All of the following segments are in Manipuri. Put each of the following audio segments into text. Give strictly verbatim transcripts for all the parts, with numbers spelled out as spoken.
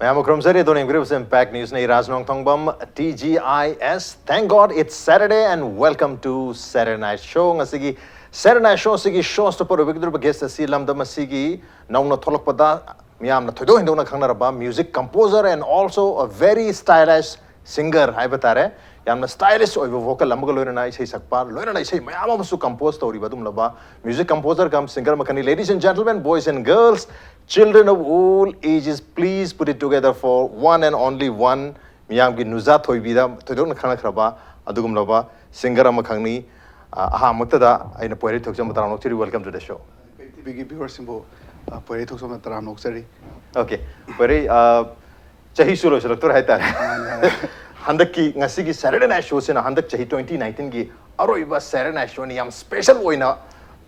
ꯃꯌꯥꯝ ꯈꯨꯔꯨꯝꯖꯔꯤ꯫ ꯑꯗꯣꯝꯅ ꯌꯦꯡꯕꯤꯔꯤꯕꯁꯤ Impact News ꯅꯤ꯫ ꯔꯥꯖ ꯅꯣꯡꯊꯣꯡꯕꯝ, T G I S. Thank God it's Saturday and welcome to Saturday Night Show. ꯉꯁꯤꯒꯤ Saturday Night Show ꯑꯁꯤꯒꯤ show stopper ꯑꯣꯏꯕꯤꯒꯗꯧꯔꯤꯕ guest ꯑꯁꯤ ꯂꯝꯗꯝ ꯑꯁꯤꯒꯤ ꯅꯧꯅ ꯊꯣꯛꯂꯛꯄꯗ ꯃꯤꯌꯥꯝꯅ ꯊꯣꯏꯗꯣꯛ ꯍꯦꯟꯗꯣꯛꯅ ꯈꯪꯅꯔꯕ music composer and also a very stylish singer ꯍꯥꯏꯕ ꯇꯥꯔꯦ꯫ ꯌꯥꯝꯅ stylish ꯑꯣꯏꯕ vocal ꯑꯃꯒ ꯂꯣꯏꯅꯅ ꯏꯁꯩ ꯁꯛꯄ, ꯂꯣꯏꯅꯅ ꯏꯁꯩ ꯃꯌꯥꯝ ꯑꯃꯁꯨ compose ꯇꯧꯔꯤꯕ ꯑꯗꯨꯒꯨꯝꯂꯕ music composer cum singer ꯃꯈꯜꯅꯤ꯫ Ladies and gentlemen, boys and girls, children of all ages, please put it together for one and only one, ꯃꯤꯌꯥꯝꯒꯤ ꯅꯨꯖꯥ ꯊꯣꯏꯕꯤꯗ ꯊꯣꯏꯗꯣꯛꯅ ꯈꯪꯅꯈ꯭ꯔꯕ ꯑꯗꯨꯒꯨꯝꯂꯕ singer ꯑꯃꯈꯛꯅꯤ꯫ ꯑ, ꯑꯍꯥꯟꯕꯃꯛꯇꯗ ꯑꯩꯅ ꯄꯣꯏꯔꯩ ꯊꯣꯛꯆꯝꯕ ꯇꯔꯥꯝꯅ ꯑꯣꯛꯆꯔꯤ꯫ Welcome to the show. Impact ꯇꯤꯚꯤꯒꯤ ꯚ꯭ꯌꯨꯋꯔꯁꯤꯡꯕꯨ ꯄꯣꯏꯔꯩ ꯊꯣꯛꯆꯝꯕ ꯇꯔꯥꯝꯅ ꯑꯣꯛꯆꯔꯤ꯫ Okay, ꯄꯣꯏꯔꯩ, ꯑ, ꯆꯍꯤꯁꯨ ꯂꯣꯏꯁꯤꯜꯂꯛꯇꯣꯔꯦ ꯍꯥꯏꯇꯥꯔꯦ꯫ ꯍꯟꯗꯛꯀꯤ ꯉꯁꯤꯒꯤ Saturday Night Show ꯁꯤꯅ ꯍꯟꯗꯛ ꯆꯍꯤ twenty nineteen ꯒꯤ ꯑꯔꯣꯏꯕ Saturday Night Show ꯅꯤ꯫ ꯌꯥꯝ special ꯑꯣꯏꯅ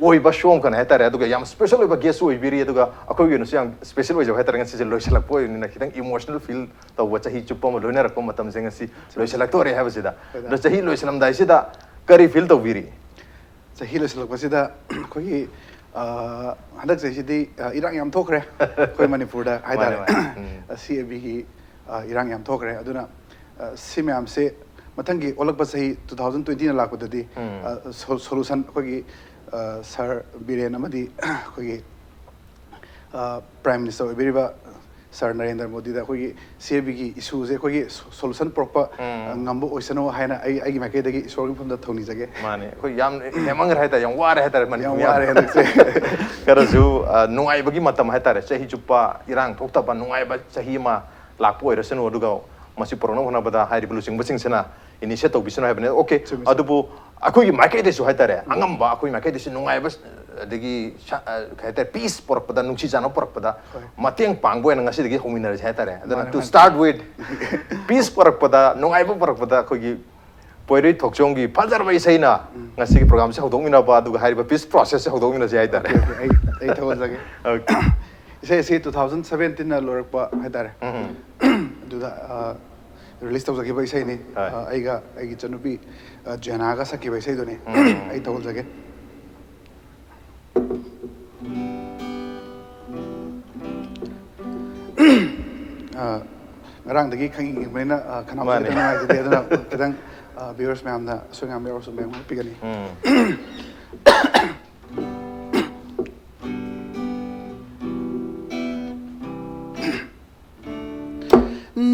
ꯑꯣꯏꯕ show ꯑꯃꯈꯛꯅꯤ ꯍꯥꯏꯇꯥꯔꯦ꯫ ꯑꯗꯨꯒ ꯌꯥꯝ special ꯑꯣꯏꯕ guest ꯁꯨ ꯑꯣꯏꯕꯤꯔꯤ꯫ ꯑꯗꯨꯒ ꯑꯩꯈꯣꯏꯒꯤ ꯑꯣꯏꯅꯁꯨ ꯌꯥꯝ special ꯑꯣꯏꯖꯕ ꯍꯥꯏꯇꯥꯔꯦ, ꯉꯁꯤꯁꯦ ꯂꯣꯏꯁꯤꯜꯂꯛꯄ ꯑꯣꯏꯕꯅꯤꯅ ꯈꯤꯇꯪ emotional feel ꯇꯧꯕ, ꯆꯍꯤ ꯆꯨꯞꯄ ꯑꯃ ꯂꯣꯏꯅꯔꯛꯄ ꯃꯇꯝꯁꯦ ꯉꯁꯤ ꯂꯣꯏꯁꯤꯜꯂꯛꯇꯣꯔꯦ ꯍꯥꯏꯕꯁꯤꯗ꯫ ꯑꯗꯣ ꯆꯍꯤ ꯂꯣꯏꯁꯤꯜꯂꯝꯗꯥꯏꯁꯤꯗ ꯀꯔꯤ feel ꯇꯧꯕꯤꯔꯤ? ꯆꯍꯤ ꯂꯣꯏꯁꯤꯜꯂꯛꯄꯁꯤꯗ ꯑꯩꯈꯣꯏꯒꯤ, ꯑ, ꯍꯟꯗꯛ ꯆꯍꯤꯁꯤꯗꯤ, ꯑ, ꯏꯔꯥꯡ ꯌꯥꯝ ꯊꯣꯛꯈ꯭ꯔꯦ ꯑꯩꯈꯣꯏ ꯃꯅꯤꯄꯨꯔꯗ ꯍꯥꯏꯇꯥꯔꯦ꯫ ꯃꯥꯅꯦ, ꯃꯥꯅꯦ꯫ ꯎꯝ꯫ ꯁꯤ ꯑꯦ ꯕꯤꯒꯤ, ꯑ, ꯏꯔꯥꯡ ꯌꯥꯝ ꯊꯣꯛꯈ꯭ꯔꯦ꯫ ꯑꯗꯨꯅ, ꯑ, ꯁꯤ ꯃꯌꯥꯝꯁꯦ ꯃꯊꯪꯒꯤ ꯑꯣꯜꯂꯛꯄ ꯆꯍꯤ two thousand twenty ꯅ ꯂꯥꯛꯄꯗꯗꯤ, ꯎꯝ꯫ ꯑ, ꯁꯣ-, solution ꯑꯩꯈꯣꯏꯒꯤ, ꯑ, ꯁꯥꯔ ꯕꯤꯔꯦꯟ ꯑꯃꯗꯤ ꯑꯩꯈꯣꯏꯒꯤ, ꯑ, Prime Minister ꯑꯣꯏꯕꯤꯔꯤꯕ ꯁꯥꯔ ꯅꯔꯦꯟꯗ꯭ꯔ ꯃꯣꯗꯤꯗ ꯑꯩꯈꯣꯏꯒꯤ ꯁꯤ ꯑꯦ ꯕꯤꯒꯤ ꯏꯁꯨꯁꯦ ꯑꯩꯈꯣꯏꯒꯤ ꯁꯣ-, solution ꯄꯨꯔꯛꯄ, ꯎꯝ꯫ ꯑ, ꯉꯝꯕ ꯑꯣꯏꯁꯅꯨ ꯍꯥꯏꯅ ꯑꯩ, ꯑꯩꯒꯤ ꯃꯥꯏꯀꯩꯗꯒꯤ ꯏꯁꯣꯔꯒꯤ ꯃꯐꯝꯗ ꯊꯧꯅꯤꯖꯒꯦ꯫ ꯃꯥꯅꯦ, ꯑꯩꯈꯣꯏ ꯌꯥꯝ ꯍꯦꯃꯪꯈ꯭ꯔꯦ ꯍꯥꯏꯇꯥꯔꯦ, ꯌꯥꯝ ꯋꯥꯔꯦ ꯍꯥꯏꯇꯥꯔꯦ ꯃꯅꯤꯄꯨꯔ ꯌꯥꯝ ꯃꯤꯌꯥꯝ꯫ ꯋꯥꯔꯦ ꯍꯟꯗꯛꯁꯦ꯫ ꯈꯔꯁꯨ, ꯑ, ꯅꯨꯡꯉꯥꯏꯕꯒꯤ ꯃꯇꯝ ꯍꯥꯏꯇꯥꯔꯦ, ꯆꯍꯤ ꯆꯨꯞꯄ ꯏꯔꯥꯡ ꯊꯣꯛꯇꯕ ꯅꯨꯡꯉꯥꯏꯕ ꯆꯍꯤ ꯑꯃ ꯂꯥꯛꯄ ꯑꯣꯏꯔꯁꯅꯨ, ꯑꯗꯨꯒ ꯃꯁꯤ ꯄꯨꯔꯛꯅꯕ ꯍꯣꯠꯅꯕꯗ ꯍꯥꯏꯔꯤꯕ ꯂꯨꯆꯤꯡꯕꯁꯤꯡꯁꯤꯅ initiate ꯇꯧꯕꯤꯁꯅꯨ ꯍꯥꯏꯕꯅꯦ꯫ Okay, ꯆꯨꯝꯃꯤ, ꯆꯨꯝꯃꯤ꯫ ꯑꯗꯨꯕꯨ ꯑꯩꯈꯣꯏꯒꯤ ꯃꯥꯏꯀꯩꯗꯁꯨ ꯍꯥꯏꯇꯥꯔꯦ, ꯑꯉꯝꯕ ꯑꯩꯈꯣꯏ ꯃꯥꯏꯀꯩꯗꯁꯨ ꯅꯨꯡꯉꯥꯏꯕ, ꯑꯗꯒꯤ ꯁ-, ꯑ, ꯀꯩ ꯍꯥꯏꯇꯥꯔꯦ, peace ꯄꯨꯔꯛꯄꯗ, ꯅꯨꯡꯁꯤ ꯆꯥꯟꯅꯕ ꯄꯨꯔꯛꯄꯗ ꯍꯣꯏ꯫ ꯃꯇꯦꯡ ꯄꯥꯡꯕ ꯑꯣꯏꯅ ꯉꯁꯤꯗꯒꯤ ꯍꯧꯃꯤꯟꯅꯔꯁꯤ ꯍꯥꯏꯇꯥꯔꯦ꯫ ꯑꯗꯨꯅ ꯃꯥꯅꯦ, to ꯃꯥꯅꯦ꯫ start with, peace ꯄꯨꯔꯛꯄꯗ, ꯅꯨꯡꯉꯥꯏꯕ ꯄꯨꯔꯛꯄꯗ ꯑꯩꯈꯣꯏꯒꯤ ꯄꯣꯏꯔꯩ ꯊꯣꯛꯆꯣꯝꯒꯤ ꯐꯖꯔꯕ ꯏꯁꯩꯅ ꯉꯁꯤꯒꯤ program ꯁꯦ ꯍꯧꯗꯣꯛꯃꯤꯟꯅꯕ, ꯑꯗꯨꯒ ꯍꯥꯏꯔꯤꯕ peace process ꯁꯦ ꯍꯧꯗꯣꯛꯃꯤꯟꯅꯁꯤ ꯍꯥꯏꯇꯥꯔꯦ꯫ Okay, okay, ꯑꯩ, ꯑꯩ ꯊꯧꯒꯠꯆꯒꯦ꯫ Okay. ꯏꯁꯩ ꯑꯁꯤ two thousand seventeen ꯅ ꯂꯣꯏꯔꯛꯄ ꯍꯥꯏꯇꯥꯔꯦ꯫ ꯎꯝ꯫ ꯑꯗꯨꯗ, ꯑ, release ꯇꯧꯖꯈꯤꯕ ꯏꯁꯩꯅꯤ꯫ ꯍꯣꯏ꯫ ꯑ, ꯑꯩꯒ ꯑꯩꯒꯤ ꯏꯆꯟꯅꯨꯄꯤ, ꯑ, ꯖꯦꯅꯥꯒ ꯁꯛꯈꯤꯕ ꯏꯁꯩꯗꯨꯅꯤ꯫ ꯎꯝ꯫ ꯑꯩ ꯊꯧꯒꯠꯆꯒꯦ꯫ ꯑ, ꯉꯔꯥꯡꯗꯒꯤ ꯈꯪꯏꯪ ꯏꯪꯕꯅꯤꯅ, ꯑ, ꯈꯅꯥꯎꯁꯦ ꯃꯥꯅꯦ꯫ ꯈꯤꯇꯪ ꯅꯨꯡꯉꯥꯏꯖꯗꯦ꯫ ꯑꯗꯨꯅ ꯈꯤꯇꯪ, ꯑ, viewers ꯃꯌꯥꯝꯅ ꯑꯁꯣꯏ ꯑꯉꯥꯝ ꯌꯥꯎꯔꯁꯨ ꯃꯌꯥꯝ ꯉꯥꯛꯄꯤꯒꯅꯤ꯫ ꯎꯝ꯫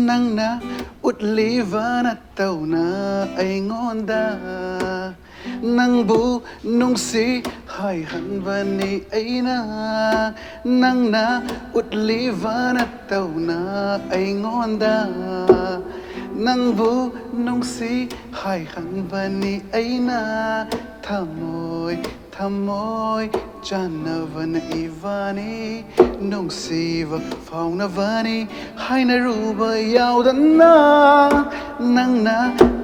ꯅꯪꯅ ꯎꯠꯂꯤꯕ ꯅꯠꯇꯧꯅ ꯑꯩꯉꯣꯟꯗ ꯅꯪꯕꯨ ꯅꯨꯡꯁꯤ ꯍꯥꯏꯍꯟꯕꯅꯤ ꯑꯩꯅ꯫ ꯅꯪꯅ ꯎꯠꯂꯤꯕ ꯅꯠꯇꯧꯅ ꯑꯩꯉꯣꯟꯗ ꯅꯪꯕꯨ ꯅꯨꯡꯁꯤ ꯍꯥꯏꯍꯟꯕꯅꯤ ꯑꯩꯅ꯫ ꯊꯃꯣꯏ ꯊꯃꯣꯏ ꯆꯥꯟꯅꯕꯅ ꯏꯕꯥꯅꯤ ꯅꯨꯡꯁꯤꯕ ꯐꯥꯎꯅꯕꯅꯤ ꯍꯥꯏꯅꯔꯨꯕ ꯌꯥꯎꯗꯅ ꯅꯪꯅ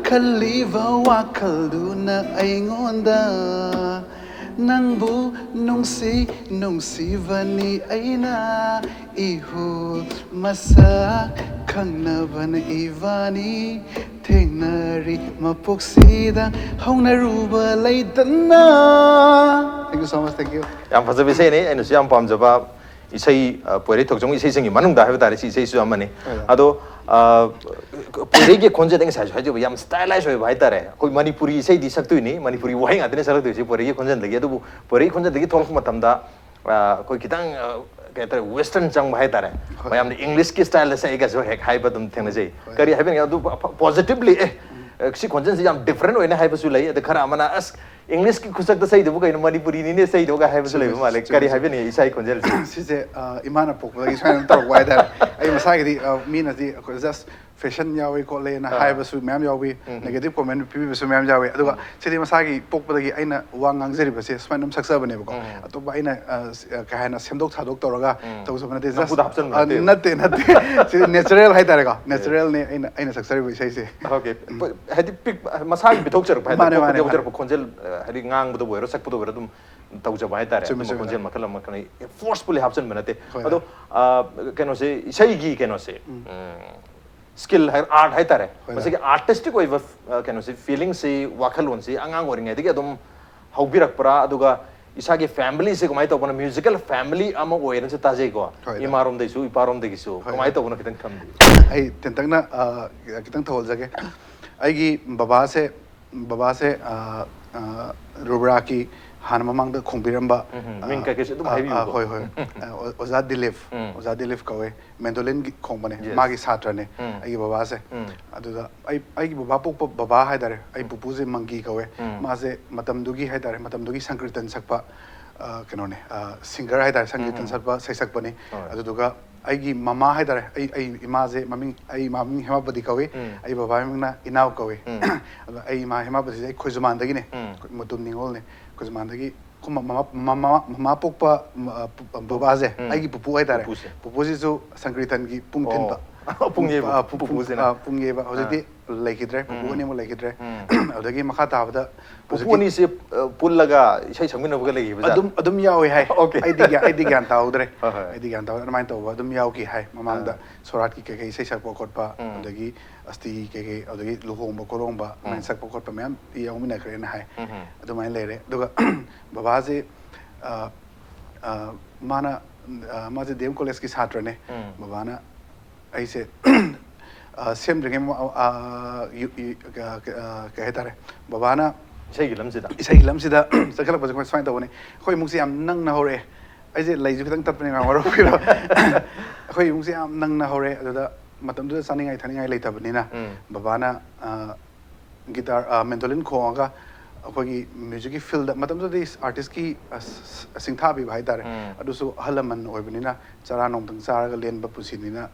ꯈꯜꯂꯤꯕ ꯋꯥꯈꯜꯗꯨꯅ ꯑꯩꯉꯣꯟꯗ ꯅꯪꯕꯨ ꯅꯨꯡꯁꯤ ꯅꯨꯡꯁꯤꯕꯅꯤ ꯑꯩꯅ ꯏꯍꯨꯜ ꯃꯁꯛ ꯈꯪꯅꯕꯅ ꯏꯕꯥꯅꯤ ꯊꯦꯡꯅꯔꯤ ꯃꯄꯣꯛꯁꯤꯗ ꯍꯧꯅꯔꯨꯕ ꯂꯩꯇꯅ꯫ Thank you so much, thank you. ꯌꯥꯝ ꯐꯖꯕ ꯏꯁꯩꯅꯤ, ꯑꯩꯅꯁꯨ ꯌꯥꯝ ꯄꯥꯝꯖꯕ ꯏꯁꯩ, ꯑ, ꯄꯣꯏꯔꯩ ꯊꯣꯛꯆꯣꯝꯒꯤ ꯏꯁꯩꯁꯤꯡꯒꯤ ꯃꯅꯨꯡꯗ ꯍꯥꯏꯕ ꯇꯥꯔꯦ, ꯁꯤ ꯏꯁꯩꯁꯨ ꯑꯃꯅꯤ꯫ ꯍꯣꯏ꯫ ꯑꯗꯣ, ꯑ, ꯄꯣꯏꯔꯩꯒꯤ ꯈꯣꯟꯖꯦꯜꯗ ꯉꯁꯥꯏꯁꯨ ꯍꯥꯏꯖꯕ ꯌꯥꯝ stylize ꯑꯣꯏꯕ ꯍꯥꯏꯇꯥꯔꯦ꯫ ꯑꯩꯈꯣꯏ ꯃꯅꯤꯄꯨꯔꯤ ꯏꯁꯩꯗꯤ ꯁꯛꯇꯣꯏꯅꯤ, ꯃꯅꯤꯄꯨꯔꯤ ꯋꯥꯍꯩ ꯉꯥꯛꯇꯅꯤ ꯁꯛꯂꯛꯇꯣꯏꯁꯤ ꯄꯣꯏꯔꯩꯒꯤ ꯈꯣꯟꯖꯦꯜꯗꯒꯤ꯫ ꯑꯗꯨꯕꯨ ꯄꯣꯏꯔꯩꯒꯤ ꯈꯣꯟꯖꯦꯜꯗꯒꯤ ꯊꯣꯛꯂꯛꯄ ꯃꯇꯝꯗ, ꯑ, ꯑꯩꯈꯣꯏ ꯈꯤꯇꯪ, ꯑ, ꯀꯩ ꯍꯥꯏꯇꯥꯔꯦ, western ꯆꯪꯕ ꯍꯥꯏꯇꯥꯔꯦ꯫ ꯍꯣꯏ꯫ ꯃꯌꯥꯝꯅ Englishꯀꯤ styleꯗ ꯁꯛꯏꯒꯁꯨ ꯍꯦꯛ ꯍꯥꯏꯕ ꯑꯗꯨꯝ ꯊꯦꯡꯅꯁꯩ꯫ ꯍꯣꯏ꯫ ꯀꯔꯤ ꯍꯥꯏꯕꯤꯅꯤꯡꯉꯤ? ꯑꯗꯨ ꯄ-, ꯄ-, positively, ꯑꯦ, ꯎꯝ꯫ ꯑꯦ, ꯁꯤ ꯈꯣꯟꯖꯦꯜꯁꯤ ꯌꯥꯝ different ꯑꯣꯏꯅ ꯍꯥꯏꯕꯁꯨ ꯂꯩ꯫ ꯑꯗ ꯈꯔ ꯑꯃꯅ, "ꯑꯁ, Englishꯀꯤ ꯈꯨꯁꯛꯇ ꯁꯛꯏꯗꯨꯕꯨ ꯀꯩꯅꯣ, ꯃꯅꯤꯄꯨꯔꯤꯅꯤꯅꯦ ꯁꯛꯏꯗꯣꯒ" ꯍꯥꯏꯕꯁꯨ ꯆꯨꯝꯃꯦ, ꯂꯩꯕ ꯃꯥꯜꯂꯦ꯫ ꯆꯨꯝꯃꯦ, ꯀꯔꯤ ꯆꯨꯝꯃꯦ꯫ ꯍꯥꯏꯕꯤꯅꯤꯡꯉꯤ ꯏꯁꯥꯒꯤ ꯈꯣꯟꯖꯦꯜꯁꯤ? ꯁꯤꯁꯦ, ꯑ, ꯏꯃꯥꯅ ꯄꯣꯛꯄꯗꯒꯤ ꯁꯨꯃꯥꯏꯅ ꯑꯗꯨꯝ ꯇꯧꯔꯛꯄ ꯍꯥꯏꯇꯥꯔꯦ꯫ ꯑꯩ ꯃꯁꯥꯒꯤꯗꯤ, ꯑ, ꯃꯤꯅꯗꯤ ꯑꯩꯈꯣꯏ just fashion ꯌꯥꯎꯏ ꯈꯣꯠꯂꯦꯅ ꯑꯥ꯫ ꯍꯥꯏꯕꯁꯨ ꯃꯌꯥꯝ ꯌꯥꯎꯏ, ꯎꯝ꯫ Negative comment ꯄꯤꯕꯤꯕꯁꯨ ꯃꯌꯥꯝ ꯌꯥꯎꯏ꯫ ꯑꯗꯨꯒ ꯎꯝ꯫ ꯁꯤꯗꯤ ꯃꯁꯥꯒꯤ ꯄꯣꯛꯄꯗꯒꯤ ꯑꯩꯅ ꯋꯥ ꯉꯥꯡꯖꯔꯤꯕꯁꯦ ꯁꯨꯃꯥꯏꯅ ꯑꯗꯨꯝ ꯁꯛꯆꯕꯅꯦꯕꯀꯣ꯫ ꯎꯝ꯫ ꯑꯇꯣꯞꯄ ꯑꯩꯅ, ꯑ, ꯁ-, ꯑ, ꯀꯩ ꯍꯥꯏꯅ ꯁꯦꯝꯗꯣꯛ ꯁꯥꯗꯣꯛ ꯇꯧꯔꯒ ꯎꯝ꯫ ꯇꯧꯖꯕ ꯅꯠꯇꯦ꯫ Just, ꯅꯝꯐꯨꯗ ꯍꯥꯞꯆꯟꯕ ꯑ, ꯅꯠꯇꯦꯕ꯫ ꯅꯠꯇꯦ, ꯅꯠꯇꯦ꯫ ꯁꯤꯗꯤ natural ꯍꯥꯏꯇꯥꯔꯦꯀꯣ꯫ ꯍꯣꯏ꯫ Naturalꯅꯦ ꯑꯩꯅ, ꯑꯩꯅ ꯁꯛꯆꯔꯤꯕ ꯏꯁꯩꯁꯦ꯫ Okay꯫ ꯎꯝ꯫ ꯄ-, ꯍꯥꯏꯗꯤ ꯄꯤꯛ-, ꯃꯁꯥꯒꯤ ꯄꯤꯊꯣꯛꯆꯔꯛꯄ ꯍꯥꯏꯇꯥꯔꯦ, ꯃꯥꯅꯦ, ꯄꯣꯛꯄꯗꯒꯤ ꯃꯥꯅꯦ, ꯃꯥꯅꯦ꯫ ꯍꯧꯖꯔꯛꯄ ꯈꯣꯟꯖꯦꯜ, ꯑ, ꯍꯥꯏꯗꯤ ꯉꯥꯡꯕꯗꯕꯨ ꯑꯣꯏꯔꯣ, ꯁꯛꯄꯗꯕꯨ ꯑꯣꯏꯔꯣ, ꯑꯗꯨꯝ ꯇꯧꯖꯕ ꯍꯥꯏꯇꯥꯔꯦ꯫ ꯆꯨꯝꯃꯦ, ꯑꯗꯨꯝꯕ ꯆꯨꯝꯃꯦ, ꯈꯣꯟꯖꯦꯜ ꯆꯨꯝꯃꯦ꯫ ꯃꯈꯜ ꯑꯃꯈꯛꯅꯤ꯫ Forcefully ꯍꯥꯞꯆꯤꯟꯕ ꯅꯠꯇꯦ꯫ ꯍꯣꯏ, ꯑꯗꯣ, ꯍꯣꯏ꯫ ꯑ, ꯀꯩꯅꯣꯁꯦ, ꯏꯁꯩꯒꯤ ꯀꯩꯅꯣꯁꯦ, ꯎꯝ꯫ ꯎꯝ, skill ꯍꯥꯏ, art ꯍꯥꯏꯇꯥꯔꯦ꯫ ꯍꯣꯏ, ꯃꯁꯤꯒꯤ ꯍꯣꯏ꯫ Artistic ꯑꯣꯏꯕ, ꯑ, ꯀꯩꯅꯣꯁꯦ, feelingꯁꯤ, ꯋꯥꯈꯜꯂꯣꯟꯁꯤ ꯑꯉꯥꯡ ꯑꯣꯏꯔꯤꯉꯩꯗꯒꯤ ꯑꯗꯨꯝ ꯍꯧꯕꯤꯔꯛꯄ꯭ꯔꯥ? ꯑꯗꯨꯒ ꯏꯁꯥꯒꯤ ꯐꯦꯃꯤꯂꯤꯁꯦ ꯀꯃꯥꯏꯅ ꯇꯧꯕꯅꯣ? ꯃ꯭ꯌꯨꯖꯤꯀꯦꯜ ꯐꯦꯃꯤꯂꯤ ꯑꯃ ꯑꯣꯏꯅꯁꯨ ꯇꯥꯖꯩꯀꯣ꯫ ꯍꯣꯏ, ꯍꯣꯏ꯫ ꯏꯃꯥꯔꯣꯝꯗꯒꯤꯁꯨ, ꯏꯄꯥꯔꯣꯝꯗꯒꯤꯁꯨ꯫ ꯍꯣꯏ, ꯀꯃꯥꯏꯅ ꯍꯣꯏ꯫ ꯇꯧꯕꯅꯣ ꯈꯤꯇꯪ ꯊꯝꯕꯤꯌꯨ꯫ ꯑꯩ ꯇꯦꯟꯇꯛꯅ ꯑ, ꯈꯤꯇꯪ ꯊꯧꯍꯜꯖꯒꯦ꯫ ꯑꯩꯒꯤ ꯕꯕꯥꯁꯦ ꯕꯕꯥꯁꯦ ꯑ, ꯑ, ꯔꯨꯕ꯭ꯔꯥꯀꯤ ꯍꯥꯟꯅ ꯃꯃꯥꯡꯗ ꯈꯣꯡꯕꯤꯔꯝꯕ, ꯎꯝ, ꯎꯝ꯫ ꯑ, ꯃꯤꯡ ꯀꯩꯀꯩꯁꯨ ꯑꯗꯨꯝ ꯑ, ꯑ, ꯍꯥꯏꯕꯤꯌꯨꯀꯣ꯫ ꯍꯣꯏ, ꯍꯣꯏ꯫ ꯑ, ꯑꯣ-, ꯑꯣꯖꯥ ꯗꯤꯂꯤꯞ, ꯎꯝ꯫ ꯑꯣꯖꯥ ꯗꯤꯂꯤꯞ ꯀꯧꯋꯦ꯫ ꯃꯦꯟꯗꯣꯂꯤꯟꯒꯤ ꯈꯣꯡꯕꯅꯦ꯫ Yes꯫ ꯃꯥꯒꯤ ꯁꯥꯇ꯭ꯔꯅꯦ ꯎꯝ꯫ ꯑꯩꯒꯤ ꯕꯕꯥꯁꯦ꯫ ꯎꯝ꯫ ꯑꯗꯨꯗ ꯑꯩ, ꯑꯩꯒꯤ ꯕꯕꯥ ꯄꯣꯛꯄ ꯕꯕꯥ ꯍꯥꯏꯇꯥꯔꯦ, ꯑꯩ ꯄꯨꯄꯨꯁꯦ ꯃꯪꯒꯤ ꯀꯧꯋꯦ꯫ ꯎꯝ꯫ ꯃꯥꯁꯦ ꯃꯇꯝꯗꯨꯒꯤ ꯍꯥꯏꯇꯥꯔꯦ, ꯃꯇꯝꯗꯨꯒꯤ ꯁꯪꯀ꯭ꯔꯤꯇꯟ ꯁꯛꯄ, ꯑ, ꯀꯩꯅꯣꯅꯦ, ꯑ, ꯁꯤꯡꯒꯔ ꯍꯥꯏꯇꯥꯔꯦ, ꯁꯪꯀ꯭ꯔꯤꯇꯟ ꯎꯝ꯫ ꯁꯛꯄ, ꯏꯁꯩ ꯁꯛꯄꯅꯤ꯫ ꯍꯣꯏ꯫ ꯑꯗꯨꯗꯨꯒ ꯑꯩꯒꯤ ꯃꯃꯥ ꯍꯥꯏꯇꯥꯔꯦ, ꯑꯩ, ꯑꯩ ꯏꯃꯥꯁꯦ ꯃꯃꯤꯡ, ꯑꯩ ꯏꯃꯥ ꯃꯃꯤꯡ ꯍꯦꯃꯥꯄꯇꯤ ꯀꯧꯏ꯫ ꯎꯝ꯫ ꯑꯩ ꯕꯕꯥ ꯃꯃꯤꯡꯅ ꯏꯅꯥꯎ ꯀꯧꯏ꯫ ꯎꯝ꯫ ꯑꯗꯣ ꯑꯩ ꯏꯃꯥ ꯍꯦꯃꯥꯄꯇꯤꯁꯦ ꯑꯩ ꯈꯣꯏꯖꯨꯃꯥꯟꯗꯒꯤꯅꯦ꯫ ꯎꯝ꯫ ꯃꯨꯇꯨꯝ ꯅꯤꯉꯣꯜꯅꯦ꯫ ꯈꯣꯏꯖꯨꯃꯥꯟꯗꯒꯤ ꯈꯨ-, ꯃꯃꯥ, ꯃꯃꯥ, ꯃꯃꯥ ꯄꯣꯛꯄ, ꯃ-, ꯑ, ꯄꯨ-, ꯕꯕꯥꯁꯦ, ꯎꯝ꯫ ꯑꯩꯒꯤ ꯄꯨꯄꯨ ꯍꯥꯏꯇꯥꯔꯦ꯫ ꯄꯨꯄꯨꯁꯦ꯫ ꯄꯨꯄꯨꯁꯤꯁꯨ ꯁꯪꯀ꯭ꯔꯤꯇꯟꯒꯤ ꯄꯨꯡ ꯑꯣ꯫ ꯊꯤꯟꯕ꯫ ꯄꯨꯡ ꯌꯩꯕ, ꯑ, ꯄꯨ-, ꯄꯨ-, ꯄꯨꯄꯨꯁꯤꯅ꯫ ꯑ, ꯄꯨꯡ ꯌꯩꯕ꯫ ꯍꯧꯖꯤꯛꯇꯤ ꯑꯥ꯫ ꯂꯩꯈꯤꯗ꯭ꯔꯦ꯫ ꯄꯨꯄꯨ ꯎꯝ꯫ ꯑꯅꯤꯃꯛ ꯂꯩꯈꯤꯗ꯭ꯔꯦ꯫ ꯑꯗꯨꯗꯒꯤ ꯃꯈꯥ ꯇꯥꯕꯗ ꯄꯨꯄꯨ ꯍꯧꯖꯤꯛꯀꯤ ꯑꯅꯤꯁꯦ, ꯑ, ꯄꯨꯜꯂꯒ ꯏꯁꯩ ꯁꯛꯃꯤꯟꯅꯕꯒ ꯂꯩꯈꯤꯕ ꯖꯥꯠꯂꯣ? ꯑꯗꯨꯝ, ꯑꯗꯨꯝ ꯌꯥꯎꯋꯦ ꯍꯥꯏ꯫ Okay꯫ ꯑꯩꯗꯤ ꯒ꯭ꯌꯥ-, ꯑꯩꯗꯤ ꯒ꯭ꯌꯥꯟ ꯇꯥꯍꯧꯗ꯭ꯔꯦ꯫ ꯍꯣꯏ, ꯍꯣꯏ꯫ ꯑꯩꯗꯤ ꯒ꯭ꯌꯥꯟ ꯇꯥꯍꯧꯗ꯭ꯔꯦ꯫ ꯑꯗꯨꯃꯥꯏꯅ ꯇꯧꯕ ꯑꯗꯨꯝ ꯌꯥꯎꯈꯤ ꯍꯥꯏ꯫ ꯃꯃꯥꯡꯗ ꯑꯥ꯫ ꯁꯣꯔꯥꯠꯀꯤ ꯀꯩꯀꯩ ꯏꯁꯩ ꯁꯛꯄ ꯈꯣꯠꯄ, ꯎꯝ꯫ ꯑꯗꯒꯤ ꯑꯁꯇꯤꯒꯤ ꯀꯩꯀꯩ, ꯑꯗꯒꯤ ꯂꯨꯍꯣꯡꯕ ꯈꯣꯂꯣꯡꯕ ꯑꯗꯨꯃꯥꯏꯅ ꯎꯝ꯫ ꯁꯛꯄ ꯈꯣꯠꯄ ꯃꯌꯥꯝ ꯌꯥꯎꯃꯤꯟꯅꯈ꯭ꯔꯦꯅ ꯍꯥꯏ꯫ ꯎꯝ, ꯎꯝ꯫ ꯑꯗꯨꯃꯥꯏꯅ ꯂꯩꯔꯦ꯫ ꯑꯗꯨꯒ ꯕꯕꯥꯁꯦ, ꯑ, ꯑ, ꯃꯥꯅ, ꯑ, ꯃꯥꯁꯦ ꯗꯤ ꯑꯦꯝ ꯀꯣꯂꯦꯖꯀꯤ ꯁꯥꯇ꯭ꯔꯅꯦ꯫ ꯎꯝ꯫ ꯕꯕꯥꯅ ꯑꯩꯁꯦ, ꯑ, ꯁꯦꯝꯗ꯭ꯔꯤꯉꯩ ꯃꯃꯥ-, ꯑ, ꯌꯨ-, ꯌꯨ-, ꯑ, ꯑ, ꯀꯩ ꯍꯥꯏꯇꯥꯔꯦ, ꯕꯕꯥꯅ ꯏꯁꯩꯒꯤ ꯂꯝꯁꯤꯗ꯫ ꯏꯁꯩꯒꯤ ꯂꯝꯁꯤꯗ ꯆꯠꯈꯠꯂꯛꯄꯁꯦ ꯑꯩꯈꯣꯏ ꯁꯨꯃꯥꯏꯅ ꯇꯧꯕꯅꯤ꯫ ꯑꯩꯈꯣꯏ ꯏꯃꯨꯡꯁꯦ ꯌꯥꯝ ꯅꯪꯅ ꯍꯧꯔꯛꯑꯦ꯫ ꯑꯩꯁꯦ ꯂꯩꯁꯨ ꯈꯤꯇꯪ ꯇꯠꯄꯅꯤ, ꯉꯥꯡ ꯋꯥꯔꯧꯕꯤꯔꯣ꯫ ꯑꯩꯈꯣꯏ ꯏꯃꯨꯡꯁꯦ ꯌꯥꯝ ꯅꯪꯅ ꯍꯧꯔꯦ꯫ ꯑꯗꯨꯗ ꯃꯇꯝꯗꯨꯗ ꯆꯥꯅꯤꯡꯉꯥꯏ ꯊꯛꯅꯤꯡꯉꯥꯏ ꯂꯩꯇꯕꯅꯤꯅ, ꯎꯝ꯫ ꯕꯕꯥꯅ, ꯑ, ꯒꯤꯇꯥꯔ, ꯑ, ꯃꯦꯟꯗꯣꯂꯤꯟ ꯈꯣꯡꯉꯒ ꯑꯩꯈꯣꯏꯒꯤ ꯃ꯭ꯌꯨꯖꯤꯛꯀꯤ ꯐꯤꯜꯗ, ꯃꯇꯝꯗꯨꯗꯗꯤ ꯑꯥꯔꯇꯤꯁꯀꯤ, ꯑ, ꯁ-, ꯁ-, ꯁꯤꯡꯊꯥꯕꯤꯕ ꯍꯥꯏꯇꯥꯔꯦ꯫ ꯎꯝ꯫ ꯑꯗꯨꯁꯨ ꯑꯍꯜ ꯂꯃꯟ ꯑꯣꯏꯕꯅꯤꯅ ꯆꯔꯥ ꯅꯣꯡꯇꯪ ꯆꯥꯔꯒ ꯂꯦꯟꯕ ꯄꯨꯟꯁꯤꯅꯤꯅ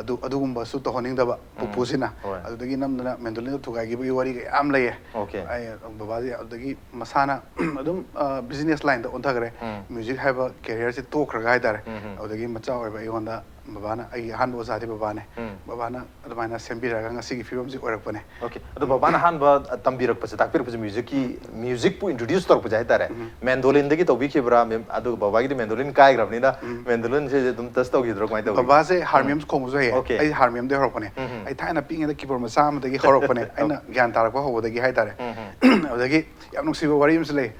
ꯑꯗꯨ, ꯑꯗꯨꯒꯨꯝꯕꯁꯨ ꯇꯧꯍꯟꯅꯤꯡꯗꯕ ꯎꯝ꯫ ꯄꯨꯄꯨꯁꯤꯅ꯫ ꯍꯣꯏ꯫ ꯑꯗꯨꯗꯒꯤ ꯅꯝꯗꯅ ꯃꯦꯟꯗꯣꯂꯤꯟꯗ ꯊꯨꯒꯥꯏꯈꯤꯕꯒꯤ ꯋꯥꯔꯤ ꯀꯌꯥ ꯑꯃ ꯂꯩꯌꯦ꯫ Okay꯫ ꯑꯩ, ꯕꯕꯥꯁꯦ ꯑꯗꯨꯗꯒꯤ ꯃꯁꯥꯅ ꯑꯗꯨꯝ, ꯑ, ꯕꯤꯖꯤꯅꯦꯁ ꯂꯥꯏꯟꯗ ꯑꯣꯟꯊꯈ꯭ꯔꯦ꯫ ꯎꯝ꯫ ꯃ꯭ꯌꯨꯖꯤꯛ ꯍꯥꯏꯕ ꯀꯦꯔꯤꯌꯔꯁꯦ ꯇꯣꯛꯈ꯭ꯔꯒ ꯍꯥꯏꯇꯥꯔꯦ꯫ ꯎꯝ, ꯎꯝ꯫ ꯑꯗꯨꯗꯒꯤ ꯃꯆꯥ ꯑꯣꯏꯕ ꯑꯩꯉꯣꯟꯗ ꯕꯕꯥꯅ, ꯑꯩꯒꯤ ꯑꯍꯥꯟꯕ ꯑꯣꯖꯥꯗꯤ ꯕꯕꯥꯅꯦ꯫ ꯎꯝ꯫ ꯕꯕꯥꯅ ꯑꯗꯨꯃꯥꯏꯅ ꯁꯦꯝꯕꯤꯔꯒ ꯉꯁꯤꯒꯤ ꯐꯤꯕꯝꯁꯤ ꯑꯣꯏꯔꯛꯄꯅꯦ꯫ Okay꯫ ꯑꯗꯣ ꯕꯕꯥꯅ ꯑꯍꯥꯟꯕ ꯇꯝꯕꯤꯔꯛꯄꯁꯦ, ꯇꯥꯛꯄꯤꯔꯛꯄꯁꯦ, ꯃ꯭ꯌꯨꯖꯤꯛꯀꯤ, ꯃ꯭ꯌꯨꯖꯤꯛꯄꯨ introduce ꯇꯧꯔꯛꯄꯁꯦ ꯍꯥꯏꯇꯥꯔꯦ, ꯎꯝ꯫ ꯃꯦꯟꯗꯣꯂꯤꯟꯗꯒꯤ ꯇꯧꯕꯤꯈꯤꯕ꯭ꯔꯥ? ꯃꯦꯝ-, ꯑꯗꯨꯒ ꯕꯕꯥꯒꯤꯗꯤ ꯃꯦꯟꯗꯣꯂꯤꯟ ꯀꯥꯏꯈ꯭ꯔꯕꯅꯤꯅ, ꯎꯝ꯫ ꯃꯦꯟꯗꯣꯂꯤꯟꯁꯦ ꯑꯗꯨꯝ ꯇꯆ ꯇꯧꯈꯤꯗ꯭ꯔꯣ? ꯀꯃꯥꯏꯅ ꯇꯧꯒꯦ? ꯕꯕꯥꯁꯦ ꯍꯥꯔꯃꯣꯅꯤꯌꯝ ꯈꯣꯡꯕꯁꯨ ꯍꯩꯌꯦ꯫ Okay꯫ ꯑꯩ ꯍꯥꯔꯃꯣꯅꯤꯌꯝꯗꯒꯤ ꯍꯧꯔꯛꯄꯅꯦ꯫ ꯎꯝ, ꯎꯝ꯫ ꯑꯩ ꯊꯥꯏꯅ ꯄꯤꯛꯏꯉꯩꯗ ꯀꯤꯕꯣꯔꯗ ꯃꯆꯥ ꯑꯃꯗꯒꯤ ꯍꯧꯔꯛꯄꯅꯦ꯫ ꯑꯩꯅ ꯒ꯭ꯌꯥꯟ ꯇꯥꯔꯛꯄ ꯍꯧꯕꯗꯒꯤ ꯍꯥꯏꯇꯥꯔꯦ꯫ ꯎꯝ, ꯎꯝ꯫ ꯑꯗꯒꯤ ꯌꯥꯝ ꯅꯨꯡꯁꯤꯕ ꯋꯥꯔꯤ ꯑꯃꯁꯨ ꯂꯩ꯫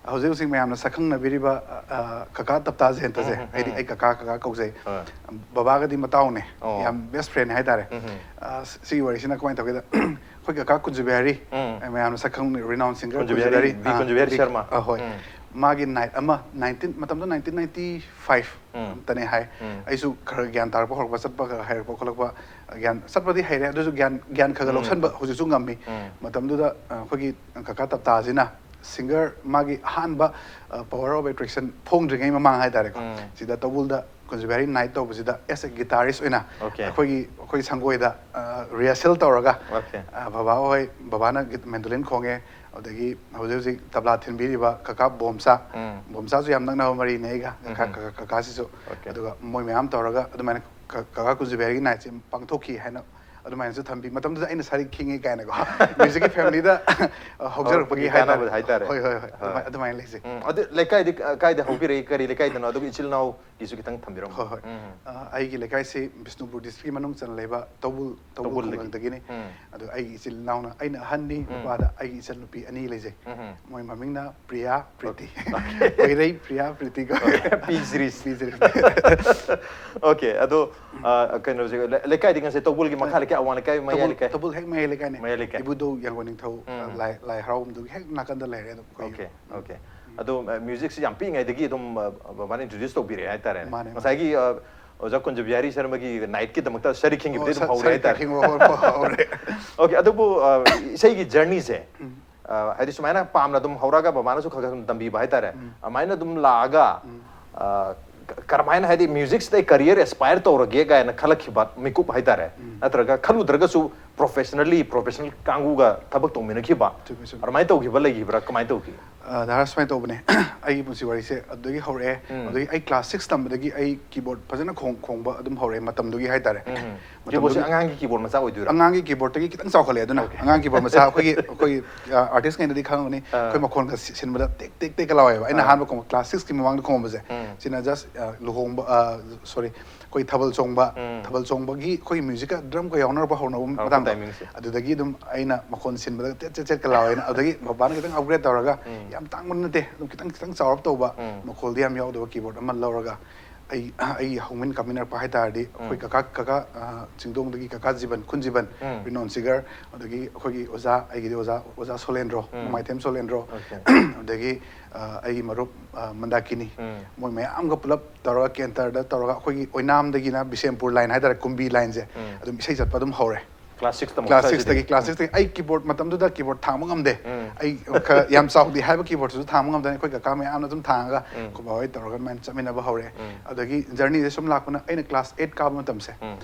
ꯍꯧꯖꯤꯛ ꯍꯧꯖꯤꯛ ꯃꯌꯥꯝꯅ ꯁꯛꯈꯪꯅꯕꯤꯔꯤꯕ ꯑ, ꯑ, ꯀꯀꯥ ꯇꯞꯇꯥ ꯖꯌꯟꯇꯁꯦ, ꯎꯝ, ꯎꯝ, ꯍꯥꯏꯗꯤ ꯎꯝ꯫ ꯑꯩ ꯀꯀꯥ ꯀꯀꯥ ꯀꯧꯖꯩ꯫ ꯍꯣꯏ꯫ ꯕꯕꯥꯒꯗꯤ ꯃꯇꯥꯎꯅꯦ꯫ ꯑꯣ꯫ ꯌꯥꯝ ꯕꯦꯁ ꯐ꯭ꯔꯦꯟ ꯍꯥꯏꯇꯥꯔꯦ꯫ ꯎꯝ, ꯎꯝ꯫ ꯑ, ꯁꯤꯒꯤ ꯋꯥꯔꯤꯁꯤꯅ ꯀꯃꯥꯏꯅ ꯇꯧꯒꯦꯗ, ꯑꯩꯈꯣꯏ ꯀꯀꯥ ꯀꯨꯟꯖꯕꯤꯍꯥꯔꯤ, ꯎꯝ꯫ ꯑ, ꯃꯌꯥꯝꯅ ꯁꯛꯈꯪ renowned singer ꯀꯨꯟꯖꯕꯤꯍꯥꯔꯤ, ꯀꯨꯟꯖꯕꯤꯍꯥꯔꯤ, ꯚꯤ ꯑ, ꯀꯨꯟꯖꯕꯤꯍꯥꯔꯤ ꯚꯤ- ꯁꯔꯃ꯫ ꯑ, ꯍꯣꯏ꯫ ꯎꯝ꯫ ꯃꯥꯒꯤ ꯅꯥꯏꯠ ꯑꯃ nineteen, ꯃꯇꯝꯗꯣ nineteen ninety five ꯎꯝ꯫ ꯇꯅꯦ ꯍꯥꯏ꯫ ꯎꯝ꯫ ꯑꯩꯁꯨ ꯈꯔ ꯒ꯭ꯌꯥꯟ ꯇꯥꯔꯛꯄ ꯍꯧꯔꯛꯄ, ꯆꯠꯄ ꯈꯔ ꯍꯩꯔꯛꯄ ꯈꯣꯠꯂꯛꯄ, ꯒ꯭ꯌꯥꯟ ꯆꯠꯄꯗꯤ ꯍꯩꯔꯦ, ꯑꯗꯨꯁꯨ ꯒ꯭ꯌꯥꯟ ꯒ꯭ꯌꯥꯟ ꯈꯔ ꯈꯔ ꯎꯝ꯫ ꯂꯧꯁꯟꯕ ꯍꯧꯖꯤꯛꯁꯨ ꯉꯝꯃꯤ꯫ ꯎꯝ꯫ ꯃꯇꯝꯗꯨꯗ ꯑ, ꯑꯩꯈꯣꯏꯒꯤ ꯀꯀꯥ ꯇꯞꯇꯥꯁꯤꯅ singer, ꯃꯥꯒꯤ ꯑꯍꯥꯟꯕ power of attraction ꯐꯣꯡꯗ꯭ꯔꯤꯉꯩ ꯃꯃꯥꯡ ꯍꯥꯏꯇꯥꯔꯦꯀꯣ, ꯎꯝ꯫ ꯁꯤꯗ ꯇꯧꯕꯨꯜꯗ ꯀꯨꯟꯖꯕꯤꯍꯥꯔꯤ night ꯇꯧꯕꯁꯤꯗ as a guitarist ꯑꯣꯏꯅ Okay. ꯑꯩꯈꯣꯏꯒꯤ ꯑꯩꯈꯣꯏ ꯁꯪꯒꯣꯏꯗ rehearsal ꯇꯧꯔꯒ, Okay. ꯑ, ꯕꯕꯥ ꯍꯣꯏ, ꯕꯕꯥꯅ ꯒꯤꯠ-, ꯃꯦꯟꯗꯣꯂꯤꯟ ꯈꯣꯡꯉꯦ, ꯑꯗꯒꯤ ꯍꯧꯖꯤꯛ ꯍꯧꯖꯤꯛ ꯇꯕ꯭ꯂꯥ ꯊꯤꯟꯕꯤꯔꯤꯕ ꯀꯀꯥ ꯕꯣꯝꯆꯥ, ꯎꯝ꯫ ꯕꯣꯝꯆꯥꯁꯨ ꯌꯥꯝ ꯅꯛꯅꯕ ꯃꯔꯤꯅꯦ ꯑꯩꯒ, ꯀꯀꯥ-, ꯎꯝ꯫ ꯀꯀꯥ-, ꯀꯀꯥꯁꯤꯁꯨ꯫ Okay. ꯑꯗꯨꯒ ꯃꯣꯏ ꯃꯌꯥꯝ ꯇꯧꯔꯒ ꯑꯗꯨꯃꯥꯏꯅ ꯀ-, ꯀꯀꯥ ꯀꯨꯟꯖꯕꯤꯍꯥꯔꯤꯒꯤ nightꯁꯦ ꯄꯥꯡꯊꯣꯛꯈꯤ ꯍꯥꯏꯅ ꯑꯗꯨꯃꯥꯏꯅꯁꯨ ꯊꯝꯕꯤ꯫ ꯃꯇꯝꯗꯨꯗ ꯑꯩꯅ ꯁꯥꯔꯤ ꯈꯤꯡꯉꯤ ꯀꯥꯏꯅꯀꯣ, musicꯀꯤ familyꯗ ꯍꯧꯖꯔꯛꯄꯒꯤ ꯃꯤ ꯀꯥꯟꯅꯕꯗ ꯍꯥꯏꯇꯥꯔꯦ꯫ ꯍꯥꯏꯇꯥꯔꯦ꯫ ꯍꯣꯏ, ꯍꯣꯏ, ꯍꯣꯏ꯫ ꯍꯣꯏ꯫ ꯑꯗꯨꯃꯥꯏꯅ, ꯑꯗꯨꯃꯥꯏꯅ ꯂꯩꯖꯩ꯫ ꯎꯝ, ꯑꯗꯨ ꯂꯩꯀꯥꯏꯗꯤ ꯀ-, ꯀꯥꯏꯗ ꯍꯧꯕꯤꯔꯛꯏ? ꯀꯔꯤ ꯂꯩꯀꯥꯏꯗꯅꯣ? ꯑꯗꯨꯒ ꯏꯆꯤꯜ ꯏꯅꯥꯎꯒꯤꯁꯨ ꯈꯤꯇꯪ ꯊꯝꯕꯤꯔꯝꯃꯣ꯫ ꯍꯣꯏ, ꯍꯣꯏ꯫ ꯎꯝ꯫ ꯑ, ꯑꯩꯒꯤ ꯂꯩꯀꯥꯏꯁꯤ ꯕꯤꯁꯅꯨꯄꯨꯔ districtꯀꯤ ꯃꯅꯨꯡ ꯆꯟꯅ ꯂꯩꯕ ꯇꯧꯕꯨꯜ, ꯇꯧꯕꯨꯜ ꯇꯧꯕꯨꯜꯗꯒꯤ꯫ ꯈꯨꯡꯒꯪꯗꯒꯤꯅꯤ꯫ ꯎꯝ꯫ ꯑꯗꯨ ꯑꯩꯒꯤ ꯏꯆꯤꯜ ꯏꯅꯥꯎꯅ, ꯑꯩꯅ ꯑꯍꯟꯅꯤ, ꯎꯝ꯫ ꯅꯨꯄꯥꯗ ꯑꯩꯒꯤ ꯏꯆꯟ ꯅꯨꯄꯤ ꯑꯅꯤ ꯂꯩꯖꯩ꯫ ꯎꯝ꯫ ꯃꯣꯏ ꯃꯃꯤꯡꯅ ꯄ꯭ꯔꯤꯌꯥ, ꯄ꯭ꯔꯤꯇꯤ꯫ Okay. ꯀꯣꯏꯔꯩ ꯄ꯭ꯔꯤꯌꯥ, ꯄ꯭ꯔꯤꯇꯤ ꯀꯧꯋꯦ꯫ P series꯫ P series꯫ Okay, ꯑꯗꯣ, ꯑ, ꯀꯩꯅꯣꯁꯦ, ꯂꯩ-, ꯂꯩꯀꯥꯏꯗꯤ ꯉꯁꯤ ꯇꯧꯕꯨꯜꯒꯤ ꯃꯈꯥ ꯂꯩꯀꯥꯏ, ꯑꯋꯥꯡ ꯂꯩꯀꯥꯏ, ꯃꯌꯥꯏ ꯇꯧꯕꯨꯜ, ꯂꯩꯀꯥꯏ? ꯇꯧꯕꯨꯜ ꯍꯦꯛ ꯃꯌꯥꯏ ꯂꯩꯀꯥꯏꯅꯦ꯫ ꯃꯌꯥꯏ ꯂꯩꯀꯥꯏ꯫ ꯏꯕꯨꯙꯧ ꯌꯥꯡꯒꯣꯟ ꯅꯤꯡꯊꯧ, ꯎꯝ꯫ ꯂꯥꯏ, ꯂꯥꯏ ꯍꯔꯥꯎꯐꯝꯗꯨꯒꯤ ꯍꯦꯛ ꯅꯥꯀꯟꯗ ꯂꯩꯔꯦ ꯑꯗꯨꯝ ꯑꯩꯈꯣꯏ Okay, ꯌꯨꯝ꯫ okay꯫ ꯑꯗꯣ, ꯑ, musicꯁꯤ ꯌꯥꯝ ꯄꯤꯛꯏꯉꯩꯗꯒꯤ ꯑꯗꯨꯝ, ꯑ, ꯕꯕꯥꯅ introduce ꯇꯧꯕꯤꯔꯛꯑꯦ ꯍꯥꯏꯇꯥꯔꯦ꯫ ꯃꯥꯅꯦ, ꯃꯥꯅꯦ꯫ ꯉꯁꯥꯏꯒꯤ, ꯑ, ꯑꯣꯖꯥ ꯀꯨꯟꯖꯕꯤꯍꯥꯔꯤ ꯁꯔꯃꯒꯤ nightꯀꯤꯗꯃꯛꯇ ꯁꯔꯤ ꯈꯤꯡꯈꯤꯕꯗꯒꯤ ꯑꯣ, ꯑꯗꯨꯝ ꯍꯧꯔꯦ ꯁꯔꯤ ꯍꯥꯏꯇꯥꯔꯦ꯫ ꯈꯤꯡꯕ ꯍꯧꯔꯦ, ꯍꯧꯔꯦ꯫ Okay, ꯑꯗꯨꯕꯨ, ꯑ, ꯏꯁꯩꯒꯤ journeyꯁꯦ, ꯎꯝ꯫ ꯑ, ꯍꯥꯏꯗꯤ ꯁꯨꯃꯥꯏꯅ ꯄꯥꯝꯅ ꯑꯗꯨꯝ ꯍꯧꯔꯒ ꯕꯕꯥꯅꯁꯨ ꯈꯔ ꯈꯔ ꯁꯨꯝ ꯇꯝꯕꯤꯕ ꯍꯥꯏꯇꯥꯔꯦ꯫ ꯎꯝ꯫ ꯑꯗꯨꯃꯥꯏꯅ ꯑꯗꯨꯝ ꯂꯥꯛꯑꯒ, ꯎꯝ꯫ ꯑ, ꯀ-, ꯀꯔꯝꯍꯥꯏꯅ, ꯍꯥꯏꯗꯤ musicꯁꯤꯗ ꯑꯩ career aspire ꯇꯧꯔꯒꯦ ꯀꯥꯏꯅ ꯈꯜꯂꯛꯈꯤꯕ ꯃꯤꯀꯨꯞ ꯍꯥꯏꯇꯥꯔꯦ꯫ ꯎꯝ꯫ ꯅꯠꯇ꯭ꯔꯒ ꯈꯜꯂꯨꯗ꯭ꯔꯒꯁꯨ professionally, professional ꯀꯥꯡꯕꯨꯒ ꯊꯕꯛ ꯇꯧꯃꯤꯟꯅꯈꯤꯕ, ꯆꯨꯝꯃꯦ, ꯆꯨꯝꯃꯦ꯫ ꯑꯗꯨꯃꯥꯏꯅ ꯇꯧꯈꯤꯕ ꯂꯩꯈꯤꯕ꯭ꯔꯥ? ꯀꯃꯥꯏꯅ ꯇꯧꯈꯤ? ꯑ, ꯗꯥ ꯔꯥꯖ, ꯁꯨꯃꯥꯏꯅ ꯇꯧꯕꯅꯦ꯫ ꯑꯩꯒꯤ ꯄꯨꯟꯁꯤ ꯋꯥꯔꯤꯁꯦ ꯑꯗꯨꯗꯒꯤ ꯍꯧꯔꯛꯑꯦ꯫ ꯎꯝ꯫ ꯑꯗꯨꯗꯒꯤ ꯑꯩ class six ꯇꯝꯕꯗꯒꯤ ꯑꯩ keyboard ꯐꯖꯅ ꯈꯣꯡ-, ꯈꯣꯡꯕ ꯑꯗꯨꯝ ꯍꯧꯔꯛꯑꯦ ꯃꯇꯝꯗꯨꯒꯤ ꯍꯥꯏꯇꯥꯔꯦ꯫ ꯎꯝ꯫ Keyboardꯁꯦ ꯃꯇꯝꯗꯨꯒꯤ ꯑꯉꯥꯡꯒꯤ keyboard ꯃꯆꯥ ꯑꯣꯏꯗꯣꯏꯔꯥ? ꯑꯉꯥꯡꯒꯤ keyboardꯇꯒꯤ ꯈꯤꯇꯪ ꯆꯥꯎꯈꯠꯂꯛꯑꯦ ꯑꯗꯨꯅ ꯑꯉꯥꯡ keyboard ꯃꯆꯥ ꯑꯩꯈꯣꯏꯒꯤ ꯑꯩꯈꯣꯏꯒꯤ artistꯉꯩꯅꯗꯤ ꯈꯪꯉꯝꯒꯅꯤ ꯑꯩꯈꯣꯏ ꯃꯈꯣꯟꯒ ꯁꯤ- ꯁꯤꯟꯕꯗ ꯇꯦꯛ ꯇꯦꯛ ꯇꯦꯛꯀ ꯂꯥꯎꯋꯦꯕ ꯑꯩꯅ ꯑꯍꯥꯟꯕ ꯈꯣꯡꯕ class sixꯀꯤ ꯃꯃꯥꯡꯗ ꯈꯣꯡꯕꯁꯦ ꯁꯤꯅ just ꯂꯨꯍꯣꯡꯕ sorry ꯑꯩꯈꯣꯏ ꯊꯥꯕꯜ ꯆꯣꯡꯕ ꯊꯥꯕꯜ ꯆꯣꯡꯕꯒꯤ ꯑꯩꯈꯣꯏ musicꯀ drumꯒ ꯌꯥꯎꯅꯔꯛꯄ ꯍꯧꯅꯕ ꯃꯇꯥꯡꯗꯣ timingꯁꯦ꯫ ꯑꯗꯨꯗꯒꯤ ꯑꯗꯨꯝ ꯑꯩꯅ ꯃꯈꯣꯟ ꯁꯤꯟꯕꯗ ꯇꯦꯠ ꯆꯦꯠ ꯆꯦꯠꯀ ꯂꯥꯎꯋꯦꯅ ꯑꯗꯨꯗꯒꯤ ꯕꯕꯥꯅ ꯈꯤꯇꯪ upgrade ꯇꯧꯔꯒ ꯌꯥꯝ ꯇꯥꯡꯕ ꯅꯠꯇꯦ ꯑꯗꯨꯝ ꯈꯤꯇꯪ ꯈꯤꯇꯪ ꯆꯥꯎꯔꯞ ꯇꯧꯕ ꯃꯈꯣꯜꯗꯤ ꯌꯥꯝ ꯌꯥꯎꯗꯕ keyboard ꯑꯃ ꯂꯧꯔꯒ ꯑꯩ ꯑꯩꯒꯤ ꯍꯧꯃꯤꯟ ꯀꯥꯃꯤꯟꯅꯔꯛꯄ ꯍꯥꯏ ꯇꯥꯔꯗꯤ ꯑꯩꯈꯣꯏ ꯀꯀꯥ ꯀꯀꯥ ꯑ, ꯆꯤꯡꯗꯣꯡꯗꯒꯤ ꯀꯀꯥ ꯖꯤꯕꯟ ꯈꯨꯟꯖꯤꯕꯟ ꯔꯤꯅꯣꯟ ꯁꯤꯒꯔ ꯑꯗꯒꯤ ꯑꯩꯈꯣꯏꯒꯤ ꯑꯣꯖꯥ ꯑꯩꯒꯤꯗꯤ ꯑꯣꯖꯥ ꯑꯣꯖꯥ ꯁꯣꯂꯦꯟꯗ꯭ꯔꯣ ꯃꯃꯥꯏꯊꯦꯝ ꯁꯣꯂꯦꯟꯗ꯭ꯔꯣ ꯑꯗꯒꯤ ꯑ, ꯑꯩꯒꯤ ꯃꯔꯨꯞ ꯑ, ꯃꯟꯗꯥꯀꯤꯅꯤ ꯃꯣꯏ ꯃꯌꯥꯝꯒ ꯄꯨꯂꯞ ꯇꯧꯔꯒ ꯀꯦꯟꯇꯔꯗ ꯇꯧꯔꯒ ꯑꯩꯈꯣꯏꯒꯤ ꯑꯣꯏꯅꯥꯝꯗꯒꯤꯅ ꯕꯤꯁꯦꯝꯄꯨꯔ line ꯍꯥꯏ ꯇꯥꯔꯦ ꯀꯨꯝꯕꯤ lineꯁꯦ ꯑꯗꯨꯝ ꯏꯁꯩ ꯆꯠꯄ ꯑꯗꯨꯝ ꯍꯧꯔꯦ class sixꯇ class sixꯇꯒꯤ class sixꯇꯒꯤ ꯑꯩ keyboard ꯃꯇꯝꯗꯨꯗ keyboard ꯊꯥꯡꯕ ꯉꯝꯗꯦ ꯑꯩ ꯈꯔ ꯌꯥꯝ ꯆꯥꯎꯗꯦ ꯍꯥꯏꯕ keyboardꯇꯨꯁꯨ ꯊꯥꯡꯕ ꯉꯝꯗꯅ ꯑꯩꯈꯣꯏ ꯀꯀꯥ ꯃꯌꯥꯝꯅ ꯑꯗꯨꯝ ꯊꯥꯡꯉꯒ ꯑꯩꯈꯣꯏ ꯕꯥ ꯍꯣꯏ ꯇꯧꯔꯒ ꯑꯗꯨꯃꯥꯏꯅ ꯆꯠꯃꯤꯟꯅꯕ ꯍꯧꯔꯦ ꯑꯗꯒꯤ journeyꯁꯦ ꯁꯨꯝ ꯂꯥꯛꯄꯅ ꯑꯩꯅ class eight ꯀꯥꯕ ꯃꯇꯝꯁꯦ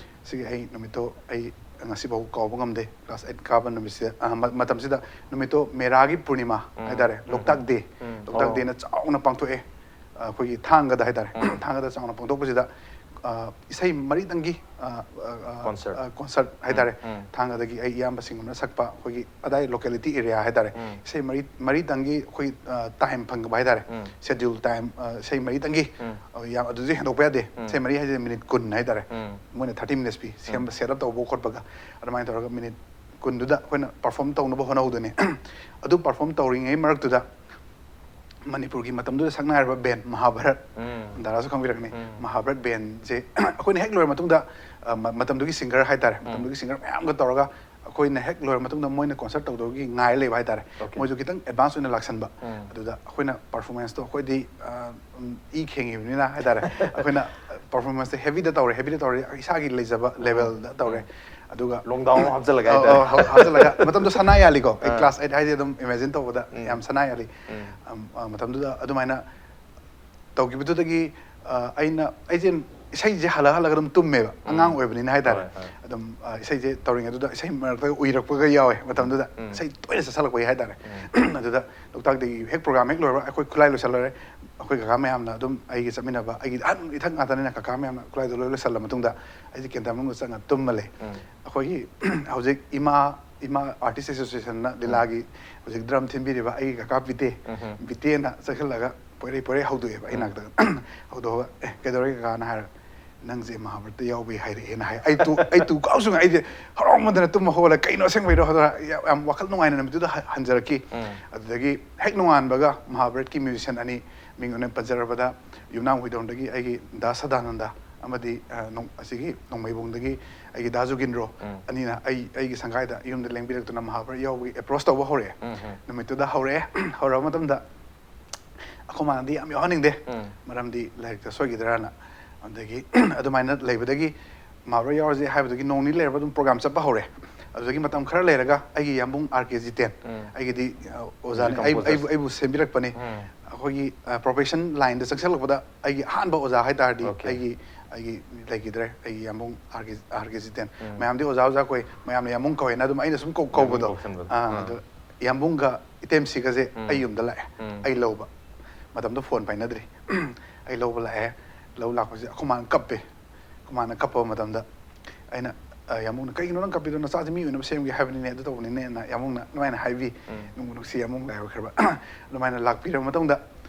ꯁꯤꯒꯤ ꯑꯩ ꯅꯨꯃꯤꯠꯇꯣ ꯑꯩ ꯉꯁꯤꯐꯥꯎ ꯀꯥꯎꯕ ꯉꯝꯗꯦ class eight ꯀꯥꯕ ꯅꯨꯃꯤꯠꯁꯤꯗ ꯑ, ꯃ- ꯃꯇꯝꯁꯤꯗ ꯅꯨꯃꯤꯠꯇꯣ ꯃꯦꯔꯥꯒꯤ ꯄꯨꯔꯅꯤꯃꯥ ꯍꯥꯏꯇꯥꯔꯦ ꯂꯣꯛꯇꯥꯛ day ꯂꯣꯛꯇꯥꯛ dayꯅ ꯆꯥꯎꯅ ꯄꯥꯡꯊꯣꯛꯑꯦ ꯑꯩꯈꯣꯏꯒꯤ ꯊꯥꯡꯒꯗ ꯍꯥꯏꯇꯥꯔꯦ ꯊꯥꯡꯒꯗ ꯆꯥꯎꯅ ꯄꯥꯡꯊꯣꯛꯄꯁꯤꯗ ꯑ, ꯏꯁꯩ ꯃꯔꯤꯇꯪꯒꯤ ꯑ, ꯑ, ꯑ, Concert. ꯑ, concert ꯍꯥꯏꯇꯥꯔꯦ ꯊꯥꯡꯒꯗꯒꯤ ꯑꯩ ꯏꯌꯥꯝꯕꯁꯤꯡ ꯑꯃꯅ ꯁꯛꯄ ꯑꯩꯈꯣꯏꯒꯤ ꯑꯗꯥꯏ locality area ꯍꯥꯏꯇꯥꯔꯦ ꯏꯁꯩ ꯃꯔꯤ ꯃꯔꯤꯇꯪꯒꯤ ꯑꯩꯈꯣꯏ time ꯐꯪꯕ ꯍꯥꯏꯇꯥꯔꯦ schedule time ꯏꯁꯩ ꯃꯔꯤꯇꯪꯒꯤ ꯑ, ꯌꯥꯝ ꯑꯗꯨꯗꯤ ꯍꯦꯟꯗꯣꯛꯄ ꯌꯥꯗꯦ ꯏꯁꯩ ꯃꯔꯤ ꯍꯥꯏꯁꯦ minute ꯀꯨꯟ ꯍꯥꯏꯇꯥꯔꯦ ꯃꯣꯏꯅ thirty minutes ꯄꯤ ꯁꯦꯝꯕ set up ꯇꯧꯕ ꯈꯣꯠꯄꯒ ꯑꯗꯨꯃꯥꯏꯅ ꯇꯧꯔꯒ minute ꯀꯨꯟꯗꯨꯗ ꯑꯩꯈꯣꯏꯅ perform ꯇꯧꯅꯕ ꯍꯣꯠꯅꯍꯧꯗꯣꯏꯅꯦ ꯑꯗꯨ perform ꯇꯧꯔꯤꯉꯩ ꯃꯔꯛꯇꯨꯗ ꯃꯅꯤꯄꯨꯔꯒꯤ ꯃꯇꯝꯗꯨꯗ ꯁꯛꯅꯥꯏꯔꯕ band ꯃꯍꯥꯚꯥꯔꯠ ꯗꯥꯔꯥꯁꯨ ꯈꯪꯕꯤꯔꯛꯀꯅꯤ ꯃꯍꯥꯚꯥꯔꯠ bandꯁꯦ ꯑꯩꯈꯣꯏꯅ ꯍꯦꯛ ꯂꯣꯏꯔ ꯃꯇꯨꯡꯗ ꯑ, ꯃ- ꯃꯇꯝꯗꯨꯒꯤ singer ꯍꯥꯏꯇꯥꯔꯦ ꯃꯇꯝꯗꯨꯒꯤ singer ꯃꯌꯥꯝꯒ ꯇꯧꯔꯒ ꯑꯩꯈꯣꯏꯅ ꯍꯦꯛ ꯂꯣꯏꯔ ꯃꯇꯨꯡꯗ ꯃꯣꯏꯅ concert ꯇꯧꯗꯧꯒꯤ ꯉꯥꯏ ꯂꯩꯕ ꯍꯥꯏꯇꯥꯔꯦ ꯃꯣꯏꯁꯨ ꯈꯤꯇꯪ advance ꯑꯣꯏꯅ ꯂꯥꯛꯁꯟꯕ ꯑꯗꯨꯗ ꯑꯩꯈꯣꯏꯅ performanceꯇꯣ ꯑꯩꯈꯣꯏꯗꯤ ꯑ, ꯎꯝ, ꯏ ꯈꯦꯡꯉꯤꯕꯅꯤꯅ ꯍꯥꯏꯇꯥꯔꯦ ꯑꯩꯈꯣꯏꯅ performanceꯇꯣ heavyꯗ ꯇꯧꯔꯦ heavyꯗ ꯇꯧꯔꯦ ꯏꯁꯥꯒꯤ ꯂꯩꯖꯕ levelꯗ ꯇꯧꯔꯦ ꯑꯗꯨꯒ Long gown ꯍꯥꯞꯆꯜꯂꯒ ꯑꯧ, ꯍꯥꯏꯇꯥꯔꯦ꯫ ꯑꯧ, ꯍꯥꯞ- ꯍꯥꯞꯆꯜꯂꯒ ꯃꯇꯝꯗꯣ ꯁꯅꯥ ꯌꯥꯜꯂꯤꯀꯣ ꯑꯩ class eight ꯍꯥꯏꯁꯦ ꯑꯗꯨꯝ imagine ꯇꯧꯕꯗ ꯌꯥꯝ ꯁꯅꯥ ꯌꯥꯜꯂꯤ ꯑꯝ, ꯑ, ꯃꯇꯝꯗꯨꯗ ꯑꯗꯨꯃꯥꯏꯅ ꯇꯧꯈꯤꯕꯗꯨꯗꯒꯤ ꯑ, ꯑꯩꯅ ꯑꯩꯁꯦ ꯏꯁꯩꯁꯦ ꯍꯜꯂ ꯍꯜꯂꯒ ꯑꯗꯨꯝ ꯇꯨꯝꯃꯦꯕ, ꯑꯉꯥꯡ ꯑꯣꯏꯕꯅꯤꯅ ꯍꯥꯏꯇꯥꯔꯦ꯫ ꯍꯣꯏ, ꯍꯣꯏ꯫ ꯑꯗꯨꯝ ꯑ, ꯏꯁꯩꯁꯦ ꯇꯧꯔꯤꯉꯩꯗꯨꯗ ꯏꯁꯩ ꯃꯔꯛꯇꯒ ꯎꯏꯔꯛꯄꯒ ꯌꯥꯎꯋꯦ꯫ ꯃꯇꯝꯗꯨꯗ ꯏꯁꯩ ꯇꯣꯏꯅ ꯆꯠꯁꯜꯂꯛꯄꯒꯤ ꯍꯥꯏꯇꯥꯔꯦ꯫ ꯑꯗꯨꯗ ꯂꯣꯛꯇꯥꯛꯇꯒꯤ ꯍꯦꯛ ꯄ꯭ꯔꯣꯒ꯭ꯔꯥꯝ ꯍꯦꯛ ꯂꯣꯏꯕ, ꯑꯩꯈꯣꯏ ꯈꯨꯠꯂꯥꯏ ꯂꯣꯏꯁꯜꯂꯣꯏꯔꯦ꯫ ꯑꯩꯈꯣꯏ ꯀꯀꯥ ꯃꯌꯥꯝꯅ ꯑꯗꯨꯝ, ꯑꯩꯒꯤ ꯆꯠꯃꯤꯟꯅꯕ, ꯑꯩꯒꯤ ꯑꯍꯟ ꯏꯊꯛ ꯉꯥꯛꯇꯅꯤꯅ, ꯀꯀꯥ ꯃꯌꯥꯝꯅ ꯈꯨꯠꯂꯥꯏꯗꯣ ꯂꯣꯏ ꯂꯣꯏꯁꯜꯂ ꯃꯇꯨꯡꯗ ꯑꯩꯁꯦ ꯀꯦꯟꯇꯔ ꯃꯅꯨꯡꯗ ꯆꯪꯉ ꯇꯨꯝꯃ ꯂꯩ꯫ ꯑꯩꯈꯣꯏꯒꯤ ꯍꯧꯖꯤꯛ ꯏꯃꯥ ꯏꯃꯥ ꯑꯥꯔꯇꯤꯁ ꯑꯦꯁꯣꯁꯤꯌꯦꯁꯟꯅ ꯂꯤꯂꯥꯒꯤ ꯍꯧꯖꯤꯛ ꯗ꯭ꯔꯝ ꯊꯤꯟꯕꯤꯔꯤꯕ ꯑꯩꯒꯤ ꯀꯀꯥ ꯕꯤꯇꯦ, ꯕꯤꯇꯦꯅ ꯆꯪꯁꯤꯜꯂꯒ ꯄꯣꯏꯔꯩ ꯄꯣꯏꯔꯩ ꯍꯧꯗꯣꯛꯑꯦꯕ ꯑꯩ ꯅꯥꯛꯇ꯫ ꯍꯧꯗꯣꯛꯑꯒ, "ꯑꯦ, ꯀꯩꯗꯧꯔꯒꯦ ꯀꯀꯥꯅ?" ꯍꯥꯏꯔ, "ꯅꯪꯁꯦ ꯃꯍꯥꯚꯥꯔꯠꯇ ꯌꯥꯎꯕꯩ ꯍꯥꯏꯔꯛꯑꯦꯅ" ꯍꯥꯏ꯫ ꯑꯩ ꯇꯨ ꯑꯩ ꯇꯨ ꯀꯥꯎꯁꯨ ꯑꯩꯁꯦ ꯍꯔꯥꯎꯃꯟꯗꯅ ꯇꯨꯝꯕ ꯍꯧꯒꯠꯂꯦ꯫ "ꯀꯩꯅꯣ, ꯑꯁꯦꯡꯕꯩꯔꯣ?" ꯍꯥꯏꯗꯅ ꯌꯥꯝ ꯌꯥꯝ ꯋꯥꯈꯜ ꯅꯨꯡꯉꯥꯏꯅ ꯅꯨꯃꯤꯠꯇꯨꯗ ꯍ- ꯍꯟꯖꯔꯛꯈꯤ꯫ ꯑꯗꯨꯗꯒꯤ ꯍꯦꯛ ꯅꯣꯡꯉꯥꯟꯕꯒ ꯃꯍꯥꯚꯥꯔꯠꯀꯤ ꯃ꯭ꯌꯨꯖꯤꯁꯤꯌꯥꯟ ꯑꯅꯤ, ꯃꯤꯡ ꯑꯣꯏꯅ ꯄꯟꯖꯔꯕꯗ, ꯌꯨꯝꯅꯥꯝ ꯍꯨꯏꯗꯣꯡꯗꯒꯤ ꯑꯩꯒꯤ ꯗꯥ ꯁꯗꯥꯅꯟꯗ ꯑꯃꯗꯤ ꯑ, ꯅꯣꯡ- ꯑꯁꯤꯒꯤ ꯅꯣꯡꯃꯩꯕꯨꯡꯗꯒꯤ ꯑꯩꯒꯤ ꯗꯥ ꯖꯨꯒꯤꯟꯗ꯭ꯔꯣ, ꯑꯅꯤꯅ ꯑꯩ ꯑꯩꯒꯤ ꯁꯪꯒꯥꯏꯗ ꯌꯨꯝꯗ ꯂꯦꯡꯕꯤꯔꯛꯇꯨꯅ ꯃꯍꯥꯚꯥꯔꯠ ꯌꯥꯎꯕꯒꯤ ꯑꯦꯄ꯭ꯔꯣꯁ ꯇꯧꯕ ꯍꯧꯔꯛꯑꯦ꯫ ꯅꯨꯃꯤꯠꯇꯨꯗ ꯍꯧꯔꯛꯑꯦ꯫ ꯍꯧꯔꯛꯑꯕ ꯃꯇꯝꯗ ꯑꯩꯈꯣꯏ ꯃꯥꯅꯗꯤ ꯌꯥꯝ ꯌꯥꯎꯍꯟꯅꯤꯡꯗꯦ, ꯃꯔꯝꯗꯤ ꯂꯥꯏꯔꯤꯛꯇ ꯁꯣꯏꯈꯤꯗ꯭ꯔꯥꯅ꯫ ꯑꯗꯒꯤ ꯑꯗꯨꯃꯥꯏꯅ ꯂꯩꯕꯗꯒꯤ ꯃꯍꯥꯚꯥꯔꯠ ꯌꯥꯎꯔꯁꯦ ꯍꯥꯏꯕꯗꯒꯤ ꯅꯣꯡ ꯅꯤꯅꯤ ꯂꯩꯔꯕ ꯑꯗꯨꯝ ꯄ꯭ꯔꯣꯒ꯭ꯔꯥꯝ ꯆꯠꯄ ꯍꯧꯔꯦ꯫ ꯑꯗꯨꯗꯒꯤ ꯃꯇꯝ ꯈꯔ ꯂꯩꯔꯒ ꯑꯩꯒꯤ ꯌꯥꯝꯕꯨꯡ ꯑꯥꯔ ꯀꯦ ꯖꯤꯇꯦꯟ, ꯑꯩꯒꯤꯗꯤ ꯑ, ꯑꯣꯖꯥꯅꯤ, Music ꯑꯩ- composer. ꯑꯩꯕꯨ ꯑꯩꯕꯨ ꯁꯦꯝꯕꯤꯔꯛꯄꯅꯤ꯫ ꯑꯩꯈꯣꯏꯒꯤ ꯄ꯭ꯔꯣꯐꯦꯁꯟ ꯂꯥꯏꯟꯗ ꯆꯪꯁꯤꯜꯂꯛꯄꯗ ꯑꯩꯒꯤ ꯑꯍꯥꯟꯕ ꯑꯣꯖꯥ ꯍꯥꯏ ꯇꯥꯔꯗꯤ Okay. ꯑꯩꯒꯤ ꯑꯩꯒꯤ ꯂꯩꯈꯤꯗ꯭ꯔꯦ, ꯑꯩꯒꯤ ꯌꯥꯝꯕꯨꯡ ꯑꯥꯔ ꯀꯦ ꯑꯥꯔ ꯀꯦ ꯖꯤꯇꯦꯟ꯫ ꯃꯌꯥꯝꯗꯤ ꯑꯣꯖꯥ ꯑꯣꯖꯥ ꯀꯧꯏ, ꯃꯌꯥꯝꯅ ꯌꯥꯝꯕꯨꯡ ꯀꯧꯏꯅ ꯑꯗꯨꯝ ꯑꯩꯅ ꯁꯨꯝ ꯀꯧ- ꯌꯥꯝꯕꯨꯡ ꯀꯧꯕꯗꯣ꯫ ꯀꯧꯁꯟꯕꯗꯣ. ꯑꯥ, ꯑꯥ. ꯑꯗꯣ ꯌꯥꯝꯕꯨꯡꯒ ꯏꯇꯦꯝꯁꯤꯒꯁꯦ ꯎꯝ. ꯑꯩ ꯌꯨꯝꯗ ꯂꯥꯛꯑꯦ꯫ ꯎꯝ. ꯑꯩ ꯂꯧꯕ꯫ ꯃꯇꯝꯗꯣ ꯐꯣꯟ ꯄꯥꯏꯅꯗ꯭ꯔꯤ꯫ ꯑꯩ ꯂꯧꯕ ꯂꯥꯛꯑꯦ꯫ ꯂꯧ ꯂꯥꯛꯄꯁꯦ ꯑꯩꯈꯣꯏ ꯃꯥꯅ ꯀꯞꯄꯦ꯫ ꯑꯩꯈꯣꯏ ꯃꯥꯅ ꯀꯞꯄ ꯃꯇꯝꯗ ꯑꯩꯅ, ꯑ, ꯌꯥꯝꯕꯨꯡꯅ, "ꯀꯩꯒꯤꯅꯣ ꯅꯪ ꯀꯞꯄꯤꯗꯣ? ꯅꯆꯥꯁꯦ ꯃꯤ ꯑꯣꯏꯅꯕ ꯁꯦꯝꯒꯦ ꯍꯥꯏꯕꯅꯤꯅꯦ, ꯑꯗꯨ ꯇꯧꯕꯅꯤꯅꯦꯅ" ꯌꯥꯝꯕꯨꯡꯅ ꯑꯗꯨꯃꯥꯏꯅ ꯍꯥꯏꯕꯤ꯫ ꯅꯨꯡꯕꯨ ꯅꯨꯡꯁꯤ ꯌꯥꯝꯕꯨꯡ ꯂꯥꯏꯕꯛ ꯐꯔꯕ꯫ ꯑꯗꯨꯃꯥꯏꯅ ꯂꯥꯛꯄꯤꯔꯕ ꯃꯇꯨꯡꯗ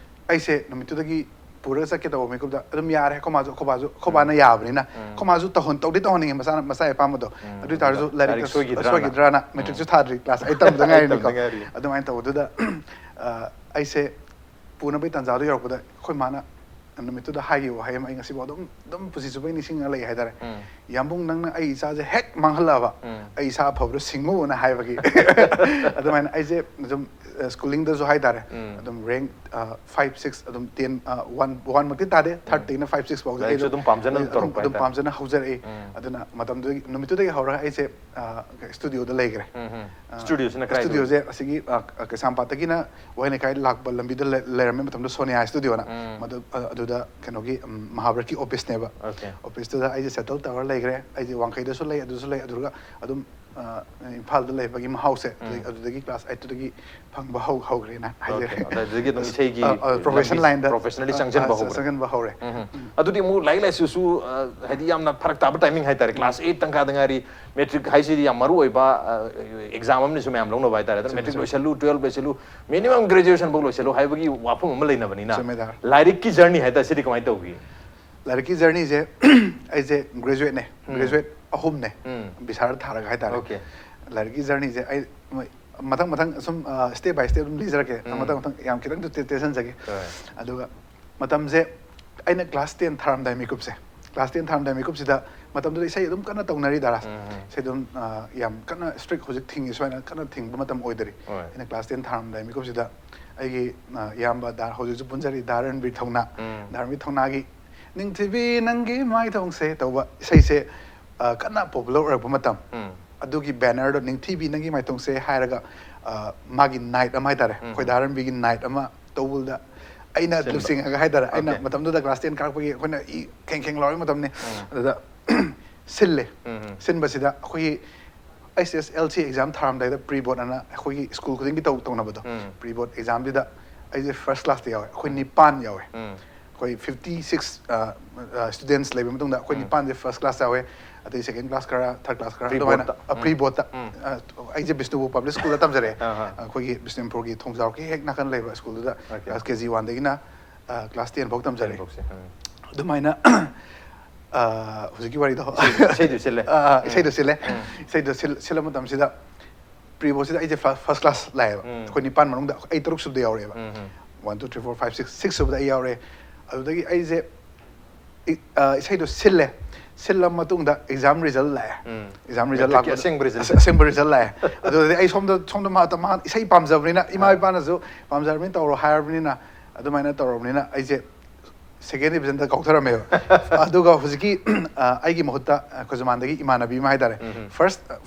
ꯑꯩꯁꯦ ꯅꯨꯃꯤꯠꯇꯨꯗꯒꯤ ꯄꯨꯔꯒ ꯆꯠꯀꯦ ꯇꯧꯕ ꯃꯤꯀꯨꯞꯇ ꯑꯗꯨꯝ ꯌꯥꯔꯦ꯫ ꯑꯩꯈꯣꯏ ꯃꯥꯁꯨ ꯑꯩꯈꯣꯏ ꯕꯥꯁꯨ ꯑꯩꯈꯣꯏ ꯕꯥꯅ ꯌꯥꯕꯅꯤꯅ, ꯑꯩꯈꯣꯏ ꯃꯥꯁꯨ ꯇꯧꯍꯟ ꯇꯧꯗꯤ ꯇꯧꯍꯟꯅꯤꯡꯉꯦ, ꯃꯁꯥꯅ ꯃꯁꯥꯒꯤ ꯑꯄꯥꯝꯕꯗꯣ꯫ ꯑꯗꯨ ꯑꯣꯏꯇꯥꯔꯁꯨ ꯑꯗꯨꯗ ꯂꯥꯏꯔꯤꯛ ꯂꯥꯏꯔꯤꯛ ꯁꯣꯏꯈꯤꯗ꯭ꯔꯥꯅ. ꯁꯣꯏꯈꯤꯗ꯭ꯔꯥꯅ꯫ ꯃꯦꯇ꯭ꯔꯤꯛꯁꯨ ꯊꯥꯗ꯭ꯔꯤ, ꯀ꯭ꯂꯥꯁ ꯑꯩꯠ ꯇꯝꯕꯗ ꯑꯩꯠ ꯉꯥꯏꯔꯤꯅꯤꯀꯣ꯫ ꯇꯝꯕꯗ ꯉꯥꯏꯔꯤ. ꯑꯗꯨꯃꯥꯏꯅ ꯇꯧꯕꯗꯨꯗ ꯑ, ꯑꯩꯁꯦ ꯄꯨꯅꯕꯒꯤ ꯇꯥꯟꯖꯥꯗꯣ ꯌꯧꯔꯛꯄꯗ ꯑꯩꯈꯣꯏ ꯃꯥꯅ ꯅꯨꯃꯤꯠꯇꯨꯗ ꯍꯥꯏꯈꯤꯕ ꯋꯥꯍꯩ ꯑꯃ ꯑꯩ ꯉꯁꯤꯐꯥꯎ ꯑꯗꯨꯝ ꯑꯗꯨꯝ ꯄꯨꯟꯁꯤ ꯆꯨꯞꯄ ꯑꯩ ꯅꯤꯡꯁꯤꯡꯉ ꯂꯩ ꯍꯥꯏꯇꯥꯔꯦ꯫ "ꯌꯥꯝꯕꯨꯡ, ꯅꯪꯅ ꯑꯩ ꯏꯆꯥꯁꯦ ꯍꯦꯛ ꯃꯥꯡꯍꯜꯂꯛꯑꯕ ꯑꯩ ꯏꯁꯥ ꯑꯐꯕꯗꯣ ꯁꯤꯡꯉꯨꯅ" ꯍꯥꯏꯕꯒꯤ꯫ ꯑꯗꯨꯃꯥꯏꯅ ꯑꯩꯁꯦ ꯑꯗꯨꯝ ꯁ꯭ꯀꯨꯂꯤꯡꯗꯁꯨ ꯍꯥꯏꯇꯥꯔꯦ, ꯑꯗꯨꯝ ꯔꯦꯡ ꯐꯥꯏꯚ ꯁꯤꯛꯁ, ꯑꯗꯨꯝ ꯇꯦꯟ, ꯋꯥꯟ ꯋꯥꯟꯃꯛꯇꯤ ꯇꯥꯗꯦ, ꯊꯥꯔꯠꯇꯒꯤꯅ ꯐꯥꯏꯚ ꯁꯤꯛꯁ ꯐꯥꯎꯁꯦ ꯂꯥꯏꯔꯤꯛꯁꯨ ꯑꯩꯁꯨ ꯑꯗꯨꯝ ꯄꯥꯝꯖꯅ ꯑꯗꯨꯝ ꯇꯧꯔꯛꯄ ꯑꯗꯨꯝ ꯍꯥꯏꯇꯥꯔꯦ. ꯄꯥꯝꯖꯅ ꯍꯧꯖꯔꯛꯏ꯫ ꯑꯗꯨꯅ ꯃꯇꯝꯗꯨꯗꯒꯤ ꯅꯨꯃꯤꯠꯇꯨꯗꯒꯤ ꯍꯧꯔꯒ ꯑꯩꯁꯦ ꯁ꯭ꯇꯨꯗꯤꯑꯣꯗ ꯂꯩꯈ꯭ꯔꯦ꯫ ꯁ꯭ꯇꯨꯗꯤꯑꯣꯁꯤꯅ ꯀꯗꯥꯏꯗ ꯁ꯭ꯇꯨꯗꯤꯑꯣꯁꯦ ꯑꯁꯤꯒꯤ ꯑ, ꯀꯩꯁꯥꯝꯄꯥꯠꯇꯒꯤꯅ ꯋꯥꯍꯦꯡ ꯂꯩꯀꯥꯏ ꯂꯥꯛꯄ ꯂꯝꯕꯤꯗ ꯂꯩ- ꯂꯩꯔꯝꯃꯦ ꯃꯇꯝꯗ ꯁꯣꯅꯤꯌꯥ ꯁ꯭ꯇꯨꯗꯤꯑꯣꯅ꯫ ꯃꯗꯨ ꯑ, ꯑꯗꯨ ꯑꯗꯨꯗ ꯀꯩꯅꯣꯒꯤ ꯎꯝ, ꯃꯍꯥꯚꯥꯔꯠꯀꯤ ꯑꯣꯐꯤꯁꯅꯦꯕ꯫ Okay. ꯑꯣꯐꯤꯁꯇꯨꯗ ꯑꯩꯁꯦ ꯁꯦꯇꯜ ꯇꯧꯔ ꯂꯩꯈ꯭ꯔꯦ꯫ ꯑꯩꯁꯦ ꯋꯥꯡꯈꯩꯗꯁꯨ ꯂꯩ, ꯑꯗꯨꯁꯨ ꯂꯩ꯫ ꯑꯗꯨꯒ ꯑꯗꯨꯝ ꯑ, ꯏꯝꯐꯥꯜꯗ ꯂꯩꯕꯒꯤ ꯃꯍꯥꯎꯁꯦ ꯑꯗꯨꯗꯒꯤ- ꯑꯗꯨꯗꯒꯤ ꯀ꯭ꯂꯥꯁ ꯑꯩꯠꯇꯨꯗꯒꯤ ꯐꯪꯕ ꯍꯧ ꯍꯧꯈ꯭ꯔꯦꯅ ꯍꯥꯏꯖꯔꯦ꯫ Okay. ꯑꯗꯨꯗꯒꯤ ꯑꯗꯨꯝ ꯏꯁꯩꯒꯤ ꯑ, ꯑ, profession ꯂꯝꯕꯤ ꯂꯥꯏꯟꯗ professionally ꯑ, ꯆꯪꯁꯤꯟꯕ ꯑ, ꯍꯧꯈ꯭ꯔꯦ꯫ ꯆꯪꯁꯤꯟꯕ ꯍꯧꯔꯦ꯫ ꯎꯝ꯫ ꯑꯗꯨꯗꯤ ꯑꯃꯨꯛ ꯂꯥꯏꯔꯤꯛ ꯂꯥꯏꯁꯨꯁꯨ ꯑ, ꯍꯥꯏꯗꯤ ꯌꯥꯝꯅ ꯐꯔꯛ ꯇꯥꯕ ꯇꯥꯏꯃꯤꯡ ꯍꯥꯏꯇꯥꯔꯦ꯫ ꯀ꯭ꯂꯥꯁ ꯑꯩꯠ ꯇꯪꯈꯥꯗ ꯉꯥꯏꯔꯤ꯫ ꯃꯦꯇ꯭ꯔꯤꯛ ꯍꯥꯏꯁꯤꯗꯤ ꯌꯥꯝ ꯃꯔꯨ ꯑꯣꯏꯕ ꯑꯦꯛꯖꯥꯝ ꯑꯃꯅꯤꯁꯨ ꯃꯌꯥꯝ ꯂꯧꯅꯕ ꯍꯥꯏꯇꯥꯔꯦ꯫ ꯑꯗꯨꯅ ꯆꯨꯝꯃꯦ, ꯃꯦꯇ꯭ꯔꯤꯛ ꯆꯨꯝꯃꯦ꯫ ꯂꯣꯏꯁꯜꯂꯨ, ꯇꯨꯌꯦꯜꯞ ꯂꯣꯏꯁꯜꯂꯨ, ꯃꯤꯅꯤꯃꯝ ꯒ꯭ꯔꯦꯖꯨꯑꯦꯁꯟ ꯐꯥꯎ ꯂꯣꯏꯁꯜꯂꯨ ꯍꯥꯏꯕꯒꯤ ꯋꯥꯐꯝ ꯑꯃ ꯂꯩꯅꯕꯅꯤꯅ ꯆꯨꯝꯃꯦ, ꯗꯥ꯫ ꯂꯥꯏꯔꯤꯛꯀꯤ ꯖꯔꯅꯤ ꯍꯥꯏꯇꯥꯔꯦ, ꯁꯤꯗꯤ ꯀꯃꯥꯏꯅ ꯇꯧꯈꯤ? ꯂꯥꯏꯔꯤꯛꯀꯤ ꯖꯔꯅꯤꯁꯦ ꯑꯩꯁꯦ ꯒ꯭ꯔꯦꯖꯨꯋꯦꯠꯅꯦ꯫ ꯒ꯭ꯔꯦꯖꯨꯋꯦꯠ ꯑꯍꯨꯝꯅꯦ꯫ ꯎꯝ꯫ ꯕꯤꯁꯥꯔ ꯊꯥꯔꯒ ꯍꯥꯏꯇꯥꯔꯦ꯫ Okay. ꯂꯥꯏꯔꯤꯛꯀꯤ ꯖꯔꯅꯤꯁꯦ ꯑꯩ ꯃ- ꯃꯊꯪ ꯃꯊꯪ ꯁꯨꯝ ꯁ꯭ꯇꯦꯞ ꯕꯥꯏ ꯁ꯭ꯇꯦꯞ ꯑꯗꯨꯝ ꯂꯤꯖꯔꯛꯀꯦ꯫ ꯎꯝ꯫ ꯃꯊꯪ ꯃꯊꯪ ꯌꯥꯝ ꯈꯤꯇꯪ ꯇꯦ- ꯇꯦꯟꯁꯟꯖꯒꯦ꯫ ꯍꯣꯏ꯫ ꯑꯗꯨꯒ ꯃꯇꯝꯁꯦ ꯑꯩꯅ ꯀ꯭ꯂꯥꯁ ꯇꯦꯟ ꯊꯥꯔꯝꯗꯥꯏ ꯃꯤꯀꯨꯞꯁꯦ, ꯀ꯭ꯂꯥꯁ ꯇꯦꯟ ꯊꯥꯔꯝꯗꯥꯏ ꯃꯤꯀꯨꯞꯁꯤꯗ ꯃꯇꯝꯗꯨꯗ ꯏꯁꯩ ꯑꯗꯨꯝ ꯀꯟꯅ ꯇꯧꯅꯔꯤ ꯗꯥꯔꯥ꯫ ꯎꯝ, ꯎꯝ꯫ ꯏꯁꯩ ꯑꯗꯨꯝ ꯑ, ꯌꯥꯝ ꯀꯟꯅ ꯏꯁꯇ꯭ꯔꯤꯛ ꯍꯧꯖꯤꯛ ꯊꯤꯡꯉꯤ ꯁꯨꯃꯥꯏꯅ ꯀꯟꯅ ꯊꯤꯡꯕ ꯃꯇꯝ ꯑꯣꯏꯗꯔꯤ꯫ ꯍꯣꯏ꯫ ꯑꯩꯅ ꯀ꯭ꯂꯥꯁ ꯇꯦꯟ ꯊꯥꯔꯝꯗꯥꯏ ꯃꯤꯀꯨꯞꯁꯤꯗ ꯑꯩꯒꯤ ꯑ, ꯏꯌꯥꯝꯕ ꯗꯥ ꯍꯧꯖꯤꯛꯁꯨ ꯄꯨꯟꯖꯔꯤ ꯗꯥ ꯔꯟꯕꯤꯔ ꯊꯧꯅꯥ꯫ ꯎꯝ꯫ ꯗꯥ ꯔꯟꯕꯤꯔ ꯊꯧꯅꯥꯒꯤ "ꯅꯤꯡꯊꯤꯕꯤ ꯅꯪꯒꯤ ꯃꯥꯏꯊꯣꯡꯁꯦ" ꯇꯧꯕ ꯏꯁꯩꯁꯦ ꯑ, ꯀꯟꯅ ꯄꯣꯄꯨꯂꯔ ꯑꯣꯏꯔꯛꯄ ꯃꯇꯝ꯫ ꯎꯝ꯫ ꯑꯗꯨꯒꯤ ꯕꯦꯅꯔꯗꯣ "ꯅꯤꯡꯊꯤꯕꯤ ꯅꯪꯒꯤ ꯃꯥꯏꯊꯣꯡꯁꯦ" ꯍꯥꯏꯔꯒ ꯑ, ꯃꯥꯒꯤ ꯅꯥꯏꯠ ꯑꯃ ꯍꯥꯏꯇꯥꯔꯦ꯫ ꯎꯝ꯫ ꯑꯩꯈꯣꯏ ꯗꯥ ꯔꯟꯕꯤꯔꯒꯤ ꯅꯥꯏꯠ ꯑꯃ ꯇꯧꯕꯗ ꯑꯩꯅ ꯁꯤꯟꯕ꯫ ꯂꯨꯆꯤꯡꯉꯒ ꯍꯥꯏꯇꯥꯔꯦ꯫ ꯑꯩꯅ Okay. ꯃꯇꯝꯗꯨꯗ ꯀ꯭ꯂꯥꯁ ꯇꯦꯟ ꯀꯥꯔꯛꯄꯒꯤ ꯑꯩꯈꯣꯏꯅ ꯏ ꯈꯦꯡ ꯈꯦꯡ ꯂꯥꯎꯔꯛꯄ ꯃꯇꯝꯅꯤ꯫ ꯎꯝ꯫ ꯑꯗꯨꯗ ꯁꯤꯜꯂꯦ꯫ ꯎꯝ, ꯎꯝ꯫ ꯁꯤꯟꯕꯁꯤꯗ ꯑꯩꯈꯣꯏꯒꯤ ꯑꯩꯁ ꯑꯦꯁ ꯑꯦꯜ ꯁꯤ ꯑꯦꯛꯖꯥꯝ ꯊꯥꯔꯝꯗꯥꯏꯗ ꯄ꯭ꯔꯤ ꯕꯣꯔꯗ ꯑꯅ ꯑꯩꯈꯣꯏꯒꯤ ꯁ꯭ꯀꯨꯜ ꯈꯨꯗꯤꯡꯒꯤ ꯇꯧ ꯇꯧꯅꯕꯗꯣ꯫ ꯎꯝ꯫ ꯄ꯭ꯔꯤ ꯕꯣꯔꯗ ꯑꯦꯛꯖꯥꯝꯁꯤꯗ ꯑꯩꯁꯦ ꯐꯥꯔꯁ ꯀ꯭ꯂꯥꯁꯇ ꯌꯥꯎꯋꯦ꯫ ꯑꯩꯈꯣꯏ ꯅꯤꯄꯥꯟ ꯌꯥꯎꯋꯦ꯫ ꯎꯝ꯫ ꯑꯩꯈꯣꯏ ꯐꯤꯐꯇꯤ ꯁꯤꯛꯁ ꯁ꯭ꯇꯨꯗꯦꯟꯠꯁ ꯂꯩꯕ ꯃꯇꯨꯡꯗ ꯑꯩꯈꯣꯏ ꯎꯝ꯫ ꯅꯤꯄꯥꯟꯁꯦ ꯐꯥꯔꯁ ꯀ꯭ꯂꯥꯁ ꯌꯥꯎꯋꯦ꯫ ꯑꯗꯩ ꯁꯦꯀꯦꯟ ꯀ꯭ꯂꯥꯁ ꯈꯔ, ꯊꯥꯔꯠ ꯀ꯭ꯂꯥꯁ ꯈꯔ ꯄ꯭ꯔꯤ ꯑꯗꯨꯃꯥꯏꯅ ꯕꯣꯔꯗꯇ꯫ ꯑ, ꯄ꯭ꯔꯤ ꯎꯝ꯫ ꯕꯣꯔꯗꯇ꯫ ꯎꯝ꯫ ꯑ, ꯑꯩꯁꯦ ꯕꯤꯁꯅꯨꯄꯨꯔ ꯄꯕ꯭ꯂꯤꯛ ꯁ꯭ꯀꯨꯜꯗ ꯇꯝꯖꯔꯛꯑꯦ꯫ ꯑꯍꯥ꯫ ꯑꯩꯈꯣꯏꯒꯤ ꯕꯤꯁꯅꯨꯄꯨꯔꯒꯤ ꯊꯣꯡꯖꯥꯎꯔꯣꯛꯀꯤ ꯍꯦꯛ ꯅꯥꯀꯟ ꯂꯩꯕ ꯁ꯭ꯀꯨꯜꯗꯨꯗ Okay. ꯀ꯭ꯂꯥꯁ ꯀꯦ ꯖꯤ ꯋꯥꯟꯗꯒꯤꯅ ꯑ, ꯀ꯭ꯂꯥꯁ ꯇꯦꯟ ꯐꯥꯎ ꯇꯝꯖꯔꯛꯑꯦ꯫ ꯇꯦꯟ ꯐꯥꯎꯁꯦ꯫ ꯎꯝ꯫ ꯑꯗꯨꯃꯥꯏꯅ ꯑ, ꯍꯧꯖꯤꯛꯀꯤ ꯋꯥꯔꯤꯗꯣ ꯏꯁꯩ- ꯏꯁꯩꯗꯨ ꯁꯤꯜꯂꯦ꯫ ꯑ, ꯑ, ꯏꯁꯩꯗꯣ ꯁꯤꯜꯂꯦ꯫ ꯎꯝ꯫ ꯏꯁꯩꯗꯣ ꯁꯤꯜ- ꯁꯤꯜꯂ ꯃꯇꯝꯁꯤꯗ ꯄ꯭ꯔꯤ ꯕꯣꯔꯗꯁꯤꯗ ꯑꯩꯁꯦ ꯐꯥꯔꯁ ꯀ꯭ꯂꯥꯁ ꯂꯥꯛꯑꯦꯕ꯫ ꯎꯝ꯫ ꯑꯩꯈꯣꯏ ꯅꯤꯄꯥꯟ ꯃꯅꯨꯡꯗ ꯑꯩ ꯇꯔꯨꯛ ꯁꯨꯕꯗ ꯌꯥꯎꯔꯛꯑꯦꯕ꯫ Um, um. One, two, three, four, five, six, six ꯁꯨꯕꯗ ꯑꯩ ꯌꯥꯎꯔꯦ꯫ ꯑꯗꯨꯗꯒꯤ ꯑꯩꯁꯦ ꯏ- ꯑ, ꯏꯁꯩꯗꯣ ꯁꯤꯜꯂꯦ꯫ ꯁꯤꯜꯂ ꯃꯇꯨꯡꯗ ꯑꯦꯛꯖꯥꯝ ꯔꯤꯖꯜ ꯂꯥꯛꯑꯦ꯫ ꯎꯝ꯫ ꯑꯦꯛꯖꯥꯝ ꯔꯤꯖꯜ ꯃꯦꯇ꯭ꯔꯤꯛꯀꯤ ꯂꯥꯛꯄꯗ- ꯑꯁꯦꯡꯕ ꯔꯤꯖꯜ꯫ ꯑꯁ- ꯑꯁꯦꯡꯕ ꯔꯤꯖꯜ ꯂꯥꯛꯑꯦ꯫ ꯑꯗꯨꯗꯗꯤ ꯑꯩ ꯁꯣꯝꯗ ꯁꯣꯝꯗ ꯃꯥ- ꯃꯥ ꯏꯁꯩ ꯄꯥꯝꯖꯕꯅꯤꯅ ꯏꯃꯥ ꯑꯥ꯫ ꯏꯄꯥꯅꯁꯨ ꯄꯥꯝꯖꯔꯕꯅꯤꯅ ꯇꯧꯔꯣ ꯍꯥꯏꯔꯕꯅꯤꯅ ꯑꯗꯨꯃꯥꯏꯅ ꯇꯧꯔꯕꯅꯤꯅ ꯑꯩꯁꯦ ꯁꯦꯀꯦꯟ ꯗꯤꯕꯤꯖꯟꯗ ꯀꯥꯎꯊꯔꯝꯃꯦꯕ꯫ ꯑꯗꯨꯒ ꯍꯧꯖꯤꯛꯀꯤ ꯑ, ꯑꯩꯒꯤ ꯃꯍꯨꯠꯇ ꯑ, ꯈꯨꯖꯃꯥꯟꯗꯒꯤ ꯏꯃꯥꯟꯅꯕꯤ ꯑꯃ ꯍꯥꯏꯇꯥꯔꯦ, ꯐꯥꯔꯁ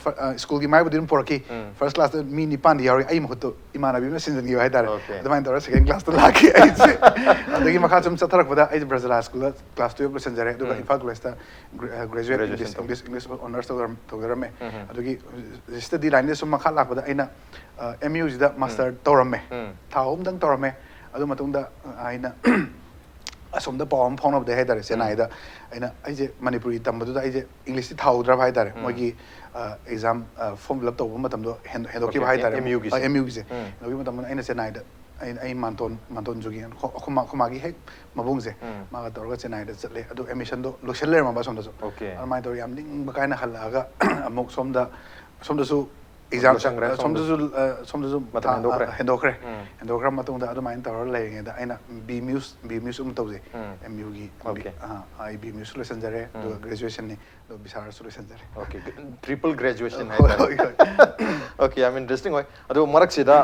ꯁ꯭ꯀꯨꯜꯒꯤ ꯃꯥꯏꯕꯨꯗꯤ ꯑꯗꯨꯝ ꯄꯨꯔꯛꯈꯤ꯫ ꯐꯥꯔꯁ ꯀ꯭ꯂꯥꯁꯇ ꯃꯤ ꯅꯤꯄꯥꯟꯗꯤ ꯌꯥꯎꯔꯤ, ꯑꯩ ꯃꯍꯨꯠꯇ ꯏꯃꯥꯟꯅꯕꯤ ꯑꯃ ꯁꯤꯟꯖꯟꯈꯤꯕ ꯍꯥꯏꯇꯥꯔꯦ꯫ Okay. ꯑꯗꯨꯃꯥꯏꯅ ꯇꯧꯔꯒ ꯁꯦꯀꯦꯟ ꯀ꯭ꯂꯥꯁꯇ ꯂꯥꯛꯈꯤ ꯑꯩꯁꯦ꯫ ꯑꯗꯒꯤ ꯃꯈꯥ ꯁꯨꯝ ꯆꯠꯊꯔꯛꯄꯗ ꯑꯩꯁꯦ ꯕ꯭ꯔꯖꯂꯥ ꯁ꯭ꯀꯨꯜꯗ ꯀ꯭ꯂꯥꯁ ꯇꯨꯌꯦꯜꯞ ꯂꯣꯏꯁꯤꯟꯖꯔꯦ, ꯑꯗꯨꯒ ꯏꯝꯐꯥꯜ ꯀꯣꯂꯦꯖꯇ graduate Graduation English English honours ꯇꯧꯖꯔꯝꯃꯦ꯫ ꯑꯗꯨꯒꯤ ꯁ꯭ꯇꯗꯤ ꯂꯥꯏꯟꯗ ꯁꯨꯝ ꯃꯈꯥ ꯂꯥꯛꯄꯗ ꯑꯩꯅ ꯑꯦꯝ ꯌꯨꯁꯤꯗ ꯃꯥꯁꯇꯔ ꯇꯧꯔꯝꯃꯦ꯫ ꯊꯥ ꯑꯍꯨꯝꯗꯪ ꯇꯧꯔꯝꯃꯦ꯫ ꯑꯗꯨ ꯃꯇꯨꯡꯗ ꯑ, ꯑꯩꯅ ꯑꯁꯣꯝꯗ ꯄꯥꯎ ꯑꯃ ꯐꯥꯎꯅꯕꯗꯩ ꯍꯥꯏꯇꯥꯔꯦ, ꯆꯦꯟꯅꯥꯏꯗ꯫ ꯑꯩꯅ, ꯑꯩꯁꯦ ꯃꯅꯤꯄꯨꯔꯤ ꯇꯝꯕꯗꯨꯗ ꯑꯩꯁꯦ ꯏꯪꯂꯤꯁꯇꯤ ꯊꯥꯍꯧꯗ꯭ꯔꯕ ꯍꯥꯏꯇꯥꯔꯦ, ꯃꯣꯏꯒꯤ ꯑꯦꯛꯖꯥꯝ ꯐꯣꯔꯝ ꯐꯤꯜ ꯑꯞ ꯇꯧꯕ ꯃꯇꯝꯗꯣ ꯍꯦꯟ- ꯍꯦꯟꯗꯣꯛꯈꯤꯕ Okay, ꯍꯥꯏꯇꯥꯔꯦ꯫ ꯑꯦꯝ ꯌꯨꯒꯤꯁꯦ꯫ ꯑ, ꯑꯦꯝ ꯌꯨꯒꯤꯁꯦ ꯍꯦꯟꯗꯣꯛꯈꯤꯕ ꯃꯇꯝꯗ ꯑꯩꯅ ꯆꯦꯟꯅꯥꯏꯗ, ꯑꯩ ꯑꯩ ꯃꯥꯟꯇꯣꯟ ꯃꯥꯟꯇꯣꯟ ꯖꯨꯒꯤ ꯑꯩꯈꯣꯏ ꯃꯥ- ꯑꯩꯈꯣꯏ ꯃꯥꯒꯤ ꯍꯦꯛ ꯃꯕꯨꯡꯁꯦ, ꯃꯥꯒ ꯇꯧꯔꯒ ꯆꯦꯟꯅꯥꯏꯗ ꯆꯠꯂꯦ꯫ ꯑꯗꯨ ꯑꯦꯗꯃꯤꯁꯟꯗꯣ ꯂꯣꯏꯁꯤꯜ ꯂꯩꯔꯝꯃꯕ ꯑꯁꯣꯝꯗꯁꯨ꯫ Okay. ꯑꯗꯨꯃꯥꯏꯅ ꯇꯧꯔꯒ ꯌꯥꯝ ꯅꯤꯡꯕ ꯀꯥꯏꯅ ꯍꯜꯂꯛꯑꯒ ꯑꯃꯨꯛ ꯁꯣꯝꯗ, ꯁꯣꯝꯗꯁꯨ ꯑꯦꯛꯖꯥꯝ ꯂꯣꯏꯁꯟꯈ꯭ꯔꯦ, ꯁꯣꯝꯗꯁꯨ꯫ ꯁꯣꯝꯗꯁꯨ ꯑ, ꯁꯣꯝꯗꯁꯨ ꯃꯇꯝ ꯊꯥ- ꯍꯦꯟꯗꯣꯛꯈ꯭ꯔꯦ꯫ ꯑ, ꯍꯦꯟꯗꯣꯛꯈ꯭ꯔꯦ꯫ ꯍꯦꯟꯗꯣꯛꯈ꯭ꯔ ꯃꯇꯨꯡꯗ ꯑꯗꯨꯃꯥꯏꯅ ꯇꯧꯔꯒ ꯂꯩꯔꯤꯉꯩꯗ ꯑꯩꯅ ꯕꯤ ꯃ꯭ꯌꯨꯁ ꯕꯤ ꯃ꯭ꯌꯨꯁ ꯑꯃ ꯇꯧꯖꯩ꯫ ꯑꯦꯝ ꯌꯨꯒꯤ꯫ Okay. ꯑ, ꯑꯩ ꯕꯤ ꯃ꯭ꯌꯨꯁ ꯂꯣꯏꯁꯤꯟꯖꯔꯦ, ꯑꯗꯨꯒ ꯒ꯭ꯔꯦꯖꯨꯑꯦꯁꯟꯅꯤ, ꯑꯗꯨꯒ ꯕꯤꯁꯥꯔꯁꯨ ꯂꯣꯏꯁꯤꯟꯖꯔꯦ꯫ Okay, triple graduation ꯍꯣꯏ, ꯍꯥꯏꯇꯥꯔꯦ꯫ ꯍꯣꯏ, ꯍꯣꯏ꯫ Okay, ꯌꯥꯝ ꯏꯟꯇꯔꯦꯁꯇꯤꯡ ꯑꯣꯏ꯫ ꯑꯗꯣ ꯃꯔꯛꯁꯤꯗ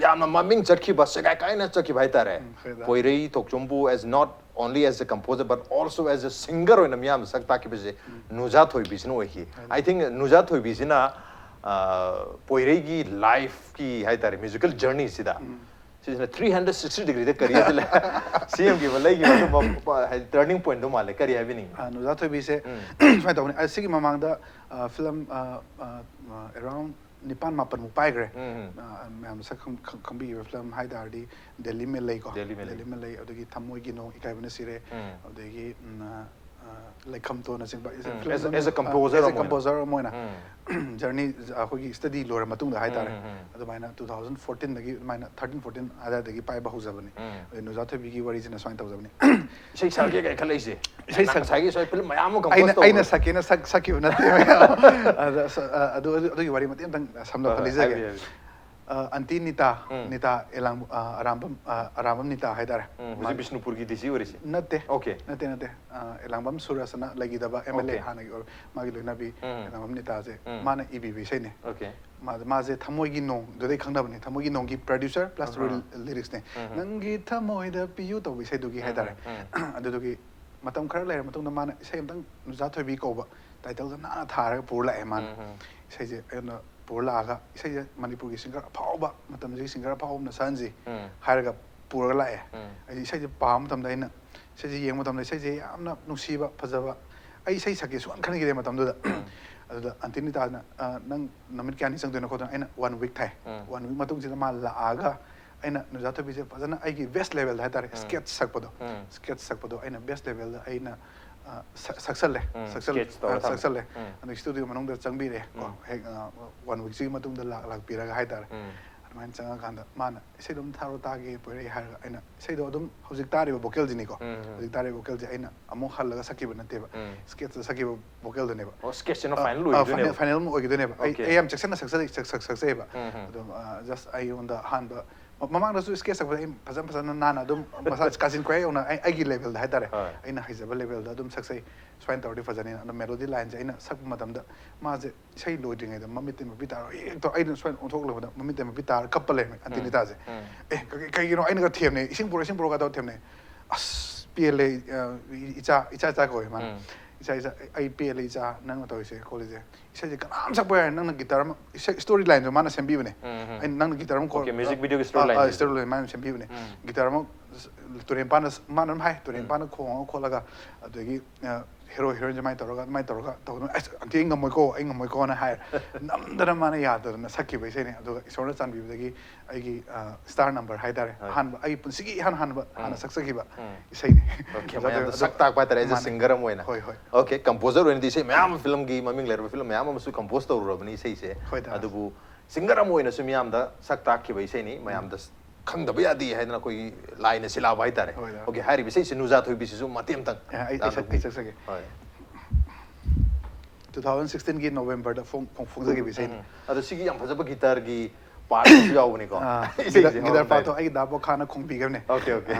ꯌꯥꯝꯅ ꯃꯃꯤꯡ ꯆꯠꯈꯤꯕ, ꯁꯦꯒꯥꯏ ꯀꯥꯏꯅ ꯆꯠꯈꯤꯕ ꯍꯥꯏꯇꯥꯔꯦ, ꯍꯣꯏꯗ꯫ ꯄꯣꯏꯔꯩ ꯇꯣꯛꯆꯣꯝꯕꯨ as not only as a composer but also as a singer ꯑꯣꯏꯅ ꯃꯤꯌꯥꯝꯅ ꯁꯛ ꯇꯥꯛꯈꯤꯕꯁꯦ ꯅꯨꯖꯥ ꯊꯣꯏꯕꯤꯁꯤꯅ ꯑꯣꯏꯈꯤ꯫ I think ꯅꯨꯖꯥ ꯊꯣꯏꯕꯤꯁꯤꯅ ꯑ, ꯄꯣꯏꯔꯩꯒꯤ ꯂꯥꯏꯐꯀꯤ ꯍꯥꯏꯇꯥꯔꯦ, ꯃ꯭ꯌꯨꯖꯤꯀꯦꯜ ꯖꯔꯅꯤꯁꯤꯗ ꯁꯤꯁꯤꯅ ꯊ꯭ꯔꯤ ꯍꯟꯗ꯭ꯔꯦꯠ ꯁꯤꯛꯁꯇꯤ ꯗꯤꯒ꯭ꯔꯤꯗ ꯀꯔꯤꯌꯔꯁꯦ ꯁꯦꯝꯈꯤꯕ, ꯂꯩꯈꯤꯕ ꯑꯗꯨꯝꯕ ꯍꯥꯏꯗꯤ ꯇꯔꯅꯤꯡ ꯄꯣꯏꯟꯠꯇꯣ ꯃꯥꯜꯂꯦ꯫ ꯀꯔꯤ ꯍꯥꯏꯕꯤꯅꯤꯡꯉꯤ? ꯑ, ꯅꯨꯖꯥ ꯊꯣꯏꯕꯤꯁꯦ ꯁꯨꯃꯥꯏꯅ ꯇꯧꯕꯅꯤ꯫ ꯑ, ꯁꯤꯒꯤ ꯃꯃꯥꯡꯗ ꯐꯤꯂꯝ ꯑꯦꯔꯥꯎꯟ ꯅꯤꯄꯥꯟ ꯃꯥꯄꯟꯃꯨꯛ ꯄꯥꯏꯈ꯭ꯔꯦ꯫ ꯎꯝ, ꯎꯝ꯫ ꯑ, ꯃꯌꯥꯝꯅ ꯁꯛ ꯈꯪ- ꯈꯪ- ꯈꯪꯕꯤꯈꯤꯕ ꯐꯤꯂꯝ ꯍꯥꯏ ꯇꯥꯔꯗꯤ ꯗꯦꯜꯂꯤ ꯃꯦꯜ ꯂꯩꯀꯣ꯫ ꯗꯦꯜꯂꯤ ꯃꯦꯜ ꯂꯩ꯫ ꯗꯦꯜꯂꯤ ꯃꯦꯜ ꯂꯩ, ꯑꯗꯒꯤ ꯊꯃꯣꯏꯒꯤ ꯅꯣꯡ, ꯏꯀꯥꯏꯕꯅ ꯁꯤꯔꯦ, ꯎꯝ꯫ ꯑꯗꯒꯤ ꯎꯝ, ꯑ, ꯑ, ꯂꯩꯈꯝꯇꯣꯟꯅꯆꯤꯡꯕ ꯎꯝ, ꯐꯤꯂꯝ as a- ꯑꯗꯨꯝ, as a ꯑ, composer as a ꯑꯃ ꯑꯣꯏꯅ꯫ composer ꯑꯃ ꯑꯣꯏꯅ ꯎꯝ꯫ ꯖꯔꯅꯤ ꯑꯩꯈꯣꯏꯒꯤ ꯁ꯭ꯇꯗꯤ ꯂꯣꯏꯔ ꯃꯇꯨꯡꯗ ꯍꯥꯏꯇꯥꯔꯦ꯫ ꯎꯝ, ꯎꯝ, ꯎꯝ꯫ ꯑꯗꯨꯃꯥꯏꯅ ꯇꯨ ꯊꯥꯎꯖꯟ ꯐꯣꯔꯇꯤꯟꯗꯒꯤ ꯑꯗꯨꯃꯥꯏꯅ ꯊꯥꯔꯇꯤꯟ ꯐꯣꯔꯇꯤꯟ ꯑꯗꯨꯋꯥꯏꯗꯒꯤ ꯄꯥꯏꯕ ꯍꯧꯖꯕꯅꯤ꯫ ꯎꯝ꯫ ꯑꯗꯩ ꯅꯨꯖꯥ ꯊꯣꯏꯕꯤꯒꯤ ꯋꯥꯔꯤꯁꯤꯅ ꯁꯨꯃꯥꯏꯅ ꯇꯧꯖꯕꯅꯤ꯫ ꯏꯁꯩ ꯁꯛꯀꯦ ꯀꯥꯏ ꯈꯜꯂꯛꯏꯁꯦ? ꯏꯁꯩ ꯁꯛ- ꯉꯁꯥꯏꯒꯤ ꯁ꯭ꯋꯥꯏ ꯐꯤꯂꯝ ꯃꯌꯥꯝ ꯑꯃ compose ꯑꯩꯅ ꯇꯧꯕ꯫ ꯑꯩꯅ ꯁꯛꯀꯦꯅ ꯁꯛ ꯁꯛꯈꯤꯕ ꯅꯠꯇꯦ꯫ ꯑꯗ ꯁ- ꯑ, ꯑꯗꯨ ꯑꯗꯨ- ꯑꯗꯨꯒꯤ ꯋꯥꯔꯤ ꯃꯇꯦꯛ ꯑꯃꯇꯪ ꯁꯝꯂꯞꯄ ꯍꯣꯏ, ꯍꯣꯏ, ꯂꯤꯖꯒꯦ꯫ ꯍꯥꯏꯕꯤꯌꯨ, ꯍꯥꯏꯕꯤꯌꯨ꯫ ꯑ, ꯑꯟꯇꯤ ꯅꯤꯇꯥ, ꯎꯝ꯫ ꯅꯤꯇꯥ ꯑꯦꯂꯥꯡ-, ꯑ, ꯑꯔꯥꯝꯕꯝ, ꯑ, ꯑꯔꯥꯝꯕꯝ ꯅꯤꯇꯥ ꯍꯥꯏꯇꯥꯔꯦ꯫ ꯎꯝ, ꯍꯧꯖꯤꯛ ꯃꯥꯒꯤ ꯕꯤꯁꯅꯨꯄꯨꯔꯒꯤ ꯗꯤ ꯁꯤ ꯑꯣꯏꯔꯤꯁꯦ? ꯅꯠꯇꯦ꯫ Okay꯫ ꯅꯠꯇꯦ, ꯅꯠꯇꯦ꯫ ꯑ, ꯑꯦꯂꯥꯡꯕꯝ ꯁꯨꯔꯁꯅ ꯂꯩꯈꯤꯗꯕ ꯑꯦꯝ ꯑꯦꯜ ꯑꯦ Okay꯫ ꯍꯥꯟꯅꯒꯤ ꯑꯣꯏ-, ꯃꯥꯒꯤ ꯂꯣꯏꯅꯕꯤ ꯎꯝ꯫ ꯑꯦꯂꯥꯡꯕꯝ ꯅꯤꯇꯥꯁꯦ ꯎꯝ꯫ ꯃꯥꯅ ꯏꯕꯤꯕ ꯏꯁꯩꯅꯦ꯫ Okay꯫ ꯃꯥ-, ꯃꯥꯁꯦ ꯊꯃꯣꯏꯒꯤ ꯅꯣꯡꯗꯨꯗꯩ ꯈꯪꯅꯕꯅꯦ, ꯊꯃꯣꯏꯒꯤ ꯅꯣꯡꯒꯤ producer plus ꯑꯍꯥ꯫ lyrics ꯅꯦ꯫ ꯎꯝ꯫ "ꯅꯪꯒꯤ ꯊꯃꯣꯏꯗ ꯄꯤꯌꯨ" ꯇꯧꯕ ꯏꯁꯩꯗꯨꯒꯤ ꯎꯝ, ꯍꯥꯏꯇꯥꯔꯦ꯫ ꯎꯝ, ꯑꯗꯨꯗꯨꯒꯤ ꯃꯇꯝ ꯈꯔ ꯂꯩꯔ ꯃꯇꯨꯡꯗ ꯃꯥꯅ ꯏꯁꯩ ꯑꯝꯇꯪ ꯅꯨꯡꯖꯥ ꯊꯣꯏꯕꯤ ꯀꯧꯕ title ꯗꯣ ꯅꯥꯟꯅ ꯊꯥꯔꯒ ꯄꯨꯔ ꯂꯥꯛꯑꯦ ꯃꯥꯅ꯫ ꯎꯝ, ꯎꯝ꯫ ꯏꯁꯩꯁꯦ ꯑꯩꯉꯣꯟꯗ ꯄꯨꯔ ꯂꯥꯛꯑꯒ ꯏꯁꯩꯁꯦ ꯃꯅꯤꯄꯨꯔꯒꯤ singer ꯑꯐꯥꯎꯕ, ꯃꯇꯝꯁꯤꯒꯤ singer ꯑꯐꯥꯎꯕ ꯑꯃꯅ ꯁꯛꯍꯟꯁꯤ ꯎꯝ꯫ ꯍꯥꯏꯔꯒ ꯄꯨꯔꯒ ꯂꯥꯛꯑꯦ꯫ ꯎꯝ꯫ ꯑꯩ ꯏꯁꯩꯁꯦ ꯄꯥꯕ ꯃꯇꯝꯗ ꯑꯩꯅ ꯏꯁꯩꯁꯦ ꯌꯦꯡꯕ ꯃꯇꯝꯗ ꯏꯁꯩꯁꯦ ꯌꯥꯝꯅ ꯅꯨꯡꯁꯤꯕ, ꯐꯖꯕ, ꯑꯩ ꯏꯁꯩ ꯁꯛꯀꯦ ꯁꯨꯡꯈꯟ ꯈꯟꯈꯤꯗꯦ ꯃꯇꯝꯗꯨꯗ꯫ ꯑꯗꯨꯗ ꯑꯟꯇꯤ ꯅꯤꯇꯥꯅ, "ꯑ, ꯅꯪ ꯅꯨꯃꯤꯠ ꯀꯌꯥꯅꯤ ꯆꯪꯗꯣꯏꯅꯣ ꯈꯣꯠꯇꯣꯏꯅꯣ?" ꯑꯩꯅ "One week" ꯊꯥꯏ꯫ ꯎꯝ꯫ One week ꯃꯇꯨꯡꯁꯤꯗ ꯃꯥ ꯂꯥꯛꯑꯒ ꯑꯩꯅ ꯅꯨꯡꯖꯥ ꯊꯣꯏꯕꯤꯁꯦ ꯐꯖꯅ ꯑꯩꯒꯤ best level ꯗ ꯍꯥꯏꯇꯥꯔꯦ, ꯎꯝ꯫ sketch ꯁꯛꯄꯗꯣ, ꯎꯝ꯫ sketch ꯁꯛꯄꯗꯣ ꯑꯩꯅ best level ꯗ ꯑꯩꯅ, ꯑ, ꯁ-, ꯁꯛꯆꯜꯂꯦ, ꯎꯝ, ꯁꯛꯆꯜ-, sketch ꯇꯧꯔ ꯑ, ꯊꯝꯃꯦ꯫ ꯁꯛꯆꯜꯂꯦ꯫ ꯎꯝ꯫ ꯑꯗꯨ studio ꯃꯅꯨꯡꯗ ꯆꯪꯕꯤꯔꯦ ꯀꯣ, ꯎꯝ꯫ ꯍꯦꯛ, ꯑ, one week ꯁꯤꯒꯤ ꯃꯇꯨꯡꯗ ꯂꯥꯛ-, ꯂꯥꯛꯄꯤꯔꯒ ꯍꯥꯏꯇꯥꯔꯦ꯫ ꯎꯝ꯫ ꯑꯗꯨꯃꯥꯏꯅ ꯆꯪꯉꯀꯥꯟꯗ ꯃꯥꯅ ꯏꯁꯩꯗꯣ ꯑꯝꯇ ꯊꯥꯔꯣ ꯇꯥꯒꯦ ꯄꯣꯏꯔꯩ ꯍꯥꯏꯔꯒ ꯑꯩꯅ ꯏꯁꯩꯗꯣ ꯑꯗꯨꯝ ꯍꯧꯖꯤꯛ ꯇꯥꯔꯤꯕ vocal ꯁꯤꯅꯤꯀꯣ, ꯎꯝ, ꯎꯝ꯫ ꯍꯧꯖꯤꯛ ꯇꯥꯔꯤꯕ vocal ꯁꯦ ꯑꯩꯅ ꯑꯃꯨꯛ ꯍꯜꯂꯒ ꯁꯛꯈꯤꯕ ꯅꯠꯇꯦꯕ, ꯎꯝ꯫ sketch ꯇ ꯁꯛꯈꯤꯕ vocal ꯗꯨꯅꯦꯕ꯫ ꯑꯣ, sketch ꯁꯤꯅ ꯑ, final ꯑ, ꯑꯣꯏꯈꯤꯗꯣꯏꯅꯦꯕ? final, final ꯑꯃ ꯑꯣꯏꯈꯤꯗꯣꯏꯅꯦꯕ꯫ ꯑꯩ, Okay꯫ ꯑꯩ ꯌꯥꯝ ꯆꯦꯛꯁꯤꯟꯅ ꯁꯛꯆ-, ꯁꯛ-, ꯁꯛ-, ꯁꯛꯆꯩꯑꯕ꯫ ꯎꯝ, ꯎꯝ꯫ ꯑꯗꯨꯝ, ꯑ, just ꯑꯩꯉꯣꯟꯗ ꯑꯍꯥꯟꯕ ꯃ-, ꯃꯃꯥꯡꯗꯁꯨ sketch ꯁꯛꯄꯗ ꯑꯩ ꯐꯖꯅ ꯐꯖꯅ ꯅꯥꯟꯅ ꯑꯗꯨꯝ ꯃꯁꯥ ꯀꯥꯆꯤꯟ ꯀꯣꯏꯌꯥ ꯌꯧꯅ ꯑꯩ, ꯑꯩꯒꯤ level ꯗ ꯍꯥꯏꯇꯥꯔꯦ, ꯍꯣꯏ꯫ ꯑꯩꯅ ꯍꯩꯖꯕ level ꯗ ꯑꯗꯨꯝ ꯁꯛꯆꯩ꯫ ꯁꯨꯃꯥꯏꯅ ꯇꯧꯔꯗꯤ ꯐꯖꯅꯤꯅ꯫ ꯑꯗꯣ melody line ꯁꯦ ꯑꯩꯅ ꯁꯛꯄ ꯃꯇꯝꯗ ꯃꯥꯁꯦ ꯏꯁꯩ ꯂꯣꯏꯗ꯭ꯔꯤꯉꯩꯗ ꯃꯃꯤꯠꯇꯩ ꯃꯄꯤ ꯇꯥꯔꯣ ꯍꯦꯛꯇ ꯑꯩꯅ ꯁꯨꯃꯥꯏꯅ ꯑꯣꯟꯊꯣꯛꯂꯛꯄꯗ ꯃꯃꯤꯠꯇꯩ ꯃꯄꯤ ꯇꯥꯔ ꯀꯞꯄ ꯂꯩꯔꯝꯃꯦ ꯑꯟꯇꯤ ꯎꯝ, ꯅꯤꯇꯥꯁꯦ꯫ ꯎꯝ꯫ "ꯑꯦ, ꯀ-, ꯀꯩꯒꯤꯅꯣ?" ꯑꯩꯅꯒ ꯊꯦꯝꯅꯩ, "ꯏꯁꯤꯡ ꯄꯨꯔꯛꯑꯣ, ꯏꯁꯤꯡ ꯄꯨꯔꯛꯑꯣ" ꯀ ꯇꯧꯔ ꯊꯦꯝꯅꯩ꯫ "ꯑꯁ, ꯄꯦꯜꯂꯦ, ꯑ, ꯏꯆꯥ, ꯏꯆꯥ, ꯏꯆꯥ" ꯀꯧꯋꯦ ꯃꯥꯅ꯫ ꯎꯝ꯫ "ꯏꯆꯥ, ꯏꯆꯥ, ꯑꯩ ꯄꯦꯜꯂꯦ ꯏꯆꯥ, ꯅꯪꯅ ꯇꯧꯔꯤꯁꯦ ꯈꯣꯠꯂꯤꯁꯦ꯫ ꯏꯁꯩꯁꯦ ꯀꯅꯥꯝ ꯁꯛꯄ ꯌꯥꯔꯦ, ꯅꯪꯅ guitar ꯑꯃ", ꯏꯁꯩ story line ꯁꯨ ꯃꯥꯅ ꯁꯦꯝꯕꯤꯕꯅꯦ꯫ ꯎꯝ, ꯎꯝ꯫ ꯑꯩꯅ, "ꯅꯪꯅ guitar ꯑꯃ ꯈꯣ-, Okay, music video ꯒꯤ ꯑ, story line ꯑ, ꯁꯦ꯫ story line ꯃꯥꯅ ꯁꯦꯝꯕꯤꯕꯅꯦ꯫ ꯎꯝ꯫ Guitar ꯑꯃ ꯇꯨꯔꯦꯟ ꯄꯥꯟꯗ ꯃꯥꯅ ꯑꯗꯨꯝ ꯍꯥꯏ, ꯇꯨꯔꯦꯟ ꯎꯝ꯫ ꯄꯥꯟꯗ ꯈꯣꯡꯉꯒ ꯈꯣꯠꯂꯒ, ꯑꯗꯒꯤ, ꯑ, hero heroine ꯁꯦ ꯁꯨꯃꯥꯏꯅ ꯇꯧꯔꯒ, ꯑꯗꯨꯃꯥꯏꯅ ꯇꯧꯔꯒ ꯇꯧꯗꯅ, "ꯑꯁ, ꯑꯟꯇꯤ, ꯑꯩ ꯉꯝꯃꯣꯏꯀꯣ, ꯑꯩ ꯉꯝꯃꯣꯏꯀꯣꯅ" ꯍꯥꯏ꯫ ꯅꯝꯗꯅ ꯃꯥꯅ ꯌꯥꯗꯗꯅ ꯁꯛꯈꯤꯕ ꯏꯁꯩꯅꯦ꯫ ꯑꯗꯨꯒ ꯏꯁꯣꯔꯅ ꯆꯥꯟꯕꯤꯕꯗꯒꯤ ꯑꯩꯒꯤ, ꯑ, star number ꯍꯥꯏꯇꯥꯔꯦ, ꯍꯣꯏ꯫ ꯑꯍꯥꯟꯕ, ꯑꯩ ꯄꯨꯟꯁꯤꯒꯤ ꯏꯍꯥꯟ ꯍꯥꯟꯕ ꯍꯥꯟꯅ ꯎꯝ꯫ ꯁꯛꯆꯈꯤꯕ ꯎꯝ꯫ ꯏꯁꯩꯅꯦ꯫ Okay, ꯑꯗꯨ, ꯃꯌꯥꯝꯗ ꯑꯗꯨ, ꯁꯛ ꯇꯥꯛꯄ ꯍꯥꯏꯇꯥꯔꯦ, as a ꯃꯥꯅꯦ꯫ singer ꯑꯃ ꯑꯣꯏꯅ꯫ ꯍꯣꯏ, ꯍꯣꯏ꯫ Okay, composer ꯑꯣꯏꯅꯗꯤ ꯏꯁꯩ ꯃꯌꯥꯝ ꯑꯃ, film ꯒꯤ ꯃꯃꯤꯡ ꯂꯩꯔꯕ film ꯃꯌꯥꯝ ꯑꯃꯁꯨ compose ꯇꯧꯔꯨꯔꯕꯅꯤ ꯏꯁꯩꯁꯦ꯫ ꯍꯣꯏ, ꯗꯥ꯫ ꯑꯗꯨꯕꯨ singer ꯑꯃ ꯑꯣꯏꯅꯁꯨ ꯃꯤꯌꯥꯝꯗ ꯁꯛ ꯇꯥꯛꯈꯤꯕ ꯏꯁꯩꯅꯤ, ꯃꯌꯥꯝꯗ ꯈꯪꯗꯕ ꯌꯥꯗꯦ ꯍꯥꯏꯗꯅ ꯑꯩꯈꯣꯏꯒꯤ ꯂꯥꯏꯅ ꯁꯤꯜꯂꯛꯑꯕ ꯍꯥꯏꯇꯥꯔꯦ꯫ ꯍꯣꯏ, ꯗꯥ꯫ Okay, ꯍꯥꯏꯔꯤꯕ ꯏꯁꯩꯁꯤ ꯅꯨꯖꯥ ꯊꯣꯏꯕꯤꯁꯤꯁꯨ ꯃꯇꯦꯛ ꯑꯃꯇꯪ ꯑꯦ, ꯑꯩ, ꯑꯩ ꯗꯥ ꯁꯛ-, ꯊꯣꯏꯕꯤ꯫ ꯑꯩ ꯁꯛꯆꯒꯦ꯫ ꯍꯣꯏ꯫ Two thousand sixteen ꯒꯤ November ꯗ ꯐꯣꯡ-, ꯐꯣꯡ-, ꯐꯣꯡꯖꯈꯤꯕ ꯏꯁꯩꯅꯤ꯫ ꯎꯝ, ꯎꯝ꯫ ꯑꯗꯣ ꯁꯤꯒꯤ ꯌꯥꯝ ꯐꯖꯕ guitar ꯒꯤ ꯄꯥꯔꯠꯁꯨ ꯌꯥꯎꯕꯅꯤꯀꯣ꯫ ꯑꯥ, ꯏꯁꯩꯁꯦ ꯒꯤꯇꯥꯔ ꯄꯥꯔꯠꯇꯣ ꯍꯧꯔꯝꯗꯥꯏꯗ꯫ ꯑꯩꯒꯤ ꯗꯥ ꯕꯣꯈꯥꯅ ꯈꯣꯡꯕꯤꯈ꯭ꯔꯕꯅꯦ꯫ Okay, okay.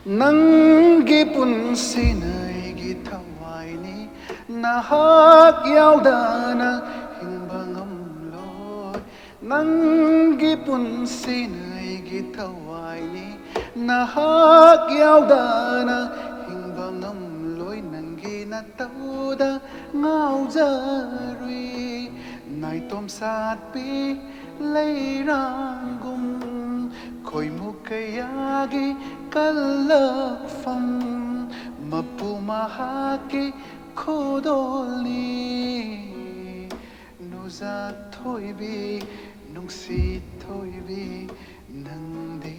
ꯅꯪꯒꯤ ꯄꯨꯟꯁꯤꯅ ꯑꯩꯒꯤ ꯊꯋꯥꯏꯅꯤ꯫ ꯅꯍꯥꯛ ꯌꯥꯎꯗꯅ ꯍꯤꯡꯕ ꯉꯝꯂꯣꯏ꯫ ꯅꯪꯒꯤ ꯄꯨꯟꯁꯤꯅ ꯑꯩꯒꯤ ꯊꯋꯥꯏꯅꯤ꯫ ꯅꯍꯥꯛ ꯌꯥꯎꯗꯅ ꯍꯤꯡꯕ ꯉꯝꯂꯣꯏ꯫ ꯅꯪꯒꯤ ꯅꯇꯧꯗ ꯉꯥꯎꯖꯔꯨꯏ꯫ ꯅꯥꯏꯇꯣꯝ ꯁꯥꯠꯄꯤ ꯂꯩꯔꯥꯡꯒꯨꯝ ꯈꯣꯏꯃꯨ ꯀꯌꯥꯒꯤ ꯀꯜꯂꯛꯐꯝ ꯃꯄꯨ ꯃꯍꯥꯛꯀꯤ ꯈꯨꯗꯣꯜꯅꯤ꯫ ꯅꯨꯖꯥ ꯊꯣꯏꯕꯤ, ꯅꯨꯡꯁꯤ ꯊꯣꯏꯕꯤ, ꯅꯪꯗꯤ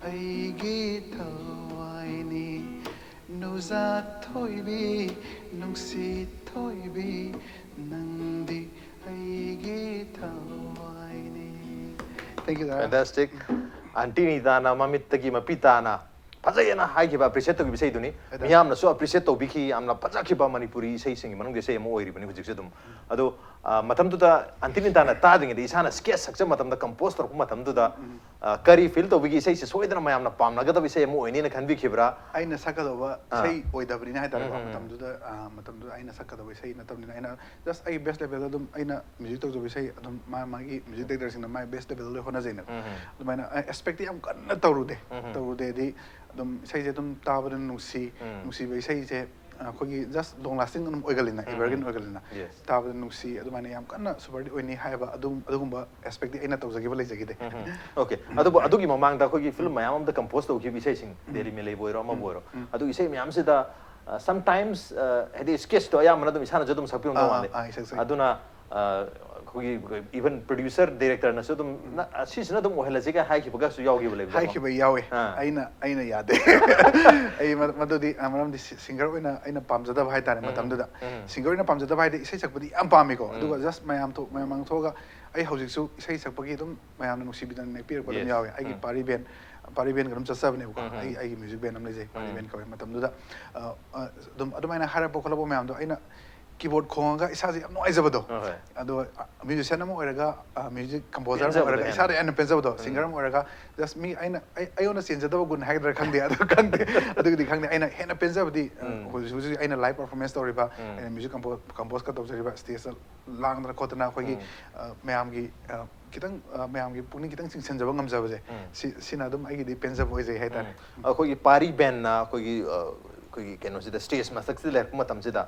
ꯑꯩꯒꯤ ꯊꯋꯥꯏꯅꯤ꯫ ꯅꯨꯖꯥ ꯊꯣꯏꯕꯤ, ꯅꯨꯡꯁꯤ ꯊꯣꯏꯕꯤ, ꯅꯪꯗꯤ ꯑꯩꯒꯤ ꯊꯋꯥꯏꯅꯤ꯫ Thank you, sir. Fantastic. ꯑꯟꯇꯤ ꯅꯤꯇꯥꯅ ꯃꯃꯤꯠꯇꯒꯤ ꯃꯄꯤ ꯇꯥꯅ ꯐꯖꯩꯌꯦꯅ ꯍꯥꯏꯈꯤꯕ, ꯑꯦꯄ꯭ꯔꯤꯁꯤꯌꯦꯠ ꯇꯧꯈꯤꯕ ꯏꯁꯩꯗꯨꯅꯤ꯫ ꯍꯥꯏꯇꯥꯔꯦ꯫ ꯃꯤꯌꯥꯝꯅꯁꯨ ꯑꯦꯄ꯭ꯔꯤꯁꯤꯌꯦꯠ ꯇꯧꯕꯤꯈꯤ꯫ ꯌꯥꯝꯅ ꯐꯖꯈꯤꯕ ꯃꯅꯤꯄꯨꯔꯤ ꯏꯁꯩꯁꯤꯡꯒꯤ ꯃꯅꯨꯡꯗ ꯏꯁꯩ ꯑꯃ ꯑꯣꯏꯔꯤꯕꯅꯤ ꯍꯧꯖꯤꯛꯁꯦ ꯑꯗꯨꯝ꯫ ꯑꯗꯣ, ꯑ, ꯃꯇꯝꯗꯨꯗ ꯑꯟꯇꯤ ꯅꯤꯇꯥꯅ ꯇꯥꯗ꯭ꯔꯤꯉꯩꯗ ꯏꯁꯥꯅ ꯁ꯭ꯀꯦꯠꯁ ꯁꯛꯆꯕ ꯃꯇꯝꯗ, ꯀꯝꯄꯣꯁ ꯇꯧꯔꯛꯄ ꯃꯇꯝꯗꯨꯗ, ꯑ, ꯀꯔꯤ ꯐꯤꯜ ꯇꯧꯕꯤꯒꯦ? ꯏꯁꯩꯁꯦ ꯁꯣꯏꯗꯅ ꯃꯌꯥꯝꯅ ꯄꯥꯝꯅꯒꯗꯕ ꯏꯁꯩ ꯑꯃ ꯑꯣꯏꯅꯦꯅ ꯈꯟꯕꯤꯈꯤꯕ꯭ꯔꯥ? ꯑꯩꯅ ꯁꯛꯀꯗꯧꯕ ꯑꯥ꯫ ꯏꯁꯩ ꯑꯣꯏꯗꯕꯅꯤꯅ ꯍꯥꯏꯇꯥꯔꯦꯀꯣ꯫ ꯎꯝ, ꯎꯝ, ꯎꯝ꯫ ꯃꯇꯝꯗꯨꯗ, ꯑ, ꯃꯇꯝꯗꯨꯗ ꯑꯩꯅ ꯁꯛꯀꯗꯧꯕ ꯏꯁꯩ ꯅꯠꯇꯕꯅꯤꯅ, ꯑꯩꯅ ꯖꯁ ꯑꯩ ꯕꯦꯁ ꯂꯦꯚꯦꯜꯗ ꯑꯗꯨꯝ ꯑꯩꯅ ꯃ꯭ꯌꯨꯖꯤꯛ ꯇꯧꯖꯕ ꯏꯁꯩ ꯑꯗꯨꯝ ꯃꯥ ꯃꯥꯒꯤ ꯃ꯭ꯌꯨꯖꯤꯛ ꯗꯥꯏꯔꯦꯛꯇꯔꯁꯤꯡꯅ ꯃꯥꯏ ꯕꯦꯁ ꯂꯦꯚꯦꯜꯗ ꯂꯣꯏ ꯍꯣꯠꯅꯖꯩꯅꯦꯕ꯫ ꯎꯝ, ꯎꯝ꯫ ꯑꯗꯨꯃꯥꯏꯅ ꯑꯦꯛꯁꯄꯦꯛꯇꯤ ꯌꯥꯝ ꯀꯟꯅ ꯇꯧꯔꯨꯗꯦ꯫ ꯎꯝ, ꯎꯝ꯫ ꯇꯧꯔꯨꯗꯦꯗꯤ ꯑꯗꯨꯝ ꯏꯁꯩꯁꯦ ꯑꯗꯨꯝ ꯇꯥꯕꯗ ꯅꯨꯡꯁꯤ꯫ ꯎꯝ꯫ ꯅꯨꯡꯁꯤꯕ ꯏꯁꯩꯁꯦ, ꯑ, ꯑꯩꯈꯣꯏꯒꯤ ꯖꯁ ꯂꯣꯡ ꯂꯥꯁꯇꯤꯡ ꯑꯗꯨꯝ ꯑꯣꯏꯒꯜꯂꯤꯅ, ꯎꯝ, ꯑꯦꯚꯔꯒ꯭ꯔꯤꯟ ꯎꯝ꯫ ꯑꯣꯏꯒꯜꯂꯤꯅ꯫ Yes. ꯇꯥꯕꯗ ꯅꯨꯡꯁꯤ, ꯑꯗꯨꯃꯥꯏꯅ ꯌꯥꯝ ꯀꯟꯅ ꯁꯨꯄꯔ ꯍꯤꯠ ꯑꯣꯏꯅꯤ ꯍꯥꯏꯕ ꯑꯗꯨꯝ ꯑꯗꯨꯒꯨꯝꯕ ꯑꯦꯛꯁꯄꯦꯛꯇꯤ ꯑꯩꯅ ꯇꯧꯖꯈꯤꯕ ꯂꯩꯖꯈꯤꯗꯦ꯫ ꯎꯝ, ꯎꯝ꯫ Okay. ꯑꯗꯨꯕꯨ ꯑꯗꯨꯒꯤ ꯃꯃꯥꯡꯗ ꯑꯩꯈꯣꯏꯒꯤ ꯐꯤꯂꯝ ꯃꯌꯥꯝ ꯑꯃꯗ ꯀꯝꯄꯣꯁ ꯇꯧꯈꯤꯕ ꯏꯁꯩꯁꯤꯡ, ꯗꯦꯂꯤ ꯃꯦꯂꯦꯕꯨ ꯑꯣꯏꯔꯣ, ꯑꯃꯕꯨ ꯑꯣꯏꯔꯣ, ꯎꯝ꯫ ꯑꯗꯨ ꯏꯁꯩ ꯃꯌꯥꯝꯁꯤꯗ, ꯑ, sometimes, ꯑ, ꯍꯥꯏꯗꯤ ꯁ꯭ꯀꯦꯠꯁꯇꯣ ꯑꯌꯥꯝꯕꯅ ꯑꯗꯨꯝ ꯏꯁꯥꯅꯁꯨ ꯑꯗꯨꯝ ꯁꯛꯄꯤꯔꯝꯗꯧ ꯑꯥ, ꯃꯥꯜꯂꯦ꯫ ꯑꯥ, ꯑꯩ ꯁꯛꯆꯩ꯫ ꯑꯗꯨꯅ, ꯑ, ꯑꯩꯈꯣꯏꯒꯤ even producer director ꯅꯁꯨ ꯑꯗꯨꯝ "ꯅ-, ꯑꯁꯤꯁꯤꯅ ꯑꯗꯨꯝ ꯑꯣꯏꯍꯜꯂꯁꯤꯒ" ꯍꯥꯏꯈꯤꯕꯒꯁꯨ ꯌꯥꯎꯈꯤꯕ ꯂꯩꯕ꯭ꯔꯥ? ꯍꯥꯏꯈꯤꯕ ꯌꯥꯎꯋꯦ꯫ ꯑꯥ꯫ ꯑꯩꯅ ꯑꯩꯅ ꯌꯥꯗꯦ꯫ ꯑꯩ ꯃ- ꯃꯗꯨꯗꯤ ꯑ, ꯃꯔꯝꯗꯤ ꯁꯤꯡꯒꯔ ꯑꯣꯏꯅ ꯑꯩꯅ ꯄꯥꯝꯖꯗꯕ ꯍꯥꯏꯇꯥꯔꯦ꯫ ꯃꯇꯝꯗꯨꯗ ꯁꯤꯡꯒꯔ ꯑꯣꯏꯅ ꯄꯥꯝꯖꯗꯕ ꯍꯥꯏꯗꯤ ꯏꯁꯩ ꯁꯛꯄꯗꯤ ꯌꯥꯝ ꯄꯥꯝꯃꯤꯀꯣ꯫ ꯑꯗꯨꯒ ꯖꯁ ꯃꯌꯥꯝ ꯊꯣꯛ ꯃꯌꯥꯝ ꯃꯥꯡ ꯊꯣꯛꯑꯒ ꯑꯩ ꯍꯧꯖꯤꯛꯁꯨ ꯏꯁꯩ ꯁꯛꯄꯒꯤ ꯑꯗꯨꯝ ꯃꯌꯥꯝꯅ ꯅꯨꯡꯁꯤꯕꯤꯗꯅ ꯅꯦꯛꯄꯤꯔꯛꯄ ꯑꯗꯨꯝ ꯌꯥꯎꯋꯦ꯫ ꯑꯩꯒꯤ ꯄꯥꯔꯤ ꯕꯦꯟ ꯄꯥꯔꯤ ꯕꯦꯟꯒ ꯑꯗꯨꯝ ꯆꯠꯆꯕꯅꯦꯕꯀꯣ꯫ ꯑꯩ ꯑꯩꯒꯤ ꯃ꯭ꯌꯨꯖꯤꯛ ꯕꯦꯟ ꯑꯃ ꯂꯩꯖꯩ, ꯄꯥꯔꯤ ꯕꯦꯟ ꯀꯧꯋꯦ꯫ ꯃꯇꯝꯗꯨꯗ ꯑ, ꯑ, ꯑꯗꯨꯝ ꯑꯗꯨꯃꯥꯏꯅ ꯍꯥꯏꯔꯛꯄ ꯈꯣꯠꯂꯛꯄ ꯃꯌꯥꯝꯗꯣ ꯑꯩꯅ ꯀꯤꯕꯣꯔꯗ ꯈꯣꯡꯉꯒ ꯏꯁꯥꯁꯦ ꯌꯥꯝ ꯅꯨꯡꯉꯥꯏꯖꯕꯗꯣ꯫ ꯍꯣꯏ꯫ ꯑꯗꯨꯒ ꯃ꯭ꯌꯨꯖꯤꯁꯤꯌꯥꯟ ꯑꯃ ꯑꯣꯏꯔꯒ, ꯃ꯭ꯌꯨꯖꯤꯛ ꯀꯝꯄꯣꯖꯔ ꯑꯃ ꯄꯦꯟꯖꯕꯗꯣ ꯑꯣꯏꯔꯒ ꯍꯦꯟꯅ꯫ ꯏꯁꯥꯗ ꯍꯦꯟꯅ ꯄꯦꯟꯖꯕꯗꯣ꯫ ꯁꯤꯡꯒꯔ ꯑꯃ ꯑꯣꯏꯔꯒ ꯖꯁ ꯃꯤ ꯑꯩꯅ ꯑꯩ ꯑꯩꯉꯣꯟꯗ ꯆꯦꯟꯖꯗꯕ ꯒꯨꯟ ꯍꯥꯏꯒꯗ꯭ꯔꯥ ꯈꯪꯗꯦ꯫ ꯑꯗꯨ ꯈꯪꯗꯦ꯫ ꯑꯗꯨꯒꯤꯗꯤ ꯈꯪꯗꯦ꯫ ꯑꯩꯅ ꯍꯦꯟꯅ ꯄꯦꯟꯖꯕꯗꯤ ꯑ, ꯍꯧꯖꯤꯛ ꯍꯧꯖꯤꯛ ꯑꯩꯅ ꯂꯥꯏꯚ ꯄꯔꯐꯣꯔꯃꯦꯟꯁ ꯇꯧꯔꯤꯕ, ꯑꯩꯅ ꯃ꯭ꯌꯨꯖꯤꯛ ꯀꯝꯄꯣ ꯀꯝꯄꯣꯁꯀ ꯇꯧꯖꯔꯤꯕ, ꯁ꯭ꯇꯦꯖꯇ ꯂꯥꯡꯗꯅ ꯈꯣꯠꯇꯅ ꯑꯩꯈꯣꯏꯒꯤ ꯑ, ꯃꯌꯥꯝꯒꯤ ꯑ, ꯈꯤꯇꯪ ꯑ, ꯃꯌꯥꯝꯒꯤ ꯄꯨꯛꯅꯤꯡ ꯈꯤꯇꯪ ꯆꯤꯡꯁꯤꯟꯖꯕ ꯉꯝꯖꯕꯁꯦ꯫ ꯁꯤ ꯁꯤꯅ ꯑꯗꯨꯝ ꯑꯩꯒꯤꯗꯤ ꯄꯦꯟꯖꯕ ꯑꯣꯏꯖꯩ ꯍꯥꯏꯇꯥꯔꯦ꯫ ꯑꯩꯈꯣꯏꯒꯤ ꯄꯥꯔꯤ ꯕꯦꯟꯅ ꯑꯩꯈꯣꯏꯒꯤ ꯑ, ꯑꯩꯈꯣꯏꯒꯤ ꯀꯩꯅꯣꯁꯤꯗ, ꯁ꯭ꯇꯦꯖ ꯃꯊꯛꯁꯤꯗ ꯂꯩꯔꯛꯄ ꯃꯇꯝꯁꯤꯗ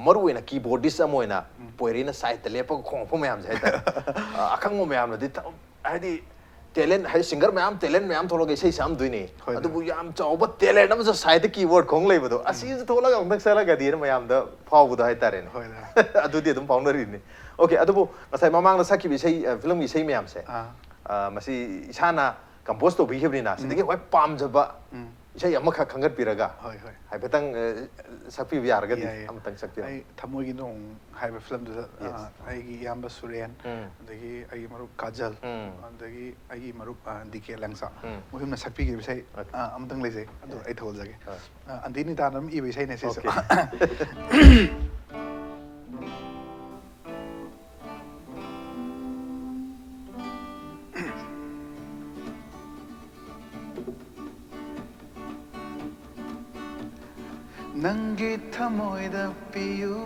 ꯃꯔꯨ ꯑꯣꯏꯅ ꯀꯤꯕꯣꯔꯗꯤꯁ ꯑꯃ ꯑꯣꯏꯅ ꯄꯣꯏꯔꯦꯅ ꯁꯥꯏꯗꯇ ꯂꯦꯞꯄꯒ ꯈꯣꯡꯉꯛꯄ ꯃꯌꯥꯝꯁꯦ ꯍꯥꯏꯇꯥꯔꯦ꯫ ꯑ, ꯑꯈꯪꯕ ꯃꯌꯥꯝꯅꯗꯤ ꯊ- ꯍꯥꯏꯗꯤ ꯇꯦꯂꯦꯟ ꯍꯥꯏꯗꯤ ꯁꯤꯡꯒꯔ ꯃꯌꯥꯝ, ꯇꯦꯂꯦꯟ ꯃꯌꯥꯝ ꯊꯣꯛꯂꯛꯑꯒ ꯏꯁꯩ ꯁꯛꯑꯝꯗꯣꯏꯅꯦ꯫ ꯍꯣꯏ, ꯑꯗꯨꯕꯨ ꯌꯥꯝ ꯆꯥꯎꯕ ꯇꯦꯂꯦꯟ ꯑꯃꯁꯨ ꯁꯥꯏꯗꯇ ꯀꯤꯕꯣꯔꯗ ꯈꯣꯡ ꯂꯩꯕꯗꯣ, ꯑꯁꯤꯁꯨ ꯊꯣꯛꯂꯛꯑꯒ ꯑꯃꯨꯛꯇꯪ ꯆꯠꯂꯒꯗꯤꯅ ꯃꯌꯥꯝꯗ ꯐꯥꯎꯕꯗꯣ ꯍꯥꯏꯇꯥꯔꯦꯅꯦ꯫ ꯍꯣꯏꯗ꯫ ꯑꯗꯨꯗꯤ ꯑꯗꯨꯝ ꯐꯥꯎꯅꯔꯤꯅꯤ꯫ ꯑꯣꯀꯦ, ꯑꯗꯨꯕꯨ ꯉꯁꯥꯏ ꯃꯃꯥꯡꯗ ꯁꯛꯈꯤꯕ ꯏꯁꯩ, ꯑ, ꯐꯤꯂꯝꯒꯤ ꯏꯁꯩ ꯃꯌꯥꯝꯁꯦ, ꯑꯥ꯫ ꯑ, ꯃꯁꯤ ꯏꯁꯥꯅ ꯀꯝꯄꯣꯖ ꯇꯧꯕꯤꯈꯤꯕꯅꯤꯅ, ꯁꯤꯗꯒꯤ ꯈ꯭ꯋꯥꯏ ꯄꯥꯝꯖꯕ ꯎꯝ꯫ ꯏꯁꯩ ꯑꯃꯈꯛ ꯈꯟꯒꯠꯄꯤꯔꯒ ꯍꯣꯏ, ꯍꯣꯏ꯫ ꯍꯥꯏꯐꯦꯠꯇꯪ, ꯑ, ꯁꯛꯄꯤꯕ ꯌꯥꯔꯒꯗꯤ ꯌꯥꯏ, ꯌꯥꯏ꯫ ꯑꯃꯇꯪ ꯁꯛꯄꯤꯔꯣ꯫ ꯑꯩ ꯊꯃꯣꯏꯒꯤ ꯅꯣꯡ ꯍꯥꯏꯕ ꯐꯤꯂꯝꯗꯨꯗ, Yes. ꯑ, ꯑꯩꯒꯤ ꯏꯌꯥꯝꯕ ꯁꯨꯔꯦꯟ, ꯎꯝ꯫ ꯑꯗꯒꯤ ꯑꯩꯒꯤ ꯃꯔꯨꯞ ꯀꯥꯖꯜ, ꯎꯝ꯫ ꯑꯗꯒꯤ ꯑꯩꯒꯤ ꯃꯔꯨꯞ, ꯑ, ꯗꯤ ꯀꯦ ꯂꯪꯆꯥ, ꯎꯝ꯫ ꯃꯈꯣꯏ ꯑꯍꯨꯝꯅ ꯁꯛꯄꯤꯈꯤꯕ ꯏꯁꯩ, Okay. ꯑ, ꯑꯃꯇꯪ ꯂꯩꯖꯩ꯫ ꯑꯗꯨ ꯑꯩ ꯊꯧꯒꯜꯖꯒꯦ꯫ ꯍꯣꯏ꯫ ꯑ, ꯑꯟꯗꯤꯅꯤꯇꯥꯅ ꯑꯗꯨꯝ ꯏꯕ ꯏꯁꯩꯅꯦ ꯁꯤꯁꯦ꯫ Okay. ꯅꯪꯒꯤ ꯊꯃꯣꯏꯗ ꯄꯤꯌꯨ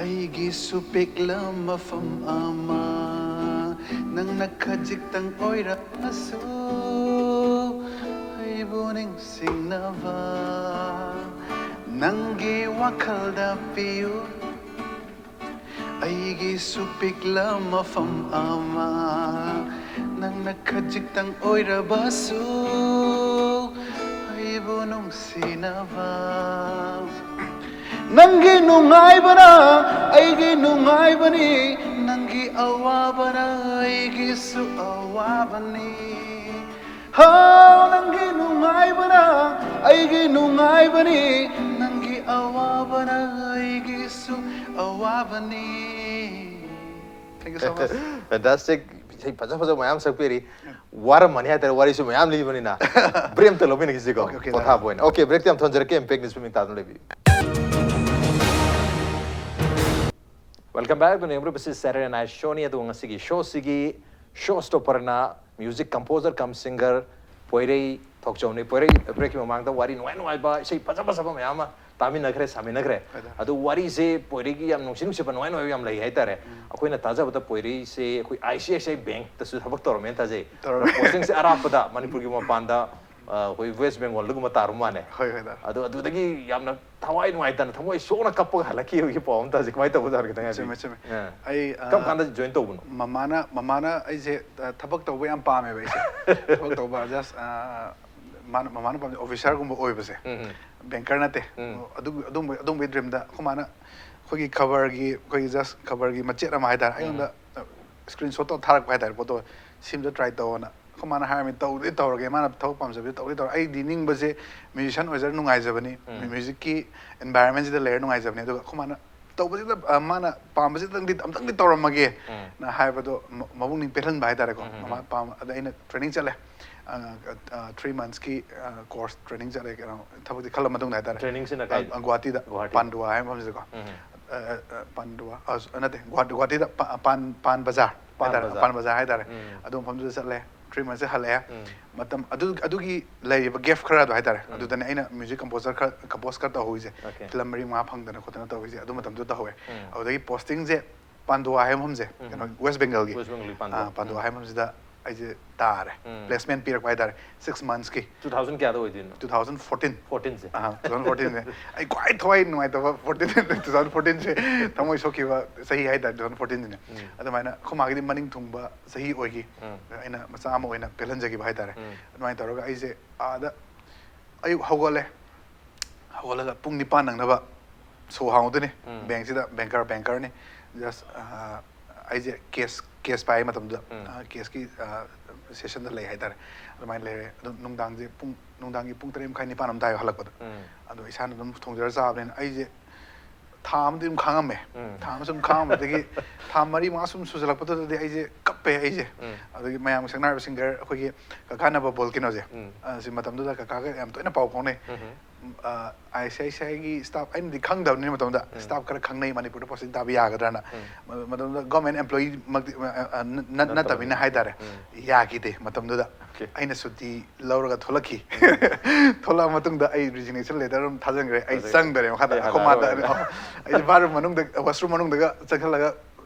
ꯑꯩꯒꯤꯁꯨ ꯄꯤꯛꯂꯝ ꯃꯐꯝ ꯑꯃ꯫ ꯅꯪꯅ ꯈꯖꯤꯛꯇꯪ ꯑꯣꯏꯔꯛꯑꯁꯨ ꯑꯩꯕꯨ ꯅꯤꯡꯁꯤꯡꯅꯕ꯫ ꯅꯪꯒꯤ ꯋꯥꯈꯜꯗ ꯄꯤꯌꯨ ꯑꯩꯒꯤꯁꯨ ꯄꯤꯛꯂꯝ ꯃꯐꯝ ꯑꯃ꯫ ꯅꯪꯅ ꯈꯖꯤꯛꯇꯪ ꯑꯣꯏꯔꯕꯁꯨ ꯑꯩꯕꯨ ꯅꯨꯡꯁꯤꯅꯕ꯫ ꯅꯪꯒꯤ ꯅꯨꯡꯉꯥꯏꯕꯅ ꯑꯩꯒꯤ ꯅꯨꯡꯉꯥꯏꯕꯅꯤ, ꯅꯪꯒꯤ ꯑꯋꯥꯕꯅ ꯑꯩꯒꯤꯁꯨ ꯑꯋꯥꯕꯅꯤ꯫ ꯍꯣ, ꯅꯪꯒꯤ ꯅꯨꯡꯉꯥꯏꯕꯅ ꯑꯩꯒꯤ ꯅꯨꯡꯉꯥꯏꯕꯅꯤ, ꯅꯪꯒꯤ ꯑꯋꯥꯕꯅ ꯑꯩꯒꯤꯁꯨ ꯑꯋꯥꯕꯅꯤ꯫ Thank you so much. Fantastic. ꯏꯁꯩ ꯐꯖ ꯐꯖꯕ ꯃꯌꯥꯝ ꯁꯛꯄꯤꯔꯤ꯫ ꯋꯥꯔꯝꯃꯅꯤ ꯍꯥꯏꯇꯥꯔꯦ, ꯋꯥꯔꯤꯁꯨ ꯃꯌꯥꯝ ꯂꯤꯕꯅꯤꯅ꯫ Break ꯑꯝꯇ ꯂꯧꯃꯤꯟꯅꯈꯤꯁꯤꯀꯣ, Okay, okay, ꯄꯣꯊꯥꯕ ꯑꯣꯏꯅ꯫ Okay, break ꯇꯤ ꯌꯥꯝ ꯊꯣꯟꯖꯔꯛꯀꯦ, Impact News ꯃꯤꯡ ꯇꯥꯗꯨꯅ ꯂꯩꯕꯤꯌꯨ꯫ Welcome back to ꯅꯦꯝꯕ꯭ꯔꯨ ꯕꯤꯁꯤ Saturday Night Show ꯅꯤ꯫ ꯑꯗꯨꯒ ꯉꯁꯤꯒꯤ ꯁꯣꯁꯤꯒꯤ ꯁꯣ ꯁ꯭ꯇꯣꯄꯔꯅ music composer cum singer ꯄꯣꯏꯔꯩ ꯊꯣꯛꯆꯧꯅꯤ꯫ ꯄꯣꯏꯔꯩ, break ꯀꯤ ꯃꯃꯥꯡꯗ ꯋꯥꯔꯤ ꯅꯨꯡꯉꯥꯏ ꯅꯨꯡꯉꯥꯏꯕ, ꯏꯁꯩ ꯐꯖ ꯐꯖꯕ ꯃꯌꯥꯝ ꯑꯃ ꯇꯥꯃꯤꯟꯅꯈ꯭ꯔꯦ, ꯁꯥꯃꯤꯟꯅꯈ꯭ꯔꯦ꯫ ꯍꯣꯏꯗ꯫ ꯑꯗꯨ ꯋꯥꯔꯤꯁꯦ ꯄꯣꯏꯔꯩꯒꯤ ꯌꯥꯝ ꯅꯨꯡꯁꯤ ꯅꯨꯡꯁꯤꯕ ꯅꯨꯡꯉꯥꯏ ꯅꯨꯡꯉꯥꯏꯕ ꯌꯥꯝ ꯂꯩ ꯍꯥꯏꯇꯥꯔꯦ꯫ ꯑꯩꯈꯣꯏꯅ ꯇꯥꯖꯕꯗ ꯄꯣꯏꯔꯩꯁꯦ ꯑꯩꯈꯣꯏ I C I C I Bank ꯇꯁꯨ ꯊꯕꯛ ꯇꯧꯔꯝꯃꯦꯅ ꯇꯥꯖꯩ꯫ ꯇꯧꯔꯝꯃꯦ꯫ Posting ꯁꯦ ꯑꯔꯥꯞꯄꯗ ꯃꯅꯤꯄꯨꯔꯒꯤ ꯃꯄꯥꯟꯗ, ꯑ, ꯑꯩꯈꯣꯏ West Bengal ꯗꯒꯨꯝꯕ ꯇꯥꯔꯨ ꯃꯥꯜꯂꯦ꯫ ꯍꯣꯏ, ꯍꯣꯏꯗ꯫ ꯑꯗꯣ ꯑꯗꯨꯗꯒꯤ ꯌꯥꯝꯅ ꯊꯋꯥꯏ ꯅꯨꯡꯉꯥꯏꯇꯅ ꯊꯃꯣꯏ ꯁꯣꯛꯅ ꯀꯞꯄꯒ ꯍꯜꯂꯛꯈꯤꯕꯒꯤ ꯄꯥꯎ ꯑꯃ ꯇꯥꯖꯩ꯫ ꯀꯃꯥꯏꯅ ꯇꯧꯕꯖꯥꯠꯅꯣ ꯈꯤꯇꯪ ꯍꯥꯏꯕꯤꯌꯨ꯫ ꯆꯨꯝꯃꯦ, ꯆꯨꯝꯃꯦ꯫ ꯑ꯫ ꯑꯩ, ꯑ, ꯀꯔꯝ ꯀꯥꯟꯗ join ꯇꯧꯕꯅꯣ? ꯃꯃꯥꯅ, ꯃꯃꯥꯅ ꯑꯩꯁꯦ, ꯑ, ꯊꯕꯛ ꯇꯧꯕ ꯌꯥꯝ ꯄꯥꯝꯃꯦꯕ ꯑꯩꯁꯦ꯫ ꯊꯕꯛ ꯇꯧꯕ, just, ꯑ, ꯃꯥꯅ, ꯃꯃꯥꯅ ꯄꯥꯝꯖꯩ officer ꯒꯨꯝꯕ ꯑꯣꯏꯕꯁꯦ꯫ ꯎꯝ, ꯎꯝ꯫ Banker ꯅꯠꯇꯦ꯫ ꯎꯝ꯫ ꯑꯗꯨ, ꯑꯗꯨꯝꯕ, ꯑꯗꯨꯝꯕꯒꯤ dream ꯗ ꯑꯩꯈꯣꯏ ꯃꯥꯅ ꯑꯩꯈꯣꯏꯒꯤ ꯈꯕꯔꯒꯤ, ꯑꯩꯈꯣꯏꯒꯤ just ꯈꯕꯔꯒꯤ ꯃꯆꯦꯠ ꯑꯃ ꯍꯥꯏꯇꯥꯔꯦ꯫ ꯑꯩꯉꯣꯟꯗ, ꯑ, screenshot ꯇꯧ ꯊꯥꯔꯛꯄ ꯍꯥꯏꯇꯥꯔꯦ, photo꯫ "ꯁꯤꯝꯇ try ꯇꯧꯑꯣꯅ" ꯑꯩꯈꯣꯏ ꯃꯥꯅ ꯍꯥꯏꯔꯝꯃꯤ, "ꯇꯧꯗꯤ ꯇꯧꯔꯒꯦ, ꯃꯥꯅ ꯊꯕꯛ ꯄꯥꯝꯖꯕꯗꯤ ꯇꯧꯗꯤ ꯇꯧꯔꯒꯦ"꯫ ꯑꯩꯗꯤ ꯅꯤꯡꯕꯁꯦ musician ꯑꯣꯏꯖꯔ ꯅꯨꯡꯉꯥꯏꯖꯕꯅꯤ꯫ ꯎꯝ꯫ Music ꯀꯤ environment ꯁꯤꯗ ꯂꯩꯔ ꯅꯨꯡꯉꯥꯏꯖꯕꯅꯤ꯫ ꯑꯗꯨꯒ ꯑꯩꯈꯣꯏ ꯃꯥꯅ ꯇꯧꯕꯁꯤꯗ, ꯑ, ꯃꯥꯅ ꯄꯥꯝꯕꯁꯤꯗꯪꯗꯤ, ꯑꯝꯇꯪꯗꯤ ꯇꯧꯔꯝꯃꯒꯦ ꯎꯝ꯫ ꯅ ꯍꯥꯏꯕꯗꯣ ꯃ-, ꯃꯕꯨꯛꯅꯤꯡ ꯄꯦꯜꯍꯟꯕ ꯍꯥꯏꯇꯥꯔꯦꯀꯣ꯫ ꯎꯝ, ꯎꯝ, ꯃꯃꯥ ꯎꯝ꯫ ꯄꯥꯝꯕ꯫ ꯑꯗ ꯑꯩꯅ training ꯆꯠꯂꯦ꯫ ꯑ, ꯑ, three months ꯀꯤ, ꯑ, course training ꯆꯠꯂꯦ, ꯀꯩꯅꯣ, ꯊꯕꯛꯇꯤ ꯈꯜꯂ ꯃꯇꯨꯡꯗ ꯍꯥꯏꯇꯥꯔꯦ꯫ Training ꯁꯤꯅ ꯑ, ꯀꯥꯏꯗ? ꯑ, ꯒꯨꯍꯥꯇꯤꯗ, ꯒꯨꯍꯥꯇꯤ꯫ ꯄꯥꯟꯗꯨꯋꯥ ꯍꯥꯏꯕ ꯃꯐꯝꯁꯤꯗꯀꯣ꯫ ꯎꯝ꯫ ꯑ, ꯑ, ꯄꯥꯟꯗꯨꯋꯥ, ꯑ, ꯅꯠꯇꯦ, ꯒꯨꯍꯥꯇꯤ, ꯒꯨꯍꯥꯇꯤꯗ ꯄ-, ꯄꯥꯟ, ꯄꯥꯟ ꯕꯖꯥꯔ ꯄꯥꯟ ꯍꯥꯏꯇꯥꯔꯦ, ꯕꯖꯥꯔ꯫ ꯄꯥꯟ ꯕꯖꯥꯔ ꯍꯥꯏꯇꯥꯔꯦ꯫ ꯎꯝ꯫ ꯑꯗꯨ ꯃꯐꯝꯗꯨꯗ ꯆꯠꯂꯦ, three months ꯁꯦ ꯍꯜꯂꯛꯑꯦ꯫ ꯎꯝ꯫ ꯃꯇꯝ ꯑꯗꯨ, ꯑꯗꯨꯒꯤ ꯂꯩꯔꯤꯕ gap ꯈꯔꯗꯣ ꯍꯥꯏꯇꯥꯔꯦ, ꯎꯝ꯫ ꯑꯗꯨꯗꯅꯦ ꯑꯩꯅ music composer ꯈꯔ compose ꯈꯔ ꯇꯧꯍꯧꯔꯤꯁꯦ꯫ Okay. ꯐꯤꯂꯝ ꯃꯔꯤ ꯃꯉꯥ ꯐꯪꯗꯅ ꯈꯣꯠꯇꯅ ꯇꯧꯍꯧꯔꯤꯁꯦ, ꯑꯗꯨ ꯃꯇꯝꯗꯨꯗ ꯇꯧꯍꯧꯋꯦ꯫ ꯎꯝ꯫ ꯑꯗꯨꯗꯒꯤ posting ꯁꯦ ꯄꯥꯟꯗꯨꯋꯥ ꯍꯥꯏꯕ ꯃꯐꯝꯁꯦ, ꯎꯝ꯫ ꯀꯩꯅꯣ, West Bengal ꯒꯤ꯫ West Bengal ꯒꯤ ꯄꯥꯟꯗꯨꯋꯥ꯫ ꯑꯥ, ꯄꯥꯟꯗꯨꯋꯥ ꯎꯝ꯫ ꯍꯥꯏꯕ ꯃꯐꯝꯁꯤꯗ ꯑꯩꯁꯦ ꯇꯥꯔꯦ꯫ ꯎꯝ꯫ Placement ꯄꯤꯔꯛꯄ ꯍꯥꯏꯇꯥꯔꯦ, six months ꯀꯤ꯫ Two thousand ꯀꯌꯥꯗ ꯑꯣꯏꯗꯣꯏꯅꯣ? Two thousand fourteen꯫ Fourteen ꯁꯦ? ꯑꯥ, two thousand fourteen ꯁꯦ꯫ ꯑꯩ ꯈ꯭ꯋꯥꯏ ꯊꯋꯥꯏ ꯅꯨꯡꯉꯥꯏꯇꯕ fourteen, two thousand fourteen ꯁꯦ, ꯊꯃꯣꯏ ꯁꯣꯛꯈꯤꯕ ꯆꯍꯤ ꯍꯥꯏꯇꯥꯔꯦ, two thousand fourteen ꯁꯤꯅꯦ꯫ ꯎꯝ꯫ ꯑꯗꯨꯃꯥꯏꯅ ꯑꯩꯈꯣꯏ ꯃꯥꯒꯤꯗꯤ ꯃꯅꯤꯡ ꯊꯨꯡꯕ ꯆꯍꯤ ꯑꯣꯏꯈꯤ꯫ ꯎꯝ꯫ ꯑꯩꯅ ꯃꯆꯥ ꯑꯃ ꯑꯣꯏꯅ ꯄꯦꯜꯍꯟꯖꯈꯤꯕ ꯍꯥꯏꯇꯥꯔꯦ꯫ ꯎꯝ꯫ ꯑꯗꯨꯃꯥꯏꯅ ꯇꯧꯔꯒ ꯑꯩꯁꯦ ꯑꯥꯗ ꯑꯌꯨꯛ ꯍꯧꯒꯠꯂꯦ, ꯍꯧꯒꯠꯂꯒ ꯄꯨꯡ ꯅꯤꯄꯥꯟ ꯅꯪꯅꯕ ꯁꯣ ꯍꯥꯡꯉꯨꯗꯣꯏꯅꯤ ꯕꯦꯡꯁꯤꯗ, ꯕꯦꯡꯀꯔ ꯕꯦꯡꯀꯔꯅꯤ꯫ ꯖꯁ ꯑꯩꯁꯦ ꯀꯦꯁ ꯀꯦꯁ ꯄꯥꯏ ꯃꯇꯝꯗꯨꯗ, ꯀꯦꯁꯀꯤ ꯁꯦꯁꯟꯗ ꯂꯩ ꯍꯥꯏꯇꯥꯔꯦ꯫ ꯑꯗꯨꯃꯥꯏꯅ ꯂꯩꯔꯦ꯫ ꯑꯗꯨ ꯅꯨꯡꯗꯥꯡꯁꯦ ꯄꯨꯡ ꯅꯨꯡꯗꯥꯡꯒꯤ ꯄꯨꯡ ꯇꯔꯦꯠ ꯃꯈꯥꯏ ꯅꯤꯄꯥꯟ ꯑꯃ ꯇꯥꯏ ꯍꯜꯂꯛꯄꯗ꯫ ꯑꯗꯣ ꯏꯁꯥꯅ ꯑꯗꯨꯝ ꯊꯣꯡꯖꯔ ꯆꯥꯕꯅꯤꯅ ꯑꯩꯁꯦ ꯊꯥ ꯑꯃꯗꯤ ꯑꯗꯨꯝ ꯈꯥꯡꯉꯝꯃꯦ꯫ ꯊꯥ ꯑꯃ ꯁꯨꯝ ꯈꯥꯡꯉꯝꯕꯗꯒꯤ ꯊꯥ ꯃꯔꯤ ꯃꯉꯥ ꯁꯨꯝ ꯁꯨꯖꯜꯂꯛꯄꯗꯨꯗꯗꯤ ꯑꯩꯁꯦ ꯀꯞꯄꯦ ꯑꯩꯁꯦ꯫ ꯑꯗꯒꯤ ꯃꯌꯥꯝꯒꯤ ꯁꯛꯅꯥꯏꯔꯕ ꯁꯤꯡꯒꯔ ꯑꯩꯈꯣꯏꯒꯤ ꯀꯀꯥ ꯅꯕ ꯕꯣꯜꯀꯤꯅꯣꯁꯦ, ꯁꯤ ꯃꯇꯝꯗꯨꯗ ꯀꯀꯥꯒ ꯌꯥꯝ ꯇꯣꯏꯅ ꯄꯥꯎ ꯐꯥꯎꯅꯩ꯫ ꯑꯥꯏ ꯁꯤ ꯑꯥꯏ ꯁꯤ ꯑꯥꯏꯒꯤ ꯁ꯭ꯇꯥꯐ ꯑꯩꯅꯗꯤ ꯈꯪꯗꯕꯅꯤꯅ ꯃꯇꯝꯗ, ꯁ꯭ꯇꯥꯐ ꯈꯔ ꯈꯪꯅꯩ ꯃꯅꯤꯄꯨꯔꯗ ꯄꯣꯁꯇꯤꯡ ꯇꯥꯕ ꯌꯥꯒꯗ꯭ꯔꯅ꯫ ꯃ- ꯃꯇꯝꯗꯨꯗ ꯒꯣꯔꯃꯦꯟ ꯑꯦꯝꯄ꯭ꯂꯣꯌꯤ ꯃꯛꯇꯤ ꯑ, ꯑ, ꯅ- ꯅ- ꯅꯠꯇꯕꯅꯤꯅ ꯍꯥꯏꯇꯥꯔꯦ꯫ ꯌꯥꯈꯤꯗꯦ ꯃꯇꯝꯗꯨꯗ꯫ ꯑꯩꯅ ꯁꯨꯇꯤ ꯂꯧꯔꯒ ꯊꯣꯛꯂꯛꯈꯤ꯫ ꯊꯣꯛꯂꯛꯑ ꯃꯇꯨꯡꯗ ꯑꯩ ꯔꯤꯖꯤꯒꯅꯦꯁꯟ ꯂꯦꯇꯔ ꯑꯗꯨꯝ ꯊꯥꯖꯤꯟꯈ꯭ꯔꯦ꯫ ꯑꯩ ꯆꯪꯗꯔꯦ ꯃꯈꯥꯗ꯫ ꯑꯩ ꯑꯩꯈꯣꯏ ꯃꯥꯗ ꯍꯜꯂꯛꯑꯔꯣꯏ꯫ ꯑꯩꯁꯦ ꯕꯥꯠꯔꯨꯝ ꯃꯅꯨꯡꯗ, ꯋꯥꯁꯔꯨꯝ ꯃꯅꯨꯡꯗꯒ ꯆꯪꯁꯤꯜꯂꯒ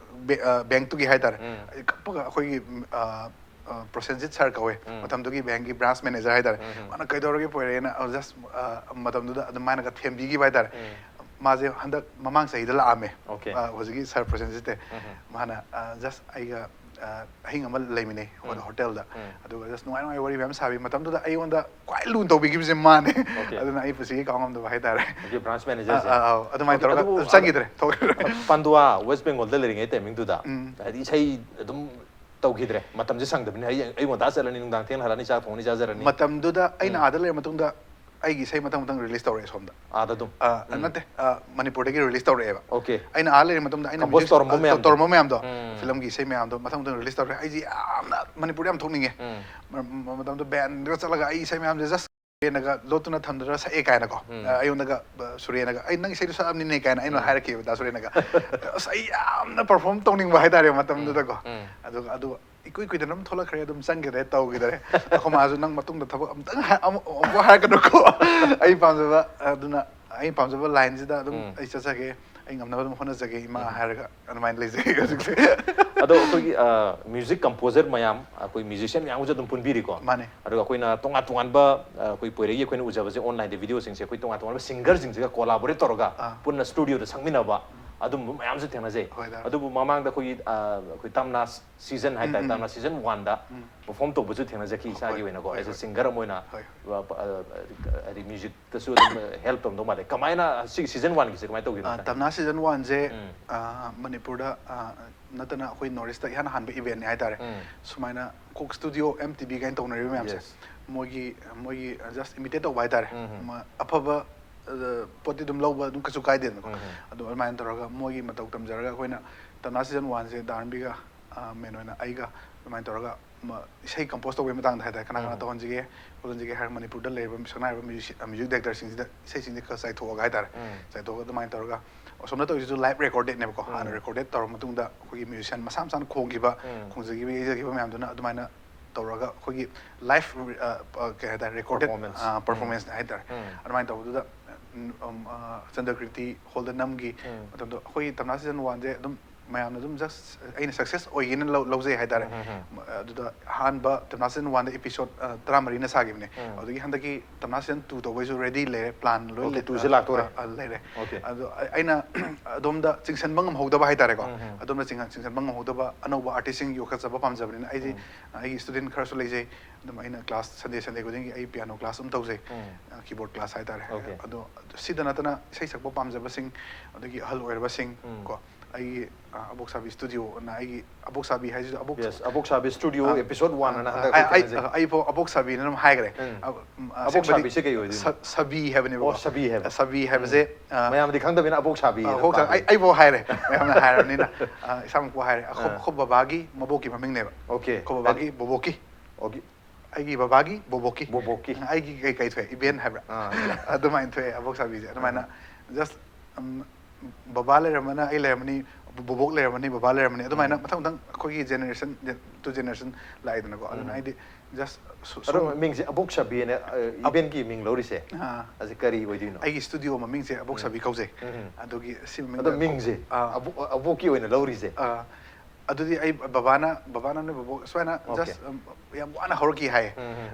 ꯕꯦ- ꯑ, ꯕꯦꯡꯛꯇꯨꯒꯤ ꯍꯥꯏꯇꯥꯔꯦ꯫ ꯑꯩ ꯀꯞꯄꯒ ꯑꯩꯈꯣꯏꯒꯤ, ꯎꯝ, ꯑ, ꯑ, ꯄ꯭ꯔꯣꯁꯦꯟꯖꯤꯠ ꯁꯥꯔ ꯀꯧꯋꯦ, ꯃꯇꯝꯗꯨꯒꯤ ꯕꯦꯡꯛꯀꯤ ꯕ꯭ꯔꯥꯟꯁ ꯃꯦꯅꯦꯖꯔ ꯍꯥꯏꯇꯥꯔꯦ꯫ ꯃꯥꯅ "ꯀꯩꯗꯧꯔꯒꯦ ꯄꯣꯏꯔꯦꯅ?" ꯑ, ꯖꯁ, ꯑ, ꯃꯇꯝꯗꯨꯗ ꯑꯗꯨꯃꯥꯏꯅꯒ ꯊꯦꯝꯕꯤꯈꯤꯕ ꯍꯥꯏꯇꯥꯔꯦ꯫ ꯃꯥꯁꯦ ꯍꯟꯗꯛ ꯃꯃꯥꯡ ꯆꯍꯤꯗ ꯂꯥꯛꯑꯝꯃꯦ꯫ ꯑꯣꯀꯦ꯫ ꯑ, ꯍꯧꯖꯤꯛꯀꯤ ꯁꯥꯔ ꯄ꯭ꯔꯣꯁꯦꯟꯖꯤꯠꯁꯦ꯫ ꯃꯥꯅ, ꯑ, ꯖꯁ ꯑꯩꯒ, ꯑ, ꯑꯍꯤꯡ ꯑꯃ ꯂꯩꯃꯤꯟꯅꯩ ꯍꯣ- ꯍꯣꯇꯦꯜꯗ꯫ ꯑꯗꯨꯒ ꯖꯁ ꯅꯨꯡꯉꯥꯏ ꯅꯨꯡꯉꯥꯏ ꯋꯥꯔꯤ ꯃꯌꯥꯝ ꯁꯥꯕꯤ꯫ ꯃꯇꯝꯗꯨꯗ ꯑꯩꯉꯣꯟꯗ ꯈ꯭ꯋꯥꯏ ꯂꯨꯅ ꯇꯧꯕꯤꯈꯤꯕꯁꯦ ꯃꯥꯅꯦ꯫ ꯑꯣꯀꯦ꯫ ꯑꯗꯨꯅ ꯑꯩ ꯄꯨꯟꯁꯤꯒꯤ ꯀꯥꯎ ꯉꯝꯗꯕ ꯍꯥꯏꯇꯥꯔꯦ꯫ ꯑꯣꯀꯦ, ꯕ꯭ꯔꯥꯟꯁ ꯃꯦꯅꯦꯖꯔꯁꯦ꯫ ꯑ, ꯑ, ꯑꯧ, ꯑꯗꯨꯃꯥꯏꯅ ꯑꯣꯀꯦ, ꯇꯧꯔꯒ ꯑꯗꯨꯕꯨ ꯆꯪꯈꯤꯗ꯭ꯔꯦ, ꯊꯣꯛꯈ꯭ꯔꯦ꯫ ꯄꯥꯟꯗꯨꯋꯥ ꯋꯦꯁ ꯕꯦꯡꯒꯣꯜꯗ ꯂꯩꯔꯤꯉꯩ ꯇꯥꯏꯃꯤꯡꯗꯨꯗ, ꯎꯝ꯫ ꯍꯥꯏꯗꯤ ꯏꯁꯩ ꯑꯗꯨꯝ ꯇꯧꯈꯤꯗ꯭ꯔꯦ, ꯃꯇꯝꯁꯦ ꯁꯪꯗꯕꯅꯤꯅ꯫ ꯑꯩ ꯑꯌꯨꯛ ꯉꯟꯇꯥ ꯆꯠꯂꯅꯤ, ꯅꯨꯡꯗꯥꯡ ꯊꯦꯡꯅ ꯍꯜꯂꯛꯑꯅꯤ, ꯆꯥꯛ ꯊꯣꯡꯉꯅꯤ, ꯆꯥꯖꯔꯅꯤ꯫ ꯃꯇꯝꯗꯨꯗ ꯑꯩꯅ ꯎꯝ꯫ ꯑꯥꯗ ꯂꯩꯔ ꯃꯇꯨꯡꯗ ꯑꯩꯒꯤ ꯏꯁꯩ ꯃꯊꯪ ꯃꯊꯪ ꯔꯤꯂꯤꯁ ꯇꯧꯔꯛꯑꯦ ꯁꯣꯝꯗ꯫ ꯑꯥꯗ ꯑꯗꯨꯝ? ꯑ, ꯎꯝ꯫ ꯅꯠꯇꯦ, ꯑ, ꯃꯅꯤꯄꯨꯔꯗꯒꯤ ꯔꯤꯂꯤꯁ ꯇꯧꯔꯛꯑꯦꯕ꯫ ꯑꯣꯀꯦ꯫ ꯑꯩꯅ ꯑꯥ ꯂꯩꯔ ꯃꯇꯨꯡꯗ ꯑꯩꯅ ꯀꯝꯄꯣꯖ ꯃ꯭ꯌꯨꯖꯤꯛ, ꯇꯧꯔꯝꯕ ꯑ, ꯃꯌꯥꯝꯗꯣ? ꯇꯧꯔꯝꯕ ꯃꯌꯥꯝꯗꯣ, ꯎꯝ꯫ ꯐꯤꯂꯝꯒꯤ ꯏꯁꯩ ꯃꯌꯥꯝꯗꯣ ꯃꯊꯪ ꯃꯊꯪ ꯔꯤꯂꯤꯁ ꯇꯧꯔꯛꯑꯦ꯫ ꯑꯩꯁꯦ ꯌꯥꯝꯅ ꯃꯅꯤꯄꯨꯔꯗ ꯌꯥꯝ ꯊꯣꯛꯅꯤꯡꯉꯦ꯫ ꯎꯝ꯫ ꯃ-, ꯃ-, ꯃꯇꯝꯗꯨ ꯕꯦꯟꯗꯒ ꯆꯠꯂꯒ ꯑꯩ ꯏꯁꯩ ꯃꯌꯥꯝꯁꯦ ꯖꯁ ꯁꯨꯔꯦꯅꯒ ꯂꯣꯠꯇꯨꯅ ꯊꯝꯗꯅ ꯁꯛꯑꯦ ꯀꯥꯏꯅꯀꯣ꯫ ꯎꯝ꯫ ꯑ, ꯑꯩꯉꯣꯟꯗꯒ, ꯑ, ꯁꯨꯔꯦꯅꯒ, "ꯑꯩ ꯅꯪ ꯏꯁꯩꯗꯣ ꯁꯛꯑꯝꯅꯤꯅꯦ" ꯀꯥꯏꯅ ꯑꯩꯅ ꯎꯝ꯫ ꯍꯥꯏꯔꯛꯈꯤꯕ ꯗꯥ ꯁꯨꯔꯦꯅꯒ꯫ ꯑꯁ, ꯑꯩ ꯌꯥꯝꯅ ꯄꯔꯐꯣꯔꯝ ꯇꯧꯅꯤꯡꯕ ꯍꯥꯏꯇꯥꯔꯦ ꯃꯇꯝꯗꯨꯗꯀꯣ꯫ ꯎꯝ꯫ ꯑꯗꯨꯒ, ꯑꯗꯨ ꯏꯀꯨꯏ ꯀꯨꯏꯗꯅ ꯑꯗꯨꯝ ꯊꯣꯛꯂꯛꯈ꯭ꯔꯦ, ꯑꯗꯨꯝ ꯆꯪꯈꯤꯗ꯭ꯔꯦ, ꯇꯧꯈꯤꯗ꯭ꯔꯦ꯫ ꯑꯩꯈꯣꯏ ꯃꯥꯁꯨ, "ꯅꯪ ꯃꯇꯨꯡꯗ ꯊꯕꯛ ꯑꯝꯇꯪ ꯍꯥꯏ-, ꯑꯃꯨꯛ, ꯑꯃꯨꯛ ꯍꯥꯏꯔꯛꯀꯅꯨꯀꯣ꯫ ꯑꯩ ꯄꯥꯝꯖꯕ, ꯑꯗꯨꯅ ꯑꯩ ꯄꯥꯝꯖꯕ ꯂꯥꯏꯟꯁꯤꯗ ꯑꯗꯨꯝ ꯎꯝ꯫ ꯑꯩ ꯆꯠꯆꯒꯦ, ꯑꯩ ꯉꯝꯅꯕ ꯑꯗꯨꯝ ꯍꯣꯠꯅꯖꯒꯦ, ꯏꯃꯥ", ꯎꯝ꯫ ꯍꯥꯏꯔꯒ ꯑꯗꯨꯃꯥꯏꯅ ꯂꯩꯖꯩ ꯍꯧꯖꯤꯛꯁꯦ꯫ ꯑꯗꯣ ꯑꯩꯈꯣꯏꯒꯤ, ꯑ, ꯃ꯭ꯌꯨꯖꯤꯛ ꯀꯝꯄꯣꯖꯔ ꯃꯌꯥꯝ, ꯑꯩꯈꯣꯏ ꯃ꯭ꯌꯨꯖꯤꯁꯤꯌꯟ ꯃꯌꯥꯝꯒꯁꯨ ꯑꯗꯨꯝ ꯄꯨꯟꯕꯤꯔꯤꯀꯣ? ꯃꯥꯅꯦ꯫ ꯑꯗꯨꯒ ꯑꯩꯈꯣꯏꯅ ꯇꯣꯉꯥꯟ ꯇꯣꯉꯥꯟꯕ, ꯑ, ꯑꯩꯈꯣꯏ ꯄꯣꯏꯔꯩꯒꯤ ꯑꯩꯈꯣꯏꯅ ꯎꯖꯕꯁꯦ, ꯑꯣꯟꯂꯥꯏꯟꯗ ꯚꯤꯗꯤꯑꯣꯁꯤꯡꯁꯦ, ꯑꯩꯈꯣꯏ ꯇꯣꯉꯥꯟ ꯇꯣꯉꯥꯟꯕ ꯁꯤꯡꯒꯔꯁꯤꯡꯁꯤꯒ ꯀꯣꯂꯥꯕꯣꯔꯦꯠ ꯇꯧꯔꯒ ꯑꯥ꯫ ꯄꯨꯟꯅ ꯁ꯭ꯇꯨꯗꯤꯑꯣꯗ ꯁꯛꯃꯤꯟꯅꯕ, ꯑꯗꯨꯝꯕ ꯃꯌꯥꯝꯁꯨ ꯊꯦꯡꯅꯖꯩ꯫ ꯍꯣꯏ, ꯗꯥ꯫ ꯑꯗꯨꯕꯨ ꯃꯃꯥꯡꯗ ꯑꯩꯈꯣꯏꯒꯤ ꯑ, ꯑꯩꯈꯣꯏ ꯇꯝꯅꯥ season ꯍꯥꯏꯇꯥꯔꯦ, ꯎꯝ, ꯎꯝ꯫ ꯇꯝꯅꯥ season one ꯗ ꯎꯝ꯫ perform ꯇꯧꯕꯁꯨ ꯊꯦꯡꯅꯖꯈꯤ ꯏꯁꯥꯒꯤ ꯍꯣꯏ, ꯑꯣꯏꯅꯀꯣ, ꯍꯣꯏ, as a ꯍꯣꯏ꯫ singer ꯑꯃ ꯑꯣꯏꯅ꯫ ꯍꯣꯏ꯫ ꯑ, ꯑ, ꯍꯥꯏꯗꯤ music ꯇꯁꯨ ꯑꯗꯨꯝ help ꯇꯧꯔꯝꯗꯧ ꯃꯥꯜꯂꯦ꯫ ꯀꯃꯥꯏꯅ ꯁꯤꯒꯤ season one ꯒꯤꯁꯦ ꯀꯃꯥꯏꯅ ꯇꯧꯒꯦ? ꯑ, ꯇꯝꯅꯥ season one ꯁꯦ ꯎꯝ꯫ ꯑ, ꯃꯅꯤꯄꯨꯔꯗ ꯑ, ꯅꯠꯇꯅ ꯑꯩꯈꯣꯏ North East ꯇ ꯏꯍꯥꯟ ꯍꯥꯟꯕ event ꯅꯤ ꯍꯥꯏꯇꯥꯔꯦ꯫ ꯎꯝ꯫ ꯁꯨꯃꯥꯏꯅ Coke Studio, M T V ꯀꯥꯏꯅ ꯇꯧꯅꯔꯤꯕ ꯃꯌꯥꯝꯁꯦ, Yes. ꯃꯣꯏꯒꯤ ꯃꯣꯏꯒꯤ just imitate ꯇꯧꯕ ꯍꯥꯏꯇꯥꯔꯦ꯫ ꯎꯝ꯫ ꯃ-, ꯑꯐꯕ ꯑ, ꯄꯣꯠꯇꯤ ꯑꯗꯨꯝ ꯂꯧꯕ ꯑꯗꯨꯝ ꯀꯩꯁꯨ ꯀꯥꯏꯗꯦꯗꯅꯀꯣ꯫ ꯎꯝ꯫ ꯑꯗꯣ ꯑꯗꯨꯃꯥꯏꯅ ꯇꯧꯔꯒ ꯃꯣꯏꯒꯤ ꯃꯇꯧ ꯇꯝꯖꯔꯒ ꯑꯩꯈꯣꯏꯅ ꯇꯝꯅꯥ season one ꯁꯦ ꯗꯥ ꯑꯥꯔ ꯑꯦꯟ ꯕꯤꯒ, ꯑ, main ꯑꯣꯏꯅ ꯑꯩꯒ ꯑꯗꯨꯃꯥꯏꯅ ꯇꯧꯔꯒ ꯃ-, ꯏꯁꯩ compose ꯇꯧꯕꯒꯤ ꯃꯇꯥꯡꯗ ꯍꯥꯏꯇꯥꯔꯦ, ꯀꯅꯥ ꯀꯅꯥ ꯎꯝ꯫ ꯇꯧꯍꯟꯁꯤꯒꯦ ꯈꯣꯠꯍꯟꯁꯤꯒꯦ ꯍꯥꯏꯔꯒ ꯃꯅꯤꯄꯨꯔꯗ ꯂꯩꯔꯤꯕ ꯁꯛꯅꯥꯏꯔꯕ music, music director ꯁꯤꯡꯁꯤꯗ ꯏꯁꯩꯁꯤꯡꯁꯦ ꯈꯔ ꯆꯥꯏꯊꯣꯛꯑꯒ ꯍꯥꯏꯇꯥꯔꯦ꯫ ꯎꯝ꯫ ꯆꯥꯏꯊꯣꯛꯑꯒ ꯑꯗꯨꯃꯥꯏꯅ ꯇꯧꯔꯒ ꯑꯁꯣꯝꯗ ꯇꯧꯔꯤꯁꯤꯁꯨ live recorded ꯅꯦꯕꯀꯣ꯫ ꯍꯥꯟꯅ ꯎꯝ꯫ record ꯇꯧꯔ ꯃꯇꯨꯡꯗ ꯑꯩꯈꯣꯏꯒꯤ musician ꯃꯁꯥ ꯃꯁꯥꯅ ꯈꯣꯡꯈꯤꯕ, ꯎꯝ꯫ ꯈꯣꯡꯖꯈꯤꯕ, ꯌꯩꯖꯈꯤꯕ ꯃꯌꯥꯝꯗꯨꯅ ꯑꯗꯨꯃꯥꯏꯅ ꯇꯧꯔꯒ ꯑꯩꯈꯣꯏꯒꯤ live, ꯑ, ꯑ, ꯀꯩ ꯍꯥꯏꯇꯥꯔꯦ, recorded, Performance. ꯑ, ꯎꯝ꯫ performance ꯅꯦ ꯍꯥꯏꯇꯥꯔꯦ꯫ ꯎꯝ꯫ ꯑꯗꯨꯃꯥꯏꯅ ꯇꯧꯕꯗꯨꯗ, ꯎꯝ, ꯎꯝ, ꯑ, ꯆꯟꯗ꯭ꯔꯀ꯭ꯔꯤꯇꯤ ꯍꯣꯜꯗ ꯅꯝꯈꯤ꯫ ꯎꯝ꯫ ꯃꯇꯝꯗꯣ ꯑꯩꯈꯣꯏꯒꯤ ꯇꯝꯅꯥ season one ꯁꯦ ꯑꯗꯨꯝ ꯃꯌꯥꯝꯅ ꯑꯗꯨꯝ just ꯑꯩꯅ success ꯑꯣꯏꯒꯦꯅ ꯂꯧ-, ꯂꯧꯖꯩ ꯍꯥꯏꯇꯥꯔꯦ꯫ ꯎꯝ, ꯎꯝ, ꯎꯝ꯫ ꯑꯗꯨꯗ ꯑꯍꯥꯟꯕ ꯇꯝꯅꯥ season one ꯗ episode, ꯑ, ꯇꯔꯥꯃꯔꯤꯅ ꯁꯥꯈꯤꯕꯅꯦ꯫ ꯎꯝ꯫ ꯑꯗꯨꯗꯒꯤ ꯍꯟꯗꯛꯀꯤ ꯇꯝꯅꯥ season two ꯇꯧꯕꯩꯁꯨ ready ꯂꯩꯔꯦ, plan ꯂꯣꯏ Okay, ꯂꯩ-, two ꯁꯦ ꯂꯥꯛꯇꯣꯔꯦ꯫ ꯑ, ꯑ, ꯂꯩꯔꯦ꯫ Okay. ꯑꯗꯣ ꯑꯩ-, ꯑꯩꯅ ꯑꯗꯣꯝꯗ ꯆꯤꯡꯁꯤꯟꯕ ꯉꯝꯍꯧꯗꯕ ꯍꯥꯏꯇꯥꯔꯦꯀꯣ꯫ ꯎꯝ, ꯎꯝ꯫ ꯑꯗꯣꯝꯗ ꯆꯤꯡ-, ꯆꯤꯡꯁꯤꯟꯕ ꯉꯝꯍꯧꯗꯕ ꯑꯅꯧꯕ artist ꯁꯤꯡ ꯌꯣꯛꯈꯠꯆꯕ ꯄꯥꯝꯖꯕꯅꯤꯅ ꯑꯩꯁꯦ, ꯎꯝ꯫ ꯑꯩꯒꯤ student ꯈꯔꯁꯨ ꯂꯩꯖꯩ꯫ ꯑꯗꯨꯝ ꯑꯩꯅ class, Sunday, Sunday ꯈꯨꯗꯤꯡꯒꯤ ꯑꯩ piano class ꯑꯗꯨꯝ ꯇꯧꯖꯩ꯫ ꯎꯝ꯫ ꯑ, keyboard class ꯍꯥꯏꯇꯥꯔꯦ꯫ Okay. ꯑꯗꯣ ꯁꯤꯗ ꯅꯠꯇꯅ ꯏꯁꯩ ꯁꯛꯄ ꯄꯥꯝꯖꯕꯁꯤꯡ, ꯑꯗꯒꯤ ꯑꯍꯜ ꯑꯣꯏꯔꯕꯁꯤꯡ ꯎꯝ꯫ ꯀꯣ, ꯑꯩꯒꯤ, ꯑ, ꯑꯕꯣꯛꯁꯥꯕꯤ studio ꯑꯅ ꯑꯩꯒꯤ, ꯑꯕꯣꯛꯁꯥꯕꯤ ꯍꯥꯏꯁꯤꯁꯨ ꯑꯕꯣꯛ-, Yes, ꯑꯕꯣꯛꯁꯥꯕꯤ studio ꯑ, episode one ꯑꯅ ꯑ, ꯍꯟꯗꯛ ꯑꯩ, ꯑꯩꯈꯣꯏ ꯑꯩ, ꯊꯦꯡꯅꯖꯩ꯫ ꯑꯩꯐꯥꯎ ꯑꯕꯣꯛꯁꯥꯕꯤꯅ ꯑꯗꯨꯝ ꯍꯥꯏꯈ꯭ꯔꯦ꯫ ꯎꯝ꯫ ꯑ, ꯎꯝ, ꯑꯕꯣꯛꯁꯥꯕꯤꯁꯦ ꯑꯁꯦꯡꯕꯗꯤ ꯀꯩ ꯑꯣꯏꯗꯣꯏꯅꯣ? ꯁ-, ꯁꯕꯤ ꯍꯥꯏꯕꯅꯦꯕꯀꯣ꯫ ꯑꯣ, ꯁꯕꯤ ꯍꯥꯏꯕ꯫ ꯑ, ꯁꯕꯤ ꯍꯥꯏꯕꯁꯦ, ꯎꯝ꯫ ꯑ, ꯃꯌꯥꯝꯗꯤ ꯈꯪꯗꯕꯅꯤꯅ ꯑꯕꯣꯛꯁꯥꯕꯤ ꯑ, ꯑꯗꯨꯝ ꯑꯕꯣꯛꯁꯥꯕꯤ, ꯄꯥꯝꯃꯤ꯫ ꯑꯩ, ꯑꯩꯐꯥꯎ ꯍꯥꯏꯔꯦ, ꯃꯌꯥꯝꯅ ꯍꯥꯏꯔꯕꯅꯤꯅ꯫ ꯑ, ꯏꯁꯥꯃꯛꯄꯨ ꯍꯥꯏꯔꯦ꯫ ꯑꯩꯈꯣꯏ, ꯑ꯫ ꯑꯩꯈꯣꯏ ꯕꯕꯥꯒꯤ ꯃꯕꯣꯛꯀꯤ ꯃꯃꯤꯡꯅꯦꯕ꯫ Okay. ꯑꯩꯈꯣꯏ ꯕꯕꯥꯒꯤ ꯕꯣꯕꯣꯛꯀꯤ꯫ Okay. ꯑꯩꯒꯤ ꯕꯕꯥꯒꯤ ꯕꯣꯕꯣꯛꯀꯤ꯫ ꯕꯣꯕꯣꯛꯀꯤ꯫ ꯑꯩꯒꯤ ꯀꯩ, ꯀꯩ ꯊꯣꯛꯑꯦ? ꯏꯕꯦꯟ ꯍꯥꯏꯕ꯭ꯔꯥ? ꯑꯥ꯫ ꯑꯗꯨꯃꯥꯏꯅ ꯊꯣꯛꯑꯦ ꯑꯕꯣꯛꯁꯥꯕꯤꯁꯦ꯫ ꯑꯗꯨꯃꯥꯏꯅ ꯑꯥ꯫ Just, ꯎꯝ, ꯕꯕꯥ ꯂꯩꯔꯝꯃꯅ ꯑꯩ ꯂꯩꯔꯝꯃꯅꯤ, ꯕꯣꯕꯣꯛ ꯂꯩꯔꯝꯃꯅꯤ, ꯕꯕꯥ ꯂꯩꯔꯝꯃꯅꯤ, ꯑꯗꯨꯃꯥꯏꯅ ꯎꯝ꯫ ꯃꯊꯪ ꯃꯊꯪ ꯑꯩꯈꯣꯏꯒꯤ generation to generation ꯂꯥꯛꯏꯗꯅꯀꯣ꯫ ꯑꯗꯨꯅ ꯎꯝ꯫ ꯑꯩꯗꯤ just ꯁꯨ-, ꯑꯗꯣ ꯁꯨꯝ ꯃꯤꯡꯁꯦ ꯑꯕꯣꯛꯁꯥꯕꯤꯅ, ꯑ, ꯑꯕ-, ꯏꯕꯦꯟꯒꯤ ꯃꯤꯡ ꯂꯧꯔꯤꯁꯦ? ꯑꯥ꯫ ꯑꯁꯤ ꯀꯔꯤ ꯑꯣꯏꯗꯣꯏꯅꯣ? ꯑꯩꯒꯤ studio ꯃꯃꯤꯡꯁꯦ ꯑꯕꯣꯛꯁꯥꯕꯤ ꯎꯝ꯫ ꯀꯧꯖꯩ꯫ ꯎꯝ꯫ ꯑꯗꯨꯒꯤ ꯁꯤ ꯑꯗꯣ ꯃꯃꯤꯡꯗ ꯃꯤꯡꯁꯦ ꯑꯥ꯫ ꯑꯕꯣ-, ꯑꯕꯣꯛꯀꯤ ꯑꯣꯏꯅ ꯂꯧꯔꯤꯁꯦ? ꯑꯥ, ꯑꯗꯨꯗꯤ ꯑꯩ ꯕꯕꯥꯅ ꯕꯕꯥꯅ ꯅꯣꯏ ꯕꯕꯣꯛ ꯁꯨꯃꯥꯏꯅ just ꯌꯥꯝ ꯋꯥꯅ ꯍꯧꯔꯛꯈꯤ ꯍꯥꯏꯌꯦ꯫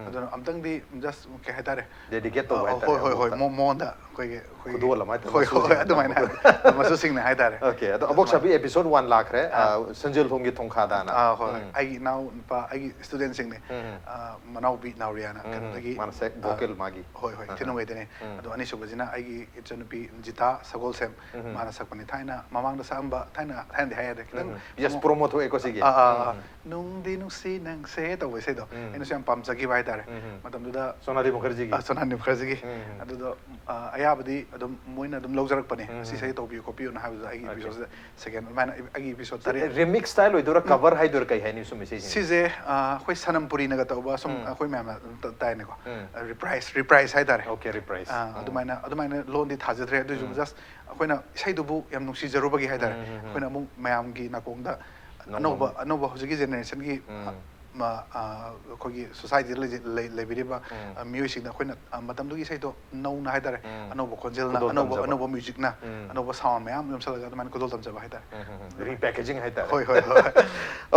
ꯑꯗꯨꯅ ꯑꯝꯇꯪꯗꯤ just ꯀꯩ ꯍꯥꯏꯇꯥꯔꯦ, Dedicate ꯇꯧꯕ ꯍꯥꯏꯇꯥꯔꯦ ꯍꯣꯏ ꯍꯣꯏ ꯍꯣꯏ ꯑꯕꯣꯛꯇ꯫ ꯃꯉꯣꯟꯗ ꯑꯩꯈꯣꯏꯒꯤ ꯑꯩꯈꯣꯏꯒꯤ ꯈꯨꯗꯣꯜ ꯑꯃ ꯍꯥꯏꯇꯥꯔꯦ, ꯍꯣꯏ ꯍꯣꯏ ꯃꯆꯨꯁꯤꯡ ꯑꯗꯨꯃꯥꯏꯅ ꯇꯧꯕꯗꯣ꯫ ꯍꯥꯏ ꯃꯆꯨꯁꯤꯡꯅ ꯍꯥꯏꯇꯥꯔꯦ꯫ Okay, ꯑꯗꯣ ꯑꯕꯣꯛ ꯁꯥꯕꯤ episode one ꯂꯥꯛꯈ꯭ꯔꯦ, ꯑ, ꯁꯟꯖꯦꯜ ꯊꯣꯡꯒꯤ ꯊꯣꯡꯈꯥꯗꯥꯅ꯫ ꯑꯥ, ꯍꯣꯏ ꯍꯣꯏ꯫ ꯑꯩꯒꯤ ꯏꯅꯥꯎ ꯅꯨꯄꯥ ꯑꯩꯒꯤ studentꯁꯤꯡꯅꯦ꯫ ꯑ, ꯃꯅꯥꯎꯕꯤ ꯅꯥꯎꯔꯤꯌꯥꯅ ꯀꯩꯅꯣꯗꯒꯤ ꯃꯥꯅ ꯁꯦ ꯑ, vocal ꯃꯥꯒꯤ꯫ ꯍꯣꯏ ꯍꯣꯏ ꯊꯤꯅꯨꯡꯒꯩꯗꯅꯦ꯫ ꯑꯗꯣ ꯑꯅꯤꯁꯨꯕꯁꯤꯅ ꯑꯩꯒꯤ ꯏꯆꯟꯅꯨꯄꯤ ꯖꯤꯇꯥ ꯁꯒꯣꯜꯁꯦꯝ꯫ ꯃꯥꯅ ꯁꯛꯄꯅꯤ꯫ ꯊꯥꯏꯅ ꯃꯃꯥꯡꯗ ꯁꯛꯑꯝꯕ, ꯊꯥꯏꯅ ꯊꯥꯏꯅꯗꯤ ꯍꯥꯏ ꯌꯥꯗ꯭ꯔꯦ, ꯈꯤꯇꯪ Yes, promo ꯊꯣꯛꯑꯦꯀꯣ ꯁꯤꯒꯤ꯫ ꯑꯥ, ꯑꯥ, ꯑꯥ꯫ ꯅꯨꯡꯗꯤ ꯅꯨꯡꯁꯤ ꯅꯪꯁꯦ ꯇꯧꯕ ꯏꯁꯩꯗꯣ ꯑꯩꯅꯁꯨ ꯌꯥꯝ ꯄꯥꯝꯖꯈꯤꯕ ꯍꯥꯏꯇꯥꯔꯦ꯫ ꯃꯇꯝꯗꯨꯗ ꯁꯣꯅꯥꯂꯤ ꯃꯨꯈꯔꯖꯤꯒꯤ꯫ ꯑ, ꯁꯣꯅꯥꯂꯤ ꯃꯨꯈꯔꯖꯤꯒꯤ꯫ ꯑꯗꯨꯗꯣ ꯑ, ꯑꯌꯥꯕꯗꯤ ꯑꯗꯨꯝ ꯃꯣꯏꯅ ꯑꯗꯨꯝ ꯂꯧꯖꯔꯛꯄꯅꯦ, "ꯁꯤ ꯏꯁꯩ ꯇꯧꯕꯤꯌꯨ ꯈꯣꯠꯄꯤꯌꯨꯅ" ꯍꯥꯏꯕꯗꯨꯗ ꯑꯩꯒꯤ episodeꯁꯤꯗ second ꯑꯗꯨꯃꯥꯏꯅ ꯑꯩꯒꯤ episode ꯇꯔꯦꯠ꯫ Remix style ꯑꯣꯏꯗꯣꯏꯔꯥ, cover ꯍꯥꯏꯗꯣꯏꯔꯥ, ꯀꯩ ꯍꯥꯏꯅꯤ ꯁꯨꯝ ꯏꯁꯩꯁꯤꯡꯁꯦ? ꯁꯤꯁꯦ ꯑ, ꯑꯩꯈꯣꯏ ꯁꯅꯝ ꯄꯨꯔꯤꯅꯒ ꯇꯧꯕ ꯁꯨꯝ ꯑꯩꯈꯣꯏ ꯃꯌꯥꯝꯅ ꯑꯗꯨꯝ ꯇ- ꯇꯥꯏꯅꯦꯀꯣ꯫ ꯑ, reprise reprise ꯍꯥꯏꯇꯥꯔꯦ꯫ Okay, reprise. ꯑ, ꯑꯗꯨꯃꯥꯏꯅ ꯑꯗꯨꯃꯥꯏꯅ ꯂꯣꯟꯗꯤ ꯊꯥꯖꯗ꯭ꯔꯦ, ꯑꯗꯨꯏꯁꯨ just ꯑꯩꯈꯣꯏꯅ ꯏꯁꯩꯗꯨꯕꯨ ꯌꯥꯝ ꯅꯨꯡꯁꯤꯖꯔꯨꯕꯒꯤ ꯍꯥꯏꯇꯥꯔꯦ, ꯑꯩꯈꯣꯏꯅ ꯑꯃꯨꯛ ꯃꯌꯥꯝꯒꯤ ꯅꯥꯀꯣꯡꯗ ꯑꯅꯧꯕ ꯑꯅꯧꯕ ꯍꯧꯖꯤꯛꯀꯤ generationꯒꯤ ꯃ- ꯑ, ꯑꯩꯈꯣꯏꯒꯤ societyꯗ ꯂꯩꯖ- ꯂꯩ- ꯂꯩꯕꯤꯔꯤꯕ ꯑ, ꯃꯤꯑꯣꯏꯁꯤꯡꯗ ꯑꯩꯈꯣꯏꯅ ꯑ, ꯃꯇꯝꯗꯨꯒꯤ ꯏꯁꯩꯗꯣ ꯅꯧꯅ ꯍꯥꯏꯇꯥꯔꯦ, ꯑꯅꯧꯕ ꯈꯣꯟꯖꯦꯜꯅ ꯈꯨꯗꯣꯜ ꯑꯅꯧꯕ ꯇꯝꯖꯕ꯫ ꯑꯅꯧꯕ musicꯅ ꯑꯅꯧꯕ sound ꯃꯌꯥꯝ ꯌꯣꯝꯁꯜꯂꯒ ꯑꯗꯨꯃꯥꯏꯅ ꯈꯨꯗꯣꯜ ꯇꯝꯖꯕ ꯍꯥꯏꯇꯥꯔꯦ꯫ Repackaging ꯍꯥꯏꯇꯥꯔꯦ꯫ ꯍꯣꯏ ꯍꯣꯏ ꯍꯣꯏ꯫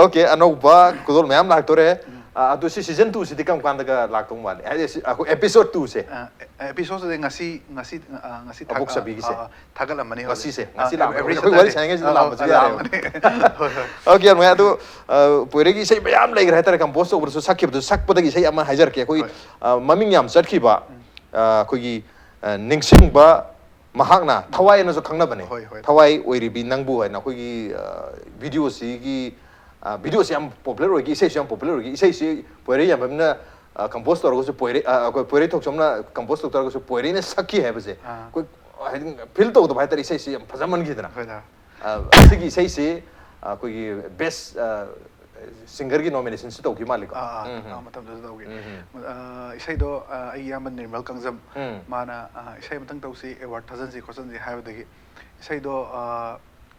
Okay, ꯑꯅꯧꯕ ꯈꯨꯗꯣꯜ ꯃꯌꯥꯝ ꯂꯥꯛꯇꯣꯔꯦ꯫ ꯑ, ꯑꯗꯨ ꯁꯤ season twoꯁꯤꯗꯤ ꯀꯔꯝ ꯀꯥꯟꯗꯒ ꯂꯥꯛꯇꯧ ꯃꯥꯜꯂꯤ? ꯍꯥꯏꯗꯤ ꯁꯤ, ꯑꯩꯈꯣꯏ episode twoꯁꯦ꯫ ꯑ, episodeꯁꯦ ꯉꯁꯤ ꯉꯁꯤ ꯑ, ꯉꯁꯤ ꯊꯥ- ꯑꯕꯣꯛ ꯁꯥꯕꯤꯒꯤꯁꯦ꯫ ꯑ, ꯊꯥꯒꯠꯂꯝꯃꯅꯤ ꯍꯧꯖꯤꯛ꯫ ꯉꯁꯤꯁꯦ, ꯑ, ꯉꯁꯤ ꯂꯥꯛꯄ, every ꯑꯩꯈꯣꯏ ꯋꯥꯔꯤ Saturday꯫ ꯁꯥꯟꯅꯉꯩꯁꯤ ꯑ, ꯂꯥꯛꯄꯁꯨ ꯑ, ꯌꯥꯔꯦꯕ꯫ ꯂꯥꯛꯑꯝꯃꯅꯤ꯫ ꯍꯣꯏ ꯍꯣꯏ꯫ Okay, ꯌꯥꯝ ꯅꯨꯡꯉꯥꯏ꯫ ꯑꯗꯨ, ꯑ, ꯄꯣꯏꯔꯩꯒꯤ ꯏꯁꯩ ꯃꯌꯥꯝ ꯂꯩꯈ꯭ꯔꯦ ꯍꯥꯏꯇꯥꯔꯦ, compose ꯇꯧꯕꯗꯁꯨ ꯁꯛꯈꯤꯕꯗꯁꯨ, ꯁꯛꯄꯗꯒꯤ ꯏꯁꯩ ꯑꯃ ꯍꯥꯏꯖꯔꯛꯀꯦ꯫ ꯑꯩꯈꯣꯏ, ꯍꯣꯏ꯫ ꯑ, ꯃꯃꯤꯡ ꯌꯥꯝ ꯆꯠꯈꯤꯕ, ꯑ, ꯑꯩꯈꯣꯏꯒꯤ, ꯑ, ꯅꯤꯡꯁꯤꯡꯕ ꯃꯍꯥꯛꯅ ꯊꯋꯥꯏ ꯍꯥꯏꯅꯁꯨ ꯈꯪꯅꯕꯅꯦ꯫ ꯍꯣꯏ, ꯍꯣꯏ꯫ ꯊꯋꯥꯏ ꯑꯣꯏꯔꯤꯕꯤ ꯅꯪꯕꯨ ꯍꯥꯏꯅ ꯑꯩꯈꯣꯏꯒꯤ, ꯑ, videoꯁꯤꯒꯤ, ꯑ, videoꯁꯤ ꯌꯥꯝ popular ꯑꯣꯏꯈꯤ, ꯏꯁꯩꯁꯨ ꯌꯥꯝ popular ꯑꯣꯏꯈꯤ꯫ ꯏꯁꯩꯁꯤ ꯄꯣꯏꯔꯩ ꯌꯥꯝꯕꯝꯅ, ꯑ, compose ꯇꯧꯔꯒꯁꯨ ꯄꯣꯏꯔꯩ, ꯑ, ꯑꯩꯈꯣꯏ ꯄꯣꯏꯔꯩ ꯊꯣꯛꯆꯣꯝꯅ compose ꯇꯧ ꯇꯥꯔꯒꯁꯨ ꯄꯣꯏꯔꯩꯅ ꯁꯛꯈꯤ ꯍꯥꯏꯕꯁꯦ ꯑꯥ꯫ ꯑꯩꯈꯣꯏ ꯍꯥꯏꯗꯤ feel ꯇꯧꯗꯕ ꯍꯥꯏꯇꯥꯔꯦ, ꯏꯁꯩꯁꯤ ꯌꯥꯝ ꯐꯖꯃꯟꯈꯤꯗꯅ꯫ ꯍꯣꯏꯗ꯫ ꯑ, ꯑꯁꯤꯒꯤ ꯏꯁꯩꯁꯤ ꯑꯩꯈꯣꯏꯒꯤ best, ꯑ, singerꯒꯤ nominationꯁꯨ ꯇꯧꯈꯤ ꯃꯥꯜꯂꯤꯀꯣ? ꯑꯥ, ꯑꯥ, ꯎꯝ, ꯑꯥ, ꯎꯝ꯫ ꯃꯇꯝꯗꯨꯗ ꯇꯧꯈꯤ꯫ ꯎꯝ, ꯎꯝ꯫ ꯑ, ꯏꯁꯩꯗꯣ, ꯑ, ꯑꯩꯒꯤ ꯏꯌꯥꯝꯕ ꯅꯤꯔꯃꯜ ꯀꯪꯖꯝ, ꯎꯝ꯫ ꯃꯥꯅ, ꯑ, "ꯏꯁꯩ ꯑꯃꯇꯪ ꯇꯧꯁꯤ, award ꯊꯥꯖꯟꯁꯤ ꯈꯣꯠꯆꯟꯁꯤ" ꯍꯥꯏꯕꯗꯒꯤ ꯏꯁꯩꯗꯣ, ꯑ,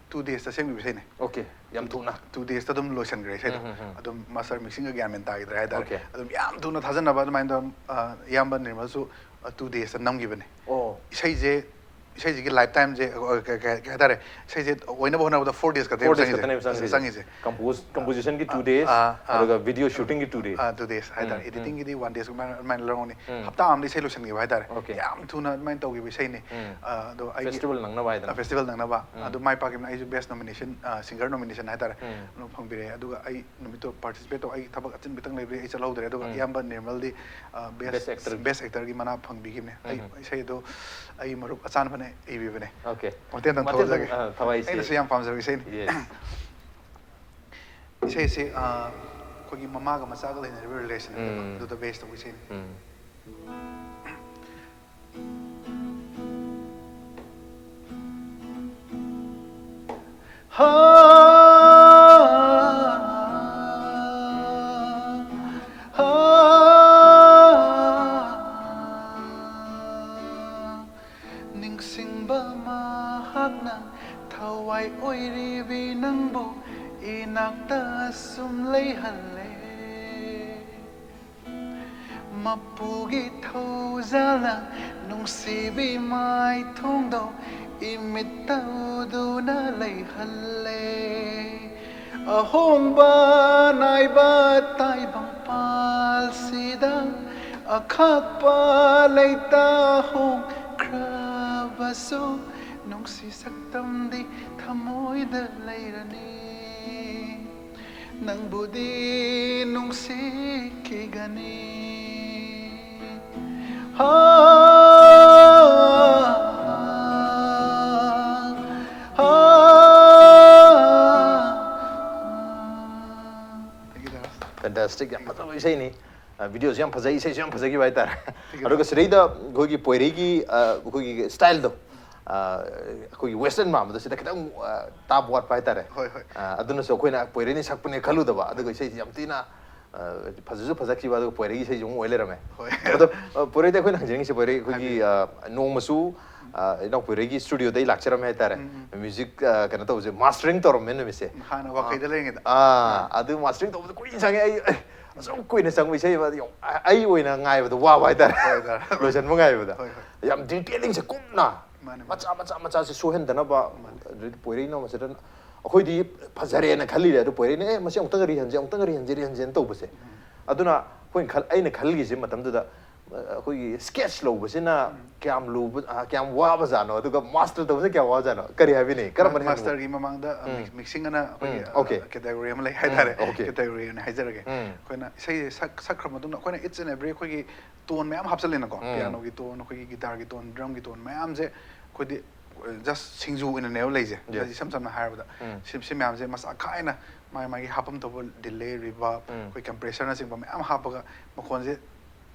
two daysꯇ ꯁꯦꯝꯈꯤꯕ ꯏꯁꯩꯅꯦ꯫ Okay, ꯌꯥꯝ ꯊꯨꯅ꯫ Two daysꯇ ꯑꯗꯨꯝ ꯂꯣꯏꯁꯤꯟꯈ꯭ꯔꯦ ꯏꯁꯩꯗꯣ꯫ ꯎꯝ, ꯎꯝ, ꯎꯝ꯫ ꯑꯗꯨꯝ master mixingꯒ ꯒ꯭ꯌꯥꯟ ꯃꯦꯟ ꯇꯥꯈꯤꯗ꯭ꯔꯦ ꯍꯥꯏꯇꯥꯔꯦ꯫ Okay. ꯑꯗꯨꯝ ꯌꯥꯝ ꯊꯨꯅ ꯊꯥꯖꯟꯅꯕ ꯑꯗꯨꯃꯥꯏꯅ ꯇꯧꯔ, ꯑ, ꯏꯌꯥꯝꯕ ꯅꯤꯔꯃꯜꯁꯨ, ꯑ, two daysꯇ ꯅꯝꯈꯤꯕꯅꯦ꯫ ꯑꯣ꯫ ꯏꯁꯩꯁꯦ ꯏꯁꯩꯁꯤꯒꯤ ꯂꯥꯏꯐ ꯇꯥꯏꯝꯁꯦ ꯀꯩ ꯍꯥꯏꯇꯥꯔꯦ, ꯏꯁꯩꯁꯦ ꯑꯣꯏꯅꯕ ꯍꯣꯠꯅꯕꯗ ꯐꯣꯔ ꯗꯦꯖ ꯈꯛꯇꯅꯦꯕ ꯐꯣꯔ ꯗꯦꯖ ꯆꯪꯉꯤꯁꯦ꯫ ꯈꯛꯇꯅꯦꯕ ꯆꯪꯉꯤꯁꯦ꯫ ꯆꯪꯉꯤꯁꯦ꯫ ꯀꯝꯄꯣꯖ ꯀꯝꯄꯣꯖꯤꯁꯟꯒꯤ ꯇꯨ ꯗꯦꯖ, ꯑꯥ, ꯑꯥ꯫ ꯑꯗꯨꯒ ꯚꯤꯗꯤꯑꯣ ꯁꯨꯇꯤꯡꯒꯤ ꯇꯨ ꯗꯦꯖ꯫ ꯑꯥ, ꯇꯨ ꯗꯦꯖ ꯍꯥꯏꯇꯥꯔꯦ꯫ ꯎꯝ, ꯎꯝ꯫ ꯏꯗꯤꯇꯤꯡꯒꯤꯗꯤ ꯋꯥꯟ ꯗꯦꯖ ꯑꯗꯨꯃꯥꯏꯅ ꯂꯧꯔꯝꯒꯅꯤ꯫ ꯎꯝ꯫ ꯍꯞꯇꯥ ꯑꯃꯗ ꯏꯁꯩ ꯂꯣꯏꯁꯤꯟꯈꯤꯕ ꯍꯥꯏꯇꯥꯔꯦ꯫ Okay꯫ ꯌꯥꯝ ꯊꯨꯅ ꯑꯗꯨꯃꯥꯏꯅ ꯇꯧꯈꯤꯕ ꯏꯁꯩꯅꯤ꯫ ꯎꯝ꯫ ꯑꯥ, ꯑꯗꯣ ꯑꯩꯒꯤ ꯐꯦꯁꯇꯤꯚꯦꯜ ꯅꯪꯅꯕ ꯍꯥꯏꯗꯅ꯫ ꯐꯦꯁꯇꯤꯚꯦꯜ ꯅꯪꯅꯕ꯫ ꯎꯝ꯫ ꯑꯗꯣ ꯃꯥꯏ ꯄꯥꯛꯈꯤꯕꯅ ꯑꯩꯁꯨ ꯕꯦꯁ ꯅꯣꯃꯤꯅꯦꯁꯟ, ꯁꯤꯡꯒꯔ ꯅꯣꯃꯤꯅꯦꯁꯟ ꯍꯥꯏꯇꯥꯔꯦ꯫ ꯎꯝ꯫ ꯑꯗꯨꯝ ꯐꯪꯕꯤꯔꯛꯑꯦ꯫ ꯑꯗꯨꯒ ꯑꯩ ꯅꯨꯃꯤꯠꯇꯣ ꯄꯥꯔꯇꯤꯁꯤꯄꯦꯠ ꯇꯧ, ꯑꯩ ꯊꯕꯛ ꯑꯆꯤꯟꯕꯇꯪ ꯂꯩꯕꯒꯤ ꯑꯩ ꯆꯠꯍꯧꯗ꯭ꯔꯦ꯫ ꯑꯗꯨꯒ ꯎꯝ꯫ ꯏꯌꯥꯝꯕ ꯅꯤꯔꯃꯜꯗꯤ, ꯑꯥ, ꯕꯦꯁ Best Actor꯫ ꯕꯦꯁ ꯑꯦꯛꯇꯔꯒꯤ ꯃꯅꯥ ꯐꯪꯕꯤꯈꯤꯕꯅꯦ꯫ ꯑꯩ ꯎꯝ꯫ ꯏꯁꯩꯗꯣ ꯑꯩ ꯃꯔꯨꯞ ꯑꯆꯥꯟꯕꯅ ꯏꯕꯤꯕꯅꯦ꯫ Okay꯫ ꯃꯇꯦꯛ ꯑꯃꯇꯪ ꯃꯇꯦꯛ ꯑꯃꯇꯪ, ꯊꯣꯛꯍꯜꯂꯒꯦ꯫ ꯑꯥ, ꯊꯋꯥꯏꯁꯦ꯫ ꯑꯩꯅꯁꯨ ꯌꯥꯝ ꯄꯥꯝꯖꯕ ꯏꯁꯩꯅꯤ꯫ Yes꯫ ꯏꯁꯩꯁꯦ, ꯑꯥ, ꯑꯩꯈꯣꯏꯒꯤ ꯃꯃꯥꯒ ꯃꯆꯥꯒ ꯂꯩꯅꯔꯤꯕ ꯔꯤꯂꯦꯁꯟ ꯍꯥꯏꯕ ꯎꯝ꯫ ꯑꯗꯨꯗ ꯕꯦꯁ ꯇꯧꯕ ꯏꯁꯩꯅꯤ꯫ ꯎꯝ꯫ ꯍꯥ, ꯍꯥ, ꯅꯤꯡꯁꯤꯡꯕ ꯃꯍꯥꯛꯅ ꯊꯋꯥꯏ ꯑꯣꯏꯔꯤꯕꯤ ꯅꯪꯕꯨ ꯏꯅꯥꯛꯇ ꯁꯨꯝ ꯂꯩꯍꯜꯂꯦ꯫ ꯃꯄꯨꯒꯤ ꯊꯧꯖꯥꯜꯅ ꯅꯨꯡꯁꯤꯕꯤ ꯃꯥꯏꯊꯣꯡꯗꯣ ꯏꯃꯤꯠꯇ ꯎꯗꯨꯅ ꯂꯩꯍꯜꯂꯦ꯫ ꯑꯍꯣꯡꯕ ꯅꯥꯏꯕ ꯇꯥꯏꯕꯪꯄꯥꯜꯁꯤꯗ ꯑꯈꯥꯛꯄ ꯂꯩꯇ ꯍꯣꯡꯈ꯭ꯔꯕꯁꯨ ꯅꯨꯡꯁꯤ ꯁꯛꯇꯝꯗꯤ ꯊꯃꯣꯏꯗ ꯂꯩꯔꯅꯤ꯫ ꯅꯪꯕꯨꯗꯤ ꯅꯨꯡꯁꯤꯈꯤꯒꯅꯤ꯫ ꯍꯥ, ꯍꯥ, ꯍꯥ꯫ Fantastic, ꯌꯥꯝ ꯐꯖꯕ ꯏꯁꯩꯅꯤ꯫ ꯑ, ꯚꯤꯗꯤꯑꯣꯁꯨ ꯌꯥꯝ ꯐꯖꯩ, ꯏꯁꯩꯁꯨ ꯌꯥꯝ ꯐꯖꯈꯤꯕ ꯍꯥꯏꯇꯥꯔꯦ꯫ ꯑꯗꯨꯒ ꯁꯤꯗꯩꯗ ꯑꯩꯈꯣꯏꯒꯤ ꯄꯣꯏꯔꯩꯒꯤ, ꯑ, ꯑꯩꯈꯣꯏꯒꯤ ꯁ꯭ꯇꯥꯏꯜꯗꯣ, ꯑ, ꯑꯩꯈꯣꯏꯒꯤ ꯋꯦꯁꯇꯔꯟ ꯃꯥꯟꯕꯗꯣ ꯁꯤꯗ ꯈꯤꯇꯪ, ꯑ, ꯇꯥꯞ ꯋꯥꯠꯄ ꯍꯥꯏꯇꯥꯔꯦ꯫ ꯍꯣꯏ, ꯍꯣꯏ꯫ ꯑ, ꯑꯗꯨꯅꯁꯨ ꯑꯩꯈꯣꯏꯅ ꯄꯣꯏꯔꯩꯅ ꯁꯛꯄꯅꯦ ꯈꯜꯂꯨꯗꯕ, ꯑꯗꯨꯒ ꯏꯁꯩꯁꯤ ꯌꯥꯝ ꯊꯤꯅ, ꯑ, ꯐꯖꯁꯨ ꯐꯖꯈꯤꯕ, ꯑꯗꯨꯒ ꯄꯣꯏꯔꯩꯒꯤ ꯏꯁꯩꯁꯨ ꯑꯃꯨꯛ ꯑꯣꯏ ꯂꯩꯔꯝꯃꯦ꯫ ꯍꯣꯏ꯫ ꯑꯗꯣ, ꯑ, ꯄꯣꯏꯔꯩꯗ ꯑꯩꯈꯣꯏꯅ ꯍꯪꯖꯅꯤꯡꯉꯤꯁꯦ, ꯄꯣꯏꯔꯩ, ꯑꯩꯈꯣꯏꯒꯤ, ꯍꯥꯏꯕꯤꯌꯨ꯫ ꯑ, ꯅꯣꯡꯃꯁꯨ, ꯑ, ꯏꯅꯥꯎ ꯄꯣꯏꯔꯩꯒꯤ ꯁ꯭ꯇꯨꯗꯤꯑꯣꯗ ꯑꯩ ꯂꯥꯛꯆꯔꯝꯃꯦ ꯍꯥꯏꯇꯥꯔꯦ꯫ ꯎꯝ, ꯎꯝ꯫ ꯃ꯭ꯌꯨꯖꯤꯛ, ꯑ, ꯀꯩꯅꯣ ꯇꯧꯕꯁꯦ, ꯃꯥꯁꯇꯔꯤꯡ ꯇꯧꯔꯝꯃꯦ ꯅꯨꯃꯤꯠꯁꯦ꯫ ꯍꯥꯟꯅ ꯋꯥꯈꯩꯗ ꯂꯩꯔꯤꯉꯩꯗ꯫ ꯑꯥ, ꯑꯗꯨ ꯃꯥꯁꯇꯔꯤꯡ ꯇꯧꯕꯗ ꯀꯨꯏꯅ ꯆꯪꯉꯦ꯫ ꯑꯩ, ꯑꯁꯨꯛ ꯀꯨꯏꯅ ꯆꯪꯕ ꯏꯁꯩ ꯑꯃ, ꯑꯩ ꯑꯣꯏꯅ ꯉꯥꯏꯕꯗ ꯋꯥꯕ ꯍꯥꯏꯇꯥꯔꯦ꯫ ꯍꯣꯏ, ꯍꯣꯏ꯫ ꯂꯣꯏꯁꯟꯕ ꯉꯥꯏꯕꯗ꯫ ꯍꯣꯏ, ꯍꯣꯏ꯫ ꯌꯥꯝ ꯗꯤꯇꯦꯂꯤꯡꯁꯦ ꯀꯨꯞꯅ ꯃꯥꯅꯦ, ꯃꯥꯅꯦ꯫ ꯃꯆꯥ ꯃꯆꯥ ꯃꯆꯥꯁꯦ ꯁꯣꯏꯍꯟꯗꯅꯕ꯫ ꯃꯥꯅꯦ꯫ ꯑꯗꯨꯗꯤ ꯄꯣꯏꯔꯩꯅ ꯃꯁꯤꯗ ꯑꯩꯈꯣꯏꯗꯤ ꯐꯖꯔꯦꯅ ꯈꯜꯂꯤꯔꯦ, ꯑꯗꯨ ꯄꯣꯏꯔꯩꯅ "ꯑꯦ, ꯃꯁꯤ ꯑꯃꯨꯛꯇꯪꯒ ꯔꯤꯍꯟꯁꯦ, ꯑꯃꯨꯛꯇꯪꯒ ꯔꯤꯍꯟꯁꯦ, ꯔꯤꯍꯟꯁꯦꯅ" ꯇꯧꯕꯁꯦ꯫ ꯑꯗꯨꯅ ꯑꯩꯈꯣꯏꯅ ꯈꯜ-, ꯑꯩꯅ ꯈꯜꯂꯤꯁꯦ ꯃꯇꯝꯗꯨꯗ, ꯑ, ꯑꯩꯈꯣꯏꯒꯤ sketch ꯂꯧꯕꯁꯤꯅ ꯀꯌꯥꯝ ꯂꯨꯕ, ꯑ, ꯀꯌꯥꯝ ꯋꯥꯕꯖꯥꯠꯅꯣ, ꯑꯗꯨꯒ master ꯇꯧꯕꯁꯤꯅ ꯀꯌꯥꯝ ꯋꯥꯕꯖꯥꯠꯅꯣ? ꯀꯔꯤ ꯍꯥꯏꯕꯤꯅꯤꯡꯉꯤ? ꯀꯔꯝꯕꯅ ꯍꯦꯟꯅ ꯃꯥꯁꯇꯔꯒꯤ ꯃꯃꯥꯡꯗ, ꯑ, ꯎꯝ꯫ ꯃꯤꯛ-, ꯃꯤꯛꯁꯤꯡ ꯑꯅ ꯑꯩꯈꯣꯏꯒꯤ, ꯎꯝ, okay꯫ ꯑ, category ꯑꯃ ꯂꯩ ꯍꯥꯏꯇꯥꯔꯦ꯫ ꯎꯝ, okay꯫ Category ꯑꯣꯏꯅ ꯍꯥꯏꯖꯔꯒꯦ꯫ ꯎꯝ꯫ ꯑꯩꯈꯣꯏꯅ ꯏꯁꯩꯁꯦ ꯁꯛ-, ꯁꯛꯈ꯭ꯔ ꯃꯇꯨꯡꯗ ꯑꯩꯈꯣꯏꯅ each and every ꯑꯩꯈꯣꯏꯒꯤ tone ꯃꯌꯥꯝ ꯍꯥꯞꯆꯜꯂꯦꯅꯀꯣ꯫ ꯎꯝ꯫ Pianoꯒꯤ tone, ꯑꯩꯈꯣꯏꯒꯤ guitarꯒꯤ tone, drumꯒꯤ tone ꯃꯌꯥꯝꯁꯦ ꯑꯩꯈꯣꯏꯗꯤ, ꯑ, just ꯁꯤꯡꯖꯨ ꯑꯣꯏꯅꯅꯦꯕ ꯂꯩꯁꯦ꯫ Yes꯫ Just ꯏꯁꯝ ꯁꯝꯅ ꯍꯥꯏꯔꯕꯗ, ꯎꯝ꯫ ꯁꯤ, ꯁꯤ ꯃꯌꯥꯝꯁꯦ ꯃꯁꯥ ꯈꯥꯏꯅ ꯃꯥꯒꯤ, ꯃꯥꯒꯤ ꯍꯥꯞꯐꯝ ꯊꯣꯛꯄ delay, reverb, ꯎꯝ꯫ ꯑꯩꯈꯣꯏ compressorꯅꯆꯤꯡꯕ ꯃꯌꯥꯝ ꯍꯥꯞꯄꯒ ꯃꯈꯣꯟꯁꯦ,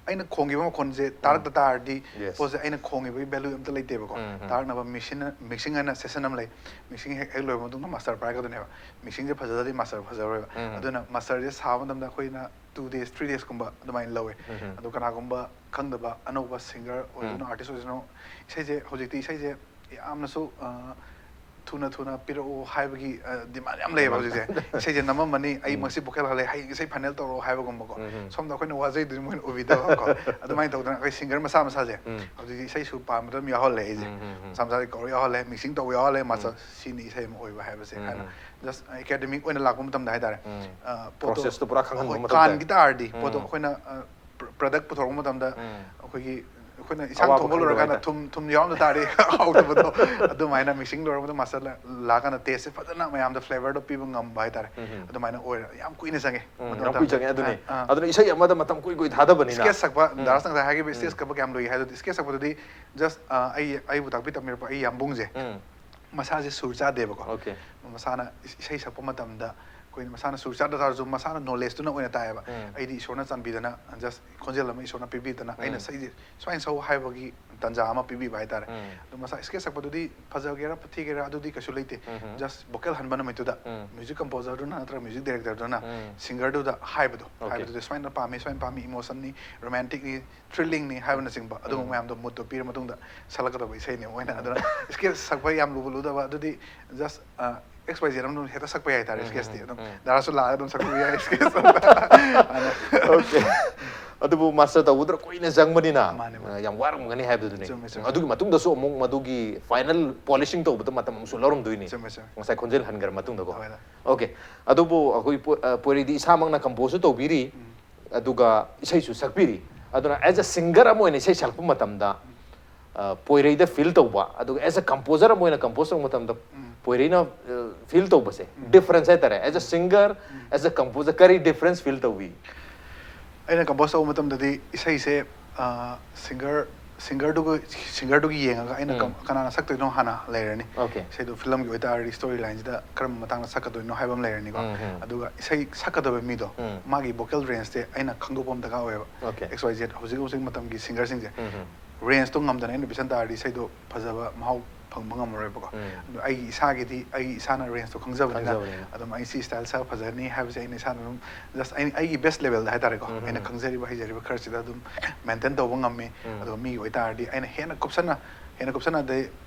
ꯑꯩꯅ ꯈꯣꯡꯈꯤꯕ ꯃꯈꯣꯟꯁꯦ ꯎꯝ꯫ ꯇꯥꯔꯛꯇ ꯇꯥꯔꯗꯤ, yes꯫ ꯄꯣꯠꯁꯦ ꯑꯩꯅ ꯈꯣꯡꯉꯤꯕꯒꯤ value ꯑꯝꯇ ꯂꯩꯇꯦꯕꯀꯣ꯫ ꯎꯝ, ꯎꯝ꯫ ꯇꯥꯔꯛꯅꯕ mixing, mixing ꯍꯥꯏꯅ session ꯑꯃ ꯂꯩ꯫ Mixing ꯍꯦꯛ, ꯍꯦꯛ ꯂꯣꯏꯕ ꯃꯇꯨꯡꯗ master ꯄꯥꯏꯔꯛꯀꯗꯣꯏꯅꯦꯕ꯫ Mixingꯁꯦ ꯐꯖꯗ꯭ꯔꯗꯤ master ꯐꯖꯔꯣꯏꯕ꯫ ꯎꯝ꯫ ꯑꯗꯨꯅ masterꯁꯦ ꯁꯥꯕ ꯃꯇꯝꯗ ꯑꯩꯈꯣꯏꯅ two days, three days ꯀꯨꯝꯕ ꯑꯗꯨꯃꯥꯏꯅ ꯂꯧꯋꯦ꯫ ꯎꯝ, ꯎꯝ꯫ ꯑꯗꯣ ꯀꯅꯥꯒꯨꯝꯕ ꯈꯪꯗꯕ ꯑꯅꯧꯕ singer ꯑꯣꯏꯗꯣꯏꯅꯣ, ꯎꯝ꯫ Artist ꯑꯣꯏꯗꯣꯏꯅꯣ, ꯏꯁꯩꯁꯦ, ꯍꯧꯖꯤꯛꯇꯤ ꯏꯁꯩꯁꯦ ꯌꯥꯝꯅꯁꯨ, ꯑ, ꯊꯨꯅ ꯊꯨꯅ ꯄꯤꯔꯛꯑꯣ ꯍꯥꯏꯕꯒꯤ, ꯑ, demand ꯌꯥꯝ ꯂꯩꯌꯦꯕ demand꯫ ꯍꯧꯖꯤꯛꯁꯦ꯫ ꯏꯁꯩꯁꯦ ꯅꯝꯃꯝꯃꯅꯤ, "ꯑꯩ ꯎꯝ꯫ ꯉꯁꯤ vocal ꯍꯜꯂꯦ, ꯍꯌꯦꯡ ꯏꯁꯩ final ꯇꯧꯔꯛꯑꯣ" ꯍꯥꯏꯕꯒꯨꯝꯕꯀꯣ꯫ ꯎꯝ, ꯎꯝ꯫ ꯁꯣꯝꯗ ꯑꯩꯈꯣꯏꯅ ꯋꯥꯖꯩꯗꯨꯗꯤ ꯃꯣꯏꯅ ꯎꯕꯤꯗꯕꯀꯣ꯫ ꯑꯗꯨꯃꯥꯏꯅ ꯇꯧꯗꯅ ꯑꯩꯈꯣꯏ singer ꯃꯁꯥ ꯃꯁꯥꯁꯦ ꯎꯝ꯫ ꯍꯧꯖꯤꯛꯇꯤ ꯏꯁꯩ ꯁꯨꯔ ꯄꯥꯟꯕꯗ ꯑꯗꯨꯝ ꯌꯥꯎꯍꯜꯂꯦ ꯑꯩꯁꯦ꯫ ꯎꯝ, ꯎꯝ, ꯎꯝ꯫ ꯃꯁꯥ ꯃꯁꯥꯒꯤ ꯀꯧꯔ ꯌꯥꯎꯍꯜꯂꯦ, mixing ꯇꯧꯕ ꯌꯥꯎꯍꯜꯂꯦ, master ꯎꯝ꯫ ꯁꯤꯅꯤ ꯏꯁꯩ ꯑꯃ ꯑꯣꯏꯕ ꯍꯥꯏꯕꯁꯦ ꯎꯝ, ꯍꯥꯏꯅ꯫ ꯎꯝ꯫ Just academic ꯑꯣꯏꯅ ꯂꯥꯛꯄ ꯃꯇꯝꯗ ꯍꯥꯏꯇꯥꯔꯦ꯫ ꯎꯝ꯫ ꯑ, ꯄꯣꯠꯇꯣ processꯇꯣ ꯄꯨꯔꯥ ꯈꯪꯍꯟꯕ ꯍꯣꯏ, ꯃꯊꯧ ꯇꯥꯏ꯫ ꯀꯥꯟꯈꯤ ꯇꯥꯔꯗꯤ, ꯄꯣꯠꯇꯣ ꯎꯝ꯫ ꯑꯩꯈꯣꯏꯅ, ꯑ, pr-, product ꯄꯨꯊꯣꯔꯛꯄ ꯃꯇꯝꯗ ꯎꯝ꯫ ꯑꯩꯈꯣꯏꯒꯤ, ꯑꯩꯈꯣꯏꯅ ꯏꯟꯁꯥꯡ ꯑꯋꯥꯕ ꯊꯣꯡꯕ ꯈꯪꯗꯕ ꯂꯣꯏꯔꯀꯥꯟꯗ ꯍꯥꯏꯇꯥꯔꯦ꯫ ꯊꯨꯝ, ꯊꯨꯝ ꯌꯥꯎꯔꯝꯗ ꯇꯥꯔꯗꯤ ꯍꯥꯎꯇꯕꯗꯣ, ꯑꯗꯨꯃꯥꯏꯅ mixing ꯂꯣꯏꯔꯕ ꯃꯇꯨꯡ master ꯂꯥꯛꯑꯀꯥꯟꯗ tasteꯁꯦ ꯐꯖꯅ ꯃꯌꯥꯝꯗ flavorꯗꯣ ꯄꯤꯕ ꯉꯝꯕ ꯍꯥꯏꯇꯥꯔꯦ꯫ ꯎꯝ, ꯎꯝ꯫ ꯑꯗꯨꯃꯥꯏꯅ ꯑꯣꯏꯔꯦ꯫ ꯌꯥꯝ ꯀꯨꯏꯅ ꯆꯪꯉꯦ꯫ ꯎꯝ, ꯃꯗꯨ ꯌꯥꯝ ꯃꯇꯝꯗ꯫ ꯀꯨꯏ ꯆꯪꯉꯦ ꯑꯗꯨꯅꯤ꯫ ꯑꯥ, ꯑꯥ꯫ ꯑꯗꯨꯅ ꯏꯁꯩ ꯑꯃꯗ ꯃꯇꯝ ꯀꯨꯏ ꯀꯨꯏ ꯊꯥꯗꯕꯅꯤꯅ꯫ Sketch ꯁꯛꯄ, ꯎꯝ꯫ ꯗꯥ ꯔꯥꯖ ꯅꯪ ꯉꯁꯥꯏ ꯍꯥꯏꯈꯤꯕ ꯎꯝ꯫ Sketch ꯁꯛꯄ ꯀꯌꯥꯝ ꯂꯨꯏ ꯍꯥꯏꯗꯨꯗꯤ, sketch ꯁꯛꯄꯗꯨꯗꯤ just, ꯑ, ꯑꯩ, ꯑꯩꯕꯨ ꯇꯥꯛꯄꯤ ꯇꯝꯕꯤꯔꯛꯄ ꯑꯩ ꯌꯥꯝꯕꯨꯡꯁꯦ꯫ ꯎꯝ꯫ ꯃꯁꯥꯁꯦ ꯁꯨꯔ ꯆꯥꯗꯦꯕꯀꯣ꯫ Okay꯫ ꯃꯁꯥꯅ ꯏꯁ-, ꯏꯁꯩ ꯁꯛꯄ ꯃꯇꯝꯗ ꯑꯩꯈꯣꯏꯅ ꯃꯁꯥꯅ ꯁꯨꯔ ꯆꯥꯗ ꯇꯥꯔꯁꯨ ꯃꯁꯥꯅ knowledgeꯇꯨꯅ ꯑꯣꯏꯅ ꯇꯥꯏꯌꯦꯕ꯫ ꯎꯝ꯫ ꯑꯩꯗꯤ ꯏꯁꯣꯔꯅ ꯆꯥꯟꯕꯤꯗꯅ just ꯈꯣꯟꯖꯦꯜ ꯑꯃ ꯏꯁꯣꯔꯅ ꯄꯤꯕꯤꯗꯅ ꯎꯝ꯫ ꯑꯩꯅ ꯏꯁꯩꯁꯦ ꯁꯨꯃꯥꯏꯅ ꯁꯛꯎ ꯍꯥꯏꯕꯒꯤ ꯇꯥꯟꯖꯥ ꯑꯃ ꯄꯤꯕꯤꯕ ꯍꯥꯏꯇꯥꯔꯦ꯫ ꯎꯝ꯫ ꯑꯗꯣ ꯃꯁꯥ sketch ꯁꯛꯄꯗꯨꯗꯤ ꯐꯖꯒꯦꯔꯥ ꯊꯤꯒꯦꯔꯥ ꯑꯗꯨꯗꯤ ꯀꯩꯁꯨ ꯂꯩꯇꯦ꯫ ꯎꯝ꯫ Just vocal ꯍꯟꯕ ꯅꯨꯃꯤꯠꯇꯨꯗ ꯎꯝ꯫ Music composerꯗꯨꯅ ꯅꯠꯇ꯭ꯔꯒ music directorꯗꯨꯅ ꯎꯝ꯫ Singerꯗꯨꯗ ꯍꯥꯏꯕꯗꯣ, Okay꯫ ꯍꯥꯏꯕꯗꯨꯗ ꯁꯨꯃꯥꯏꯅ ꯄꯥꯝꯃꯤ, ꯁꯨꯃꯥꯏꯅ ꯄꯥꯝꯃꯤ, emotionꯅꯤ, romanticꯅꯤ, thrillingꯅꯤ ꯍꯥꯏꯕꯅꯆꯤꯡꯕ ꯑꯗꯨꯒꯨꯝꯕ ꯎꯝ꯫ ꯃꯌꯥꯝꯗꯣ moodꯇꯣ ꯄꯤꯔ ꯃꯇꯨꯡꯗ ꯁꯛꯂꯛꯀꯗꯕ ꯏꯁꯩꯅꯦ ꯃꯣꯏꯅ꯫ ꯎꯝ꯫ ꯑꯗꯨꯅ sketch ꯁꯛꯄ ꯌꯥꯝ ꯂꯨꯕ ꯂꯨꯗꯕ ꯑꯗꯨꯗꯤ just, ꯑ, X Y Z ꯑꯃ ꯑꯗꯨꯝ ꯍꯦꯛꯇ ꯁꯛꯄ ꯌꯥꯏ ꯍꯥꯏꯇꯥꯔꯦ ꯎꯝ, sketchꯇꯤ꯫ ꯎꯝ, ꯑꯗꯨꯝ ꯎꯝ꯫ ꯗꯥ ꯔꯥꯖꯁꯨ ꯂꯥꯛꯑꯒ ꯑꯗꯨꯝ ꯁꯛꯄ ꯌꯥꯏ sketch꯫ ꯑꯗ Okay꯫ ꯑꯗꯨꯕꯨ ꯃꯥꯁꯇꯔ ꯇꯧꯕꯗ ꯀꯨꯏꯅ ꯆꯪꯕꯅꯤꯅ ꯃꯥꯅꯦ, ꯃꯥꯅꯦ꯫ ꯑ, ꯌꯥꯝ ꯋꯥꯔꯝꯒꯅꯤ ꯍꯥꯏꯕꯗꯨꯅꯤ꯫ ꯆꯨꯝꯃꯦ, ꯆꯨꯝꯃꯦ꯫ ꯑꯗꯨꯒꯤ ꯃꯇꯨꯡꯗꯁꯨ ꯑꯃꯨꯛ ꯃꯗꯨꯒꯤ ꯐꯥꯏꯅꯦꯜ ꯄꯣꯂꯤꯁꯤꯡ ꯇꯧꯕꯗ ꯃꯇꯝ ꯑꯃꯨꯛꯁꯨ ꯂꯧꯔꯝꯗꯣꯏꯅꯤ꯫ ꯆꯨꯝꯃꯦ, ꯆꯨꯝꯃꯦ꯫ ꯉꯁꯥꯏ ꯈꯣꯟꯖꯦꯜ ꯍꯟꯈ꯭ꯔ ꯃꯇꯨꯡꯗꯀꯣ꯫ ꯍꯣꯏ, ꯍꯣꯏ꯫ ꯑꯣꯀꯦ꯫ ꯑꯗꯨꯕꯨ ꯑꯩꯈꯣꯏ ꯄꯣ-, ꯑ, ꯄꯣꯏꯔꯩꯗꯤ ꯏꯁꯥꯃꯛꯅ ꯀꯝꯄꯣꯖꯁꯨ ꯇꯧꯕꯤꯔꯤ, ꯑꯗꯨꯒ ꯏꯁꯩꯁꯨ ꯁꯛꯄꯤꯔꯤ꯫ ꯑꯗꯨꯅ as a singer ꯑꯃ ꯑꯣꯏꯅ ꯏꯁꯩ ꯁꯛꯂꯛꯄ ꯃꯇꯝꯗ, ꯑ, ꯄꯣꯏꯔꯩꯗ ꯐꯤꯜ ꯇꯧꯕ, ꯑꯗꯨꯒ as a composer ꯑꯃ ꯑꯣꯏꯅ ꯀꯝꯄꯣꯖ ꯇꯧꯕ ꯃꯇꯝꯗ ꯄꯣꯏꯔꯩꯅ, ꯑ, ꯐꯤꯜ ꯇꯧꯕꯁꯦ, ꯗꯤꯐ꯭ꯔꯦꯟꯁ ꯍꯥꯏꯇꯥꯔꯦ, as a singer, as a composer ꯀꯔꯤ ꯗꯤꯐ꯭ꯔꯦꯟꯁ ꯐꯤꯜ ꯇꯧꯕꯤ? ꯑꯩꯅ ꯀꯝꯄꯣꯖ ꯇꯧꯕ ꯃꯇꯝꯗꯗꯤ ꯏꯁꯩꯁꯦ, ꯑ, ꯁꯤꯡꯒꯔ, ꯁꯤꯡꯒꯔꯗꯨꯒ, ꯁꯤꯡꯒꯔꯗꯨꯒꯤ ꯌꯦꯡꯉꯒ ꯑꯩꯅ ꯀꯝ-, ꯀꯅꯥꯅ ꯁꯛꯇꯣꯏꯅꯣ ꯍꯥꯟꯅ ꯂꯩꯔꯅꯤ꯫ ꯑꯣꯀꯦ꯫ ꯏꯁꯩꯗꯣ ꯐꯤꯂꯝꯒꯤ ꯑꯣꯏꯇꯥꯔꯗꯤ ꯁ꯭ꯇꯣꯔꯤ ꯂꯥꯏꯟꯁꯤꯗ ꯀꯔꯝꯕ ꯃꯇꯥꯡꯗ ꯁꯛꯀꯗꯣꯏꯅꯣ ꯍꯥꯏꯕ ꯑꯃ ꯂꯩꯔꯅꯤꯀꯣ꯫ ꯑꯗꯨꯒ ꯏꯁꯩ ꯁꯛꯀꯗꯕ ꯃꯤꯗꯣ, ꯃꯥꯒꯤ ꯚꯣꯀꯦꯜ ꯔꯦꯟꯖꯁꯦ ꯑꯩꯅ ꯈꯪꯗꯣꯛꯄ ꯑꯃ ꯗꯔꯀꯥꯔ ꯑꯣꯏꯌꯦꯕ꯫ ꯑꯣꯀꯦ꯫ X Y Z ꯍꯧꯖꯤꯛ ꯍꯧꯖꯤꯛ ꯃꯇꯝꯒꯤ ꯁꯤꯡꯒꯔꯁꯤꯡꯁꯦ ꯔꯦꯟꯖꯇꯣ ꯉꯝꯗꯅ ꯑꯩꯅ ꯄꯤꯁꯟ ꯇꯥꯔꯗꯤ ꯏꯁꯩꯗꯣ ꯐꯖꯕ ꯃꯍꯥꯎ ꯐꯪꯕ ꯉꯝꯃꯔꯣꯏꯕꯀꯣ꯫ ꯑꯗꯣ ꯑꯩꯒꯤ ꯏꯁꯥꯒꯤꯗꯤ ꯑꯩꯒꯤ ꯏꯁꯥꯅ ꯔꯦꯟꯖꯇꯣ ꯈꯪꯖꯕꯅꯤꯅ, ꯈꯪꯖꯕꯅꯤꯅ꯫ ꯑꯗꯨꯝ ꯑꯩ ꯁꯤ ꯁ꯭ꯇꯥꯏꯜ ꯁꯛꯑ ꯐꯖꯅꯤ ꯍꯥꯏꯕꯁꯦ ꯑꯩꯅ ꯏꯁꯥꯅ ꯑꯗꯨꯝ just ꯑꯩ, ꯑꯩꯒꯤ ꯕꯦꯁ ꯂꯦꯚꯦꯜꯗ ꯍꯥꯏꯇꯥꯔꯦꯀꯣ, ꯑꯩꯅ ꯈꯪꯖꯔꯤꯕ ꯍꯩꯖꯔꯤꯕ ꯈꯔꯁꯤꯗ ꯑꯗꯨꯝ ꯃꯦꯟꯇꯦꯟ ꯇꯧꯕ ꯉꯝꯃꯤ꯫ ꯑꯗꯨꯒ ꯃꯤꯒꯤ ꯑꯣꯏꯇꯥꯔꯗꯤ ꯑꯩꯅ ꯍꯦꯟꯅ ꯀꯨꯞꯁꯟꯅ, ꯍꯦꯟꯅ ꯀꯨꯞꯁꯟꯅ ꯑꯗꯩ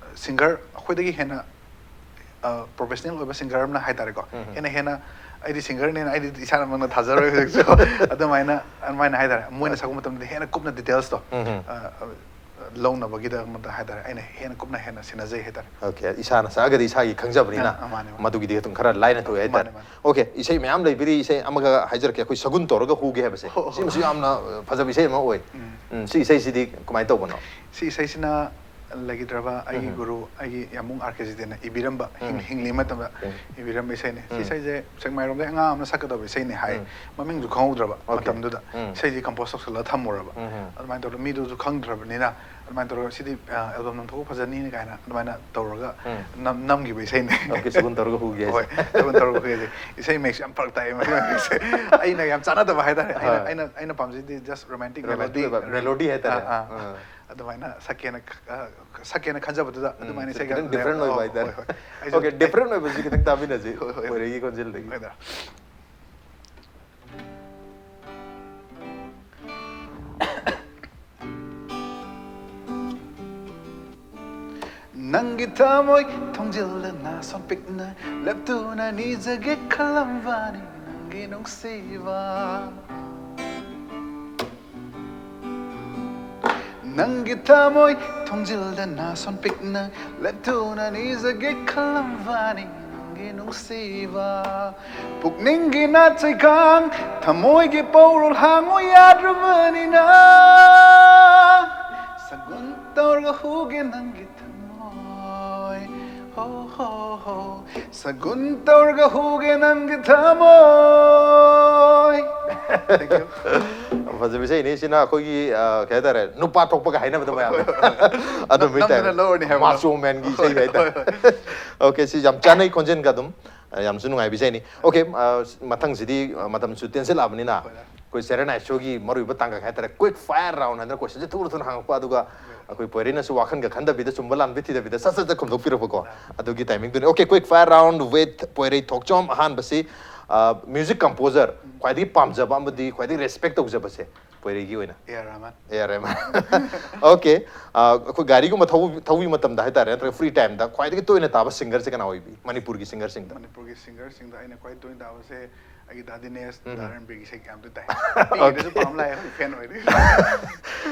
ꯁꯤꯡꯒꯔ ꯑꯩꯈꯣꯏꯗꯒꯤ ꯍꯦꯟꯅ ꯄ꯭ꯔꯣꯐꯦꯁꯅꯦꯜ ꯑꯣꯏꯕ ꯁꯤꯡꯒꯔ ꯑꯃꯅ ꯍꯥꯏꯇꯥꯔꯦꯀꯣ, ꯍꯦꯟꯅ ꯍꯦꯟꯅ ꯑꯩꯗꯤ ꯁꯤꯡꯒꯔꯅꯦꯅ ꯑꯩꯗꯤ ꯏꯁꯥꯅꯃꯛꯅ ꯊꯥꯖꯔꯣꯏ ꯍꯧꯖꯤꯛꯁꯨ꯫ ꯑꯗꯨꯃꯥꯏꯅ, ꯑꯗꯨꯃꯥꯏꯅ ꯍꯥꯏꯇꯥꯔꯦ, ꯃꯣꯏꯅ ꯁꯛꯄ ꯃꯇꯝꯗ ꯍꯦꯟꯅ ꯀꯨꯞꯅ ꯗꯤꯇꯦꯜꯁꯇꯣ ꯂꯧꯅꯕꯒꯤꯗꯃꯛꯇ ꯍꯥꯏꯇꯥꯔꯦ, ꯑꯩꯅ ꯍꯦꯟꯅ ꯀꯨꯞꯅ ꯍꯦꯟꯅ ꯁꯤꯟꯅꯖꯩ ꯍꯥꯏꯇꯥꯔꯦ꯫ ꯑꯣꯀꯦ, ꯏꯁꯥꯅ ꯁꯛꯑꯒꯗꯤ ꯏꯁꯥꯒꯤ ꯈꯪꯖꯕꯅꯤꯅ ꯑ, ꯑ, ꯃꯥꯅꯦ, ꯃꯥꯅꯦ꯫ ꯃꯗꯨꯒꯤꯗꯤ ꯑꯗꯨꯝ ꯈꯔ ꯂꯥꯏꯅ ꯊꯣꯛꯑꯦ ꯍꯥꯏꯇꯥꯔꯦ꯫ ꯃꯥꯅꯦ, ꯃꯥꯅꯦ꯫ ꯑꯣꯀꯦ, ꯏꯁꯩ ꯃꯌꯥꯝ ꯂꯩꯕꯤꯔꯤ, ꯏꯁꯩ ꯑꯃꯒ ꯍꯥꯏꯖꯔꯛꯀꯦ, ꯑꯩꯈꯣꯏ ꯁꯒꯨꯟ ꯇꯧꯔꯒ ꯍꯨꯒꯦ ꯍꯥꯏꯕꯁꯦ꯫ ꯍꯣ, ꯍꯣ, ꯍꯣ꯫ ꯁꯤꯃꯁꯨ ꯌꯥꯝꯅ, ꯑ, ꯐꯖꯕ ꯏꯁꯩ ꯑꯃ ꯑꯣꯏ꯫ ꯎꯝ, ꯁꯤ ꯏꯁꯩꯁꯤꯗꯤ ꯀꯃꯥꯏꯅ ꯇꯧꯕꯅꯣ? ꯁꯤ ꯏꯁꯩꯁꯤꯅ ꯂꯩꯈꯤꯗ꯭ꯔꯕ ꯑꯩꯒꯤ ꯒꯨꯔꯨ, ꯑꯩꯒꯤ ꯌꯥꯝꯕꯨꯡ ꯑꯥꯔ ꯀꯦ ꯖꯤꯇꯦꯟꯅ ꯏꯕꯤꯔꯝꯕ, ꯍꯤꯡ-, ꯍꯤꯡꯂꯤ ꯃꯇꯝꯗ ꯏꯕꯤꯔꯝꯕ ꯏꯁꯩꯅꯤ꯫ ꯁꯤ ꯏꯁꯩꯁꯦ ꯁꯦꯛꯃꯥꯏꯔꯣꯝꯗꯒꯤ ꯑꯉꯥꯡ ꯑꯃꯅ ꯁꯛꯀꯗꯕ ꯏꯁꯩꯅꯤ ꯍꯥꯏ꯫ ꯃꯃꯤꯡꯁꯨ ꯈꯪꯍꯧꯗ꯭ꯔꯕ ꯑꯣꯀꯦ꯫ ꯃꯇꯝꯗꯨꯗ꯫ ꯏꯁꯩꯁꯤ ꯀꯝꯄꯣꯖ ꯇꯧꯁꯜꯂꯒ ꯊꯝꯃꯨꯔꯕ꯫ ꯑꯗꯨꯃꯥꯏꯅ ꯇꯧꯔꯒ ꯃꯤꯗꯨꯁꯨ ꯈꯪꯗ꯭ꯔꯕꯅꯤꯅ, ꯑꯗꯨꯃꯥꯏꯅ ꯇꯧꯔꯒ ꯁꯤꯗꯤ, ꯑ, ꯑꯦꯜꯕꯝ ꯅꯝꯊꯣꯛꯄ ꯐꯖꯅꯤꯅ ꯀꯥꯏꯅ ꯑꯗꯨꯃꯥꯏꯅ ꯇꯧꯔꯒ ꯅꯝ-, ꯅꯝꯈꯤꯕ ꯏꯁꯩꯅꯤ꯫ ꯑꯣꯀꯦ, ꯁꯒꯨꯟ ꯇꯧꯔꯒ ꯍꯨꯒꯦ ꯍꯥꯏꯁꯦ꯫ ꯍꯣꯏ, ꯁꯒꯨꯟ ꯇꯧꯔꯒ ꯍꯨꯒꯦ ꯍꯥꯏꯁꯦ꯫ ꯏꯁꯩ ꯃꯌꯦꯛꯁꯦ ꯌꯥꯝ ꯐꯔꯛ ꯇꯥꯏ ꯃꯁꯤ ꯃꯌꯦꯛꯁꯦ꯫ ꯑꯩꯅ ꯌꯥꯝ ꯆꯥꯟꯅꯗꯕ ꯍꯥꯏꯇꯥꯔꯦ꯫ ꯑꯩꯅ, ꯍꯣꯏ꯫ ꯑꯩꯅ, ꯑꯩꯅ ꯄꯥꯝꯖꯩꯗꯤ just romantic Romantic melody꯫ ꯑꯣꯏꯕ, melody ꯍꯥꯏꯇꯥꯔꯦ꯫ ꯑꯥ, ꯑꯥ꯫ ꯑꯥ꯫ ꯑꯗꯨꯃꯥꯏꯅ ꯁꯛꯀꯦꯅ ꯈ-, ꯑ, ꯁꯛꯀꯦꯅ ꯈꯟꯖꯕꯗꯨꯗ ꯑꯗꯨꯃꯥꯏꯅ ꯏꯁꯩꯒ ꯈꯤꯇꯪ ꯂꯩꯔꯝ-, ꯗꯤꯐ꯭ꯔꯦꯟ ꯑꯣꯏꯕ ꯑꯧ, ꯍꯥꯏꯇꯥꯔꯦ꯫ ꯍꯣꯏ, ꯍꯣꯏ꯫ ꯑꯩꯁꯨ ꯑꯣꯀꯦ, ꯗꯤꯐ꯭ꯔꯦꯟ ꯑꯣꯏꯕꯁꯤ ꯈꯤꯇꯪ ꯇꯥꯃꯤꯟꯅꯁꯤ꯫ ꯍꯣꯏ, ꯍꯣꯏ, ꯑꯩꯁꯨ ꯄꯣꯏꯔꯩꯒꯤ ꯈꯣꯟꯖꯦꯜꯗꯒꯤ꯫ ꯍꯣꯏ, ꯗꯥ꯫ ꯅꯪꯒꯤ ꯊꯃꯣꯏ ꯊꯣꯡꯖꯤꯜꯂ ꯅꯥꯁꯣꯟ ꯄꯤꯛꯅ ꯂꯦꯞꯇꯨꯅ ꯅꯤꯖꯒꯦ ꯈꯜꯂꯝꯕꯅꯤ ꯅꯪꯒꯤ ꯅꯨꯡꯁꯤꯕ꯫ ꯅꯪꯒꯤ ꯊꯃꯣꯏ ꯊꯣꯡꯖꯤꯜꯗ ꯅꯥꯁꯣꯟ ꯄꯤꯛꯅ ꯂꯦꯞꯇꯨꯅ ꯅꯤꯖꯒꯦ ꯈꯜꯂꯝꯕꯅꯤ ꯅꯪꯒꯤ ꯅꯨꯡꯁꯤꯕ ꯄꯨꯛꯅꯤꯡꯒꯤ ꯅꯥꯆꯩꯀꯥꯡ ꯊꯃꯣꯏꯒꯤ ꯄꯧꯔꯣꯜ ꯍꯥꯡꯉꯨ ꯌꯥꯗ꯭ꯔꯕꯅꯤꯅ ꯁꯒꯨꯟ ꯇꯧꯔꯒ ꯍꯨꯒꯦ ꯅꯪꯒꯤ ꯊꯃꯣꯏ ꯍꯣ ꯍꯣ ꯍꯣ ꯁꯒꯨꯟ ꯇꯧꯔꯒ ꯍꯨꯒꯦ ꯅꯪꯒꯤ ꯊꯃꯣꯏ ꯐꯖꯕ ꯏꯁꯩꯅꯤ ꯁꯤꯅ ꯑꯩꯈꯣꯏꯒꯤ ꯑ, ꯀꯩ ꯍꯥꯏꯇꯥꯔꯦ ꯅꯨꯄꯥ ꯊꯣꯛꯄꯒ ꯍꯥꯏꯅꯕꯗꯣ ꯃꯌꯥꯝ ꯑꯗꯨꯝꯕꯩ ꯅꯝꯗꯅ ꯂꯧꯔꯅꯤ ꯍꯥꯏꯕꯗꯣ꯫ ꯃꯥꯁꯣ ꯃꯦꯟꯒꯤ ꯏꯁꯩ ꯍꯥꯏꯇꯥꯔꯦ ꯑꯣꯀꯦ ꯁꯤ ꯌꯥꯝ ꯆꯥꯅꯩ ꯈꯣꯟꯖꯦꯜꯒ ꯑꯗꯨꯝ ꯑ, ꯌꯥꯝꯁꯨ ꯅꯨꯡꯉꯥꯏꯕ ꯏꯁꯩꯅꯤ ꯑꯣꯀꯦ ꯃꯊꯪꯁꯤꯗꯤ ꯑ, ꯃꯇꯝꯁꯨ ꯇꯦꯟꯁꯤꯜꯂꯛꯑꯕꯅꯤꯅ ꯑꯩꯈꯣꯏ ꯁꯦꯔꯦꯅꯥꯏ ꯁꯣꯒꯤ ꯃꯔꯨꯑꯣꯏꯕ ꯇꯥꯡꯀꯛ ꯍꯥꯏꯇꯥꯔꯦ ꯀ꯭ꯋꯤꯛ ꯐꯥꯌꯔ ꯔꯥꯎꯟ ꯍꯥꯏꯅ ꯀꯣꯏꯁꯟꯁꯦ ꯊꯨꯅ ꯊꯨꯅ ꯍꯪꯉꯛꯄ ꯑꯗꯨꯒ ꯑꯩꯈꯣꯏ ꯄꯣꯏꯔꯩꯅꯁꯨ ꯋꯥꯈꯜꯒ ꯈꯟꯗꯕꯤꯗ ꯆꯨꯝꯕ ꯂꯥꯟꯕ ꯊꯤꯗꯕꯤꯗ ꯁꯠ ꯁꯠ ꯁꯠ ꯈꯨꯝꯗꯣꯛꯄꯤꯔꯛꯄꯀꯣ ꯑꯗꯨꯒꯤ ꯇꯥꯏꯃꯤꯡꯗꯨꯅꯤ okay quick fire round with Poirei Thokchom ꯑꯍꯥꯟꯕꯁꯤ ꯃ꯭ꯌꯨꯖꯤꯛ ꯀꯝꯄꯣꯖꯔ ꯈ꯭ꯋꯥꯏꯗꯒꯤ ꯄꯥꯝꯖꯕ ꯑꯃꯗꯤ ꯈ꯭ꯋꯥꯏꯗꯒꯤ ꯔꯦꯁꯄꯦꯛ ꯇꯧꯖꯕꯁꯦ ꯄꯣꯏꯔꯩꯒꯤ ꯑꯣꯏꯅ A R Rahman A R Rahman okay ꯑꯩꯈꯣꯏ ꯒꯥꯔꯤꯒꯨꯝꯕ ꯊꯧꯕ- ꯊꯧꯕꯤ ꯃꯇꯝꯗ ꯍꯥꯏꯇꯥꯔꯦ ꯅꯠꯇ꯭ꯔꯒ ꯐ꯭ꯔꯤ ꯇꯥꯏꯝꯗ ꯈ꯭ꯋꯥꯏꯗꯒꯤ ꯇꯣꯏꯅ ꯇꯥꯕ ꯁꯤꯡꯒꯔꯁꯦ ꯀꯅꯥ ꯑꯣꯏꯕꯤ ꯃꯅꯤꯄꯨꯔꯒꯤ ꯁꯤꯡꯒꯔꯁꯤꯡꯗ ꯃꯅꯤꯄꯨꯔꯒꯤ ꯁꯤꯡꯒꯔꯁꯤꯡꯗ ꯑꯩꯅ ꯈ꯭ꯋꯥꯏ ꯇꯣꯏꯅ ꯇꯥꯕꯁꯦ ꯑꯩꯒꯤ ꯗꯥ ꯗꯤꯅꯦꯁ ꯗꯥ ꯔꯟꯕꯤꯔꯒꯤ ꯏꯁꯩ ꯌꯥꯝ ꯇꯣꯏꯅ ꯇꯥꯏ ꯄꯤꯛꯏꯉꯩꯗꯁꯨ ꯄꯥꯝ ꯂꯥꯛꯑꯦ ꯍꯧꯖꯤꯛ ꯐꯦꯟ ꯑꯣꯏꯔꯦ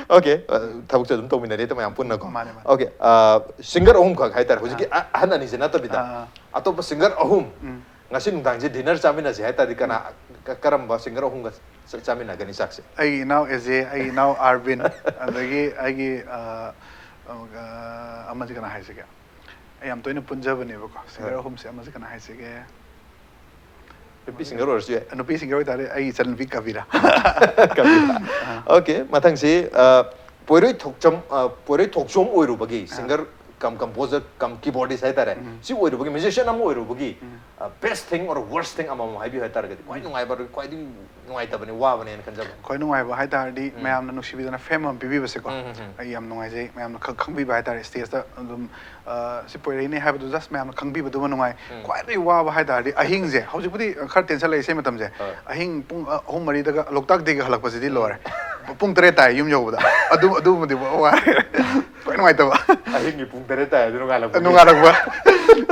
ꯑꯣꯀꯦ ꯊꯕꯛꯁꯨ ꯑꯗꯨꯝ ꯇꯧꯃꯤꯟꯅꯔꯤ ꯃꯌꯥꯝ ꯄꯨꯟꯅꯀꯣ ꯃꯥꯅꯦ, ꯃꯥꯅꯦ꯫ ꯑꯣꯀꯦ ꯁꯤꯡꯒꯔ ꯑꯍꯨꯝꯈꯛ ꯍꯥꯏꯇꯥꯔꯦ ꯍꯧꯖꯤꯛꯀꯤ ꯑ- ꯑꯍꯟ ꯑꯅꯤꯁꯦ ꯅꯠꯇꯕꯤꯗ ꯑꯥ꯫ ꯑꯇꯣꯞꯄ ꯁꯤꯡꯒꯔ ꯑꯍꯨꯝ ꯎꯝ꯫ ꯉꯁꯤ ꯅꯨꯡꯗꯥꯡꯁꯦ ꯗꯤꯅꯔ ꯆꯥꯃꯤꯟꯅꯁꯦ ꯍꯥꯏꯇꯥꯔꯗꯤ ꯀꯅꯥ ꯀ- ꯀꯔꯝꯕ ꯁꯤꯡꯒꯔ ꯑꯍꯨꯝꯒ ꯆ- ꯆꯥꯃꯤꯟꯅꯒꯅꯤ ꯆꯥꯛꯁꯦ ꯑꯩꯒꯤ ꯏꯅꯥꯎ ꯑꯦꯖꯦ ꯑꯩꯒꯤ ꯏꯅꯥꯎ ꯑꯥꯔꯕꯤꯟ ꯑꯗꯒꯤ ꯑꯩꯒꯤ ꯑ, ꯑ, ꯑꯃꯁꯦ ꯀꯅꯥ ꯍꯥꯏꯁꯤꯒꯦ ꯑꯩ ꯌꯥꯝ ꯇꯣꯏꯅ ꯄꯨꯟꯖꯕꯅꯦꯕꯀꯣ ꯁꯤꯡꯒꯔ ꯍꯣꯏ꯫ ꯑꯍꯨꯝꯁꯦ ꯑꯃꯁꯦ ꯀꯅꯥ ꯍꯥꯏꯁꯤꯒꯦ ꯅꯨꯄꯤ ꯁꯤꯡꯒꯔ ꯑꯣꯏꯔꯁꯨ ꯌꯥꯏ ꯅꯨꯄꯤ ꯁꯤꯡꯒꯔ ꯑꯣꯏꯇꯥꯔꯗꯤ ꯑꯩꯒꯤ ꯏꯆꯟꯅꯨꯄꯤ ꯀꯕꯤꯔꯥ ꯑꯣꯀꯦ ꯃꯊꯪꯁꯤ ꯑ, ꯄꯣꯏꯔꯣꯏ ꯊꯣꯛꯆꯝ ꯑ, ꯄꯣꯏꯔꯣꯏ ꯊꯣꯛꯆꯣꯝ ꯑꯣꯏꯔꯨꯕꯒꯤ ꯁꯤꯡꯒꯔ ꯀꯝ ꯀꯝꯄꯣꯖꯔ ꯀꯝ ꯀꯤꯕꯣꯔꯗꯤꯁ ꯍꯥꯏꯇꯥꯔꯦ ꯁꯤ ꯑꯣꯏꯔꯨꯕꯒꯤ ꯃ꯭ꯌꯨꯖꯤꯁꯤꯌꯥꯟ ꯑꯃ ꯑꯣꯏꯔꯨꯕꯒꯤ best thing or worst thing ꯑꯃꯃꯝ ꯍꯥꯏꯕꯤꯌꯨ ꯍꯥꯏꯇꯥꯔꯒꯗꯤ ꯈ꯭ꯋꯥꯏ ꯅꯨꯡꯉꯥꯏꯕ ꯈ꯭ꯋꯥꯏꯗꯒꯤ ꯅꯨꯡꯉꯥꯏꯇꯕꯅꯤ ꯋꯥꯕꯅꯦꯅ ꯈꯟꯖꯕ ꯈ꯭ꯋꯥꯏ ꯅꯨꯡꯉꯥꯏꯕ ꯍꯥꯏ ꯇꯥꯔꯗꯤ ꯃꯌꯥꯝꯅ ꯅꯨꯡꯁꯤꯕꯤꯗꯅ ꯐꯦꯝ ꯑꯃ ꯄꯤꯕꯤꯕꯁꯦꯀꯣ ꯎꯝ, ꯎꯝ, ꯎꯝ꯫ ꯑꯩ ꯌꯥꯝ ꯅꯨꯡꯉꯥꯏꯖꯩ ꯃꯌꯥꯝꯅ ꯈꯛ ꯈꯪꯕꯤꯕ ꯍꯥꯏ ꯇꯥꯔꯦ ꯁ꯭ꯇꯦꯖꯇ ꯑꯗꯨꯝ ꯑ, ꯁꯤ ꯄꯣꯏꯔꯩꯅꯦ ꯍꯥꯏꯕꯗꯨ ꯖꯁ ꯃꯌꯥꯝꯅ ꯈꯪꯕꯤꯕꯗꯨꯃ ꯅꯨꯡꯉꯥꯏ ꯈ꯭ꯋꯥꯏꯗꯒꯤ ꯋꯥꯕ ꯍꯥꯏ ꯇꯥꯔꯗꯤ ꯑꯍꯤꯡꯁꯦ ꯍꯧꯖꯤꯛꯄꯨꯗꯤ ꯈꯔ ꯇꯦꯟꯁꯜꯂꯛꯑꯦ ꯏꯁꯩ ꯃꯇꯝꯁꯦ ꯍꯣꯏ꯫ ꯑꯍꯤꯡ ꯄꯨꯡ ꯑ, ꯑꯍꯨꯝ ꯃꯔꯤꯗꯒ ꯂꯣꯛꯇꯥꯛ ꯗꯦꯒ ꯍꯜꯂꯛꯄꯁꯤꯗꯤ ꯂꯣꯏꯔꯦ ꯄꯨꯡ ꯇꯔꯦꯠ ꯇꯥꯏ ꯌꯨꯝ ꯌꯧꯕꯗ ꯑꯗꯨ ꯑꯗꯨꯃꯗꯤ ꯋꯥꯔꯦ ꯈ꯭ꯋꯥꯏ ꯅꯨꯡꯉꯥꯏꯇꯕ ꯑꯍꯤꯡꯒꯤ ꯄꯨꯡ ꯇꯔꯦꯠ ꯇꯥꯏ ꯑꯗꯨ ꯅꯣꯡꯉꯥꯜꯂꯛꯄꯒꯤ ꯅꯣꯡꯉꯥꯜꯂꯛꯄ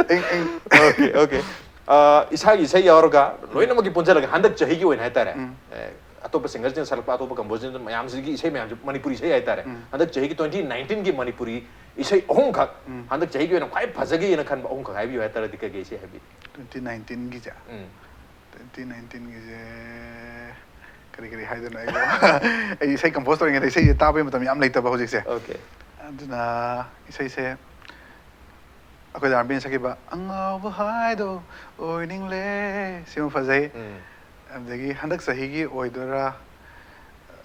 ꯑꯩ- ꯑꯩ- ꯑꯣꯀꯦ ꯑꯣꯀꯦ ꯑ, ꯏꯁꯥꯒꯤ ꯏꯁꯩ ꯌꯥꯎꯔꯒ ꯂꯣꯏꯅꯃꯛꯀꯤ ꯄꯨꯟꯁꯤꯜꯂꯒ ꯍꯟꯗꯛ ꯆꯍꯤꯒꯤ ꯑꯣꯏꯅ ꯍꯥꯏꯇꯥꯔꯦ ꯑꯦ, ꯑꯇꯣꯞꯄ ꯁꯤꯡꯒꯔꯁꯤꯡꯅ ꯁꯛꯂꯛꯄ, ꯑꯇꯣꯞꯄ ꯀꯝꯄꯣꯖꯔꯁꯤꯡ ꯃꯌꯥꯝꯁꯤꯒꯤ ꯏꯁꯩ ꯃꯌꯥꯝꯁꯦ, ꯃꯅꯤꯄꯨꯔꯤ ꯏꯁꯩ ꯍꯥꯏꯇꯥꯔꯦ, ꯎꯝ꯫ ꯍꯟꯗꯛ ꯆꯍꯤꯒꯤ twenty nineteen ꯒꯤ ꯃꯅꯤꯄꯨꯔꯤ ꯏꯁꯩ ꯑꯍꯨꯝꯈꯛ, ꯎꯝ꯫ ꯍꯟꯗꯛ ꯆꯍꯤꯒꯤ ꯑꯣꯏꯅ ꯈ꯭ꯋꯥꯏ ꯐꯖꯈꯤꯅ ꯈꯟꯕ ꯑꯍꯨꯝꯈꯛ ꯍꯥꯏꯕꯤꯌꯨ ꯍꯥꯏꯇꯥꯔꯗꯤ, ꯀꯩꯀꯩ ꯏꯁꯩ ꯍꯥꯏꯕꯤ? Twenty nineteen ꯒꯤꯁꯦ? ꯎꯝ꯫ Twenty nineteen ꯒꯤꯁꯦ ꯀꯔꯤ ꯀꯔꯤ ꯍꯥꯏꯗꯣꯏꯅꯣ? ꯑꯩ ꯑꯩ ꯏꯁꯩ ꯀꯝꯄꯣꯖ ꯇꯧꯔꯤꯉꯩꯗ ꯏꯁꯩꯁꯦ ꯇꯥꯕꯒꯤ ꯃꯇꯝ ꯌꯥꯝ ꯂꯩꯇꯕ ꯍꯧꯖꯤꯛꯁꯦ꯫ Okay꯫ ꯑꯗꯨꯅ ꯏꯁꯩꯁꯦ ꯑꯩꯈꯣꯏ ꯗꯥ ꯑꯥꯔꯕꯤꯟ ꯁꯛꯈꯤꯕ "ꯑꯉꯥꯎꯕ ꯍꯥꯏꯗꯣ ꯑꯣꯏꯅꯤꯡꯂꯦ", ꯁꯤꯃ ꯐꯖꯩ꯫ ꯎꯝ꯫ ꯑꯗꯒꯤ ꯍꯟꯗꯛ ꯆꯍꯤꯒꯤ ꯑꯣꯏꯗꯣꯏꯔꯥ,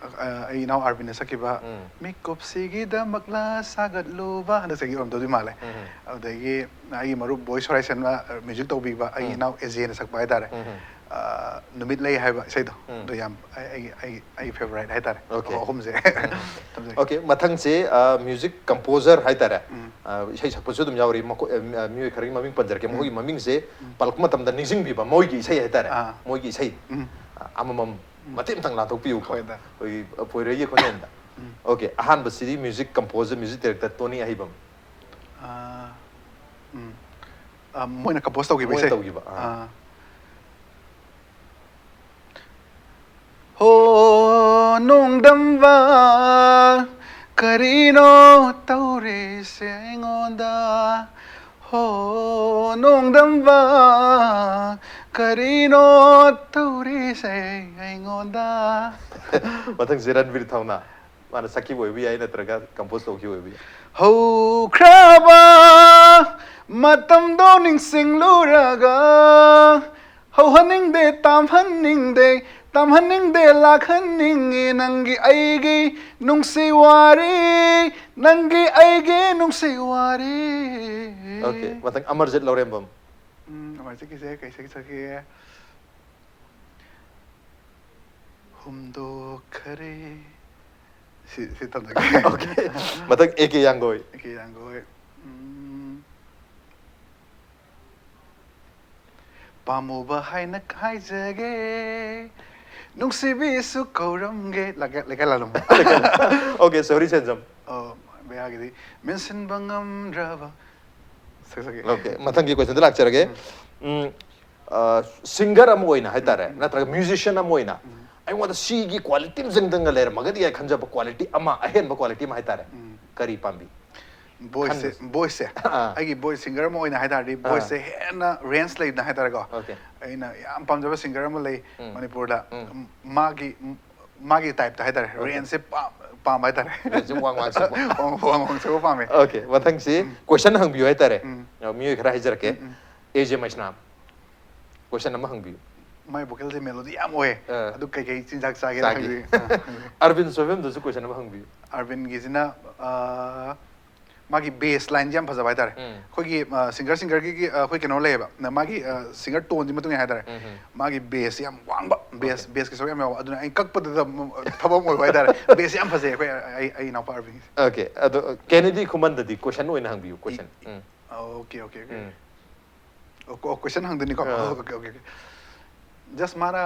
ꯑ, ꯑꯩ ꯏꯅꯥꯎ ꯑꯥꯔꯕꯤꯟꯅ ꯁꯛꯈꯤꯕ ꯎꯝ꯫ "ꯃꯤꯀꯨꯞꯁꯤꯒꯤꯗꯃꯛꯂ ꯁꯥꯒꯠꯂꯨꯕ", ꯍꯟꯗꯛ ꯆꯍꯤꯒꯤ ꯑꯣꯏꯔꯝꯗꯧꯗꯤ ꯃꯥꯜꯂꯦ꯫ ꯎꯝ꯫ ꯑꯗꯨꯗꯒꯤ ꯑꯩꯒꯤ ꯃꯔꯨꯞ ꯕꯣꯏ ꯁꯣꯔꯥꯏꯁꯟꯅ ꯃ꯭ꯌꯨꯖꯤꯛ ꯇꯧꯕꯤꯕ ꯑꯩꯒꯤ ꯎꯝ꯫ ꯏꯅꯥꯎ ꯑꯦꯖꯦꯅ ꯁꯛꯄ ꯍꯥꯏꯇꯥꯔꯦ꯫ ꯎꯝ꯫ ꯑ, "ꯅꯨꯃꯤꯠ ꯂꯩ" ꯍꯥꯏꯕ ꯏꯁꯩꯗꯣ, ꯎꯝ꯫ ꯑꯗꯨ ꯌꯥꯝ ꯑꯩ- ꯑꯩꯒꯤ ꯑꯩꯒꯤ ꯑꯩꯒꯤ ꯐꯦꯚꯣꯔꯥꯏꯠ ꯍꯥꯏꯇꯥꯔꯦ꯫ Okay꯫ ꯑꯍꯨꯝꯁꯦ꯫ ꯎꯝ꯫ ꯊꯝꯖꯒꯦ꯫ Okay, ꯃꯊꯪꯁꯦ, ꯑ, ꯃ꯭ꯌꯨꯖꯤꯛ ꯀꯝꯄꯣꯖꯔ ꯍꯥꯏꯇꯥꯔꯦ꯫ ꯎꯝ꯫ ꯑ, ꯏꯁꯩ ꯁꯛꯄꯁꯨ ꯑꯗꯨꯝ ꯌꯥꯎꯔꯤ꯫ ꯃꯈꯣꯏ, ꯑ, ꯃꯤꯑꯣꯏ ꯈꯔꯒꯤ ꯃꯃꯤꯡ ꯄꯟꯖꯔꯛꯀꯦ꯫ ꯎꯝ꯫ ꯃꯈꯣꯏꯒꯤ ꯃꯃꯤꯡꯁꯦ ꯎꯝ꯫ ꯄꯜꯂꯛꯄ ꯃꯇꯝꯗ ꯅꯤꯡꯁꯤꯡꯕꯤꯕ, ꯃꯣꯏꯒꯤ ꯏꯁꯩ ꯍꯥꯏꯇꯥꯔꯦ꯫ ꯑꯥ꯫ ꯃꯣꯏꯒꯤ ꯏꯁꯩ, ꯎꯝ꯫ ꯑ, ꯑꯃꯃꯝ ꯃꯇꯦꯛ ꯑꯃꯇꯪ ꯂꯥꯟꯊꯣꯛꯄꯤꯌꯨꯀꯣ꯫ ꯍꯣꯏꯗ꯫ ꯑꯩꯈꯣꯏꯒꯤ, ꯑ, ꯄꯣꯏꯔꯩꯒꯤ ꯈꯣꯟꯖꯦꯜꯗ꯫ ꯎꯝ꯫ Okay, ꯑꯍꯥꯟꯕꯁꯤꯗꯤ music composer, music director Tony ꯑꯍꯩꯕꯝ꯫ Ah, um. ꯑꯥ, ꯃꯣꯏꯅ ꯀꯝꯄꯣꯖ ꯇꯧꯈꯤꯕ ꯃꯣꯏꯅ ꯏꯁꯩ꯫ ꯇꯧꯈꯤꯕ, ꯑꯥ꯫ ꯑꯥ꯫ ꯍꯣ ꯅꯣꯡꯗꯝꯕ, ꯀꯔꯤꯅꯣ ꯇꯧꯔꯤꯁꯦ ꯑꯩꯉꯣꯟꯗ? ꯍꯣ ꯅꯣꯡꯗꯝꯕ, ꯀꯔꯤꯅꯣ ꯇꯧꯔꯤꯁꯦ ꯑꯩꯉꯣꯟꯗ? ꯃꯊꯪꯁꯦ ꯔꯟꯕꯤꯔ ꯊꯧꯅꯥ꯫ ꯃꯥꯅ ꯁꯛꯈꯤꯕ ꯑꯣꯏꯕ ꯌꯥꯏ, ꯅꯠꯇ꯭ꯔꯒ ꯀꯝꯄꯣꯖ ꯇꯧꯈꯤꯕ ꯑꯣꯏꯕ ꯌꯥꯏ꯫ ꯍꯧꯈ꯭ꯔꯕ ꯃꯇꯝꯗꯣ ꯅꯤꯡꯁꯤꯡꯂꯨꯔꯒ, ꯍꯧꯍꯟꯅꯤꯡꯗꯦ, ꯇꯥꯝꯍꯟꯅꯤꯡꯗꯦ, ꯇꯥꯝꯍꯟꯅꯤꯡꯗꯦ, ꯂꯥꯛꯍꯟꯅꯤꯡꯉꯤ ꯅꯪꯒꯤ ꯑꯩꯒꯤ ꯅꯨꯡꯁꯤ ꯋꯥꯔꯤ, ꯅꯪꯒꯤ ꯑꯩꯒꯤ ꯅꯨꯡꯁꯤ ꯋꯥꯔꯤ꯫ Okay, ꯃꯊꯪ ꯑꯃꯔꯖꯤꯠ ꯂꯧꯔꯦꯝꯕꯝ꯫ ꯎꯝ, ꯑꯃꯔꯖꯤꯠꯀꯤꯁꯦ ꯀꯩ ꯁꯛ ꯁꯛꯀꯦ? ꯍꯨꯝꯗꯣꯛꯈꯔꯦ꯫ ꯁꯤ, ꯁꯤ ꯊꯝꯖꯒꯦ꯫ Okay, ꯃꯊꯪ ꯑꯦ ꯀꯦ ꯌꯥꯡꯒꯣꯏ꯫ A K ꯌꯥꯡꯒꯣꯏ꯫ ꯎꯝ꯫ ꯄꯥꯝꯃꯨꯕ ꯍꯥꯏꯅ ꯍꯥꯏꯖꯒꯦ, ꯅꯨꯡꯁꯤꯕꯤꯁꯨ ꯀꯧꯔꯝꯒꯦ꯫ ꯂꯩꯀꯥꯏ, ꯂꯩꯀꯥꯏ ꯂꯥꯂꯣꯡꯕ꯫ Okay, ꯁꯣꯔꯤ ꯁꯦꯟꯖꯝ꯫ ꯑꯣ, ꯕꯦꯔꯥꯒꯤꯗꯤ ꯃꯦꯟꯁꯤꯟꯕ ꯉꯝꯗ꯭ꯔꯕ꯫ ꯁꯛ ꯁꯛꯀꯦ꯫ Okay, ꯃꯊꯪꯒꯤ question ꯗ ꯂꯥꯛꯆꯔꯒꯦ꯫ ꯎꯝ, ꯑ, singer ꯑꯃ ꯑꯣꯏꯅ ꯍꯥꯏꯇꯥꯔꯦ, ꯎꯝ꯫ ꯅꯠꯇ꯭ꯔꯒ musician ꯑꯃ ꯑꯣꯏꯅ, ꯎꯝ꯫ ꯑꯩꯉꯣꯟꯗ ꯁꯤꯒꯤ ꯀ꯭ꯋꯥꯂꯤꯇꯤ ꯑꯃ ꯆꯪꯗꯪꯒ ꯂꯩꯔꯝꯃꯒꯗꯤ ꯍꯥꯏꯅ ꯈꯟꯖꯕ ꯀ꯭ꯋꯥꯂꯤꯇꯤ ꯑꯃ, ꯑꯍꯦꯟꯕ ꯀ꯭ꯋꯥꯂꯤꯇꯤ ꯑꯃ ꯍꯥꯏꯇꯥꯔꯦ꯫ ꯀꯔꯤ ꯄꯥꯝꯕꯤ? ꯚꯣꯏꯁꯁꯦ ꯈꯟꯕꯁꯦ꯫ ꯚꯣꯏꯁꯁꯦ ꯑꯥ꯫ ꯑꯩꯒꯤ ꯚꯣꯏꯁ ꯁꯤꯡꯒꯔ ꯑꯃ ꯑꯣꯏꯅ ꯍꯥꯏ ꯇꯥꯔꯗꯤ ꯚꯣꯏꯁꯁꯦ ꯍꯦꯟꯅ ꯔꯦꯟꯖ ꯂꯩꯅ ꯍꯥꯏ ꯇꯥꯔꯦꯀꯣ꯫ Okay. ꯑꯩꯅ ꯌꯥꯝ ꯄꯥꯝꯖꯕ ꯁꯤꯡꯒꯔ ꯑꯃ ꯂꯩ ꯎꯝ꯫ ꯃꯅꯤꯄꯨꯔꯗ꯫ ꯎꯝ꯫ ꯃꯥꯒꯤ ꯃꯥꯒꯤ ꯇꯥꯏꯞꯇ ꯍꯥꯏ ꯇꯥꯔꯦ꯫ Okay. ꯔꯦꯟꯖꯁꯦ ꯄꯥꯝ- ꯄꯥꯝꯕ ꯍꯥꯏ ꯇꯥꯔꯦ꯫ ꯔꯦꯟꯖꯁꯦ ꯋꯥꯡ ꯋꯥꯡ ꯆꯠꯄ꯫ ꯋꯥꯡ ꯋꯥꯡ ꯋꯥꯡ ꯆꯠꯄ ꯄꯥꯝꯃꯦ꯫ Okay, ꯃꯊꯪꯁꯤ ꯀꯣꯏꯁꯟ ꯍꯪꯕꯤꯌꯨ ꯍꯥꯏꯇꯥꯔꯦ꯫ ꯎꯝ꯫ ꯑ, ꯃꯤꯑꯣꯏ ꯈꯔ ꯍꯥꯏꯖꯔꯛꯀꯦ꯫ ꯎꯝ, ꯎꯝ꯫ ꯑꯦ ꯖꯦ ꯃꯩꯁꯅꯥꯝ, ꯀꯣꯏꯁꯟ ꯑꯃ ꯍꯪꯕꯤꯌꯨ꯫ ꯃꯥꯏ ꯚꯣꯀꯦꯜꯁꯦ ꯃꯦꯂꯣꯗꯤ ꯌꯥꯝ ꯑꯣꯏꯌꯦ꯫ ꯑꯥ꯫ ꯑꯗꯨ ꯀꯩꯀꯩ ꯆꯤꯟꯖꯥꯛ ꯆꯥꯒꯦ ꯆꯥꯒꯦ꯫ ꯍꯪꯕꯤꯌꯨ꯫ ꯑꯥ, ꯍꯪꯕꯤꯌꯨ꯫ ꯑꯔꯕꯤꯟ ꯁꯣꯏꯕꯝꯗꯁꯨ ꯀꯣꯏꯁꯟ ꯑꯃ ꯍꯪꯕꯤꯌꯨ꯫ ꯑꯔꯕꯤꯟꯒꯤꯁꯤꯅ ꯑꯥ, ꯃꯥꯒꯤ ꯕꯦꯁ ꯂꯥꯏꯟꯁꯦ ꯌꯥꯝ ꯐꯖꯕ ꯍꯥꯏꯇꯥꯔꯦ꯫ ꯎꯝ꯫ ꯑꯩꯈꯣꯏꯒꯤ ꯑꯥ, ꯁꯤꯡꯒꯔ ꯁꯤꯡꯒꯔꯒꯤ ꯑꯥ, ꯑꯩꯈꯣꯏ ꯀꯩꯅꯣ ꯂꯩꯌꯦꯕ꯫ ꯅ- ꯃꯥꯒꯤ ꯑꯥ, ꯁꯤꯡꯒꯔ ꯇꯣꯟꯁꯤ ꯃꯇꯨꯡ ꯏꯟꯅ ꯍꯥꯏꯇꯥꯔꯦ꯫ ꯎꯝ, ꯎꯝ꯫ ꯃꯥꯒꯤ ꯕꯦꯁꯁꯤ ꯌꯥꯝ ꯋꯥꯡꯕ, ꯕꯦꯁ Okay. ꯕꯦꯁꯀꯤ ꯁꯔꯨꯛ ꯌꯥꯝ ꯌꯥꯎꯕ꯫ ꯑꯗꯨꯅ ꯑꯩ ꯀꯛꯄꯗꯨꯗ ꯊꯕꯛ ꯑꯣꯏꯕ ꯍꯥꯏꯇꯥꯔꯦ꯫ ꯕꯦꯁꯁꯤ ꯌꯥꯝ ꯐꯖꯩ ꯑꯩꯈꯣꯏ ꯑꯩ ꯑꯩ ꯏꯅꯥꯎꯄꯥ ꯑꯔꯕꯤꯟꯒꯤꯁꯦ꯫ Okay, ꯑꯗꯣ ꯀꯦꯅꯦꯗꯤ ꯈꯨꯃꯟꯗꯗꯤ ꯀꯣꯏꯁꯟ ꯑꯣꯏꯅ ꯍꯪꯕꯤꯌꯨ, question. Um. Okay okay okay. Um. Question ꯍꯪꯗꯣꯏꯅꯤꯀꯣ꯫ ꯑꯥ꯫ Okay okay okay. ꯖꯁ ꯃꯥꯅ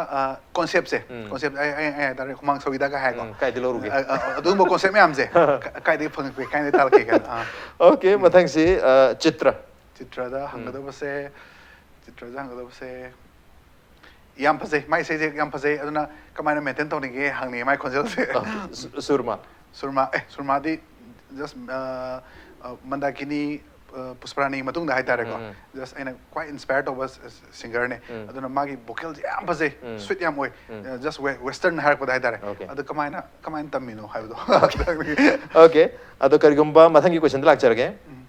ꯀꯣꯟꯁꯦꯞꯁꯦ ꯎꯝ꯫ ꯀꯣꯟꯁꯦꯞ ꯑꯩ ꯑꯩ ꯑꯩ ꯍꯥꯏꯇꯥꯔꯦ ꯍꯨꯃꯥꯡ ꯁꯧꯏꯗꯒ ꯍꯥꯏꯀꯣ꯫ ꯎꯝ, ꯀꯥꯏꯗꯩ ꯂꯧꯔꯨꯒꯦ? ꯑ, ꯑ, ꯑꯗꯨꯒꯨꯝꯕ ꯀꯣꯟꯁꯦꯞ ꯃꯌꯥꯝꯁꯦ ꯀ- ꯀꯥꯏꯗꯒꯤ ꯐꯪꯉꯛꯀꯦ, ꯀꯥꯏꯗꯒꯤ ꯇꯥꯔꯛꯀꯦ ꯀꯥꯏꯅ꯫ ꯑꯥ꯫ Okay, ꯃꯊꯪꯁꯤ ꯑ, ꯆꯤꯇ꯭ꯔ꯫ ꯆꯤꯇ꯭ꯔꯗ ꯍꯪꯒꯗꯕꯁꯦ ꯆꯤꯇ꯭ꯔꯗ ꯍꯪꯒꯗꯕꯁꯦ ꯌꯥꯝ ꯐꯖꯩ꯫ ꯃꯥꯏ ꯏꯁꯩꯁꯦ ꯌꯥꯝ ꯐꯖꯩ꯫ ꯑꯗꯨꯅ ꯀꯃꯥꯏꯅ ꯃꯦꯟꯇꯦꯟ ꯇꯧꯅꯤꯡꯒꯦ ꯍꯪꯅꯤꯡꯉꯦ ꯃꯥꯏ ꯈꯣꯟꯖꯦꯜꯁꯦ꯫ Okay, ꯁꯨ- ꯁꯨꯔꯃꯥ꯫ ꯁꯨꯔꯃꯥ ꯑꯦ ꯁꯨꯔꯃꯥꯗꯤ ꯖꯁ ꯃꯟꯗꯥꯀꯤꯅꯤ, ꯄꯨꯁꯄꯔꯥꯅꯤ ꯃꯇꯨꯡꯗ ꯍꯥꯏꯇꯥꯔꯦꯀꯣ꯫ ꯎꯝ, ꯎꯝ꯫ ꯖꯁ ꯑꯩꯅ ꯈ꯭ꯋꯥꯏ ꯏꯟꯁꯄꯥꯌꯔ ꯇꯧꯕ ꯁꯤꯡꯒꯔꯅꯦ꯫ ꯎꯝ꯫ ꯑꯗꯨꯅ ꯃꯥꯒꯤ ꯚꯣꯀꯦꯜꯁꯦ ꯌꯥꯝ ꯐꯖꯩ꯫ ꯎꯝ꯫ ꯁ꯭ꯋꯤꯠ ꯌꯥꯝ ꯑꯣꯏ꯫ ꯎꯝ꯫ ꯖꯁ ꯋꯦꯁꯇꯔꯟ ꯍꯥꯏꯔꯛꯄꯗ ꯍꯥꯏꯇꯥꯔꯦ꯫ Okay. ꯑꯗꯨ ꯀꯃꯥꯏꯅ ꯀꯃꯥꯏꯅ ꯇꯝꯃꯤꯅꯣ ꯍꯥꯏꯕꯗꯣ꯫ Okay, ꯑꯗꯣ ꯀꯔꯤꯒꯨꯝꯕ ꯃꯊꯪꯒꯤ ꯀꯣꯏꯁꯟꯗ ꯂꯥꯛꯆꯔꯒꯦ꯫ ꯎꯝ꯫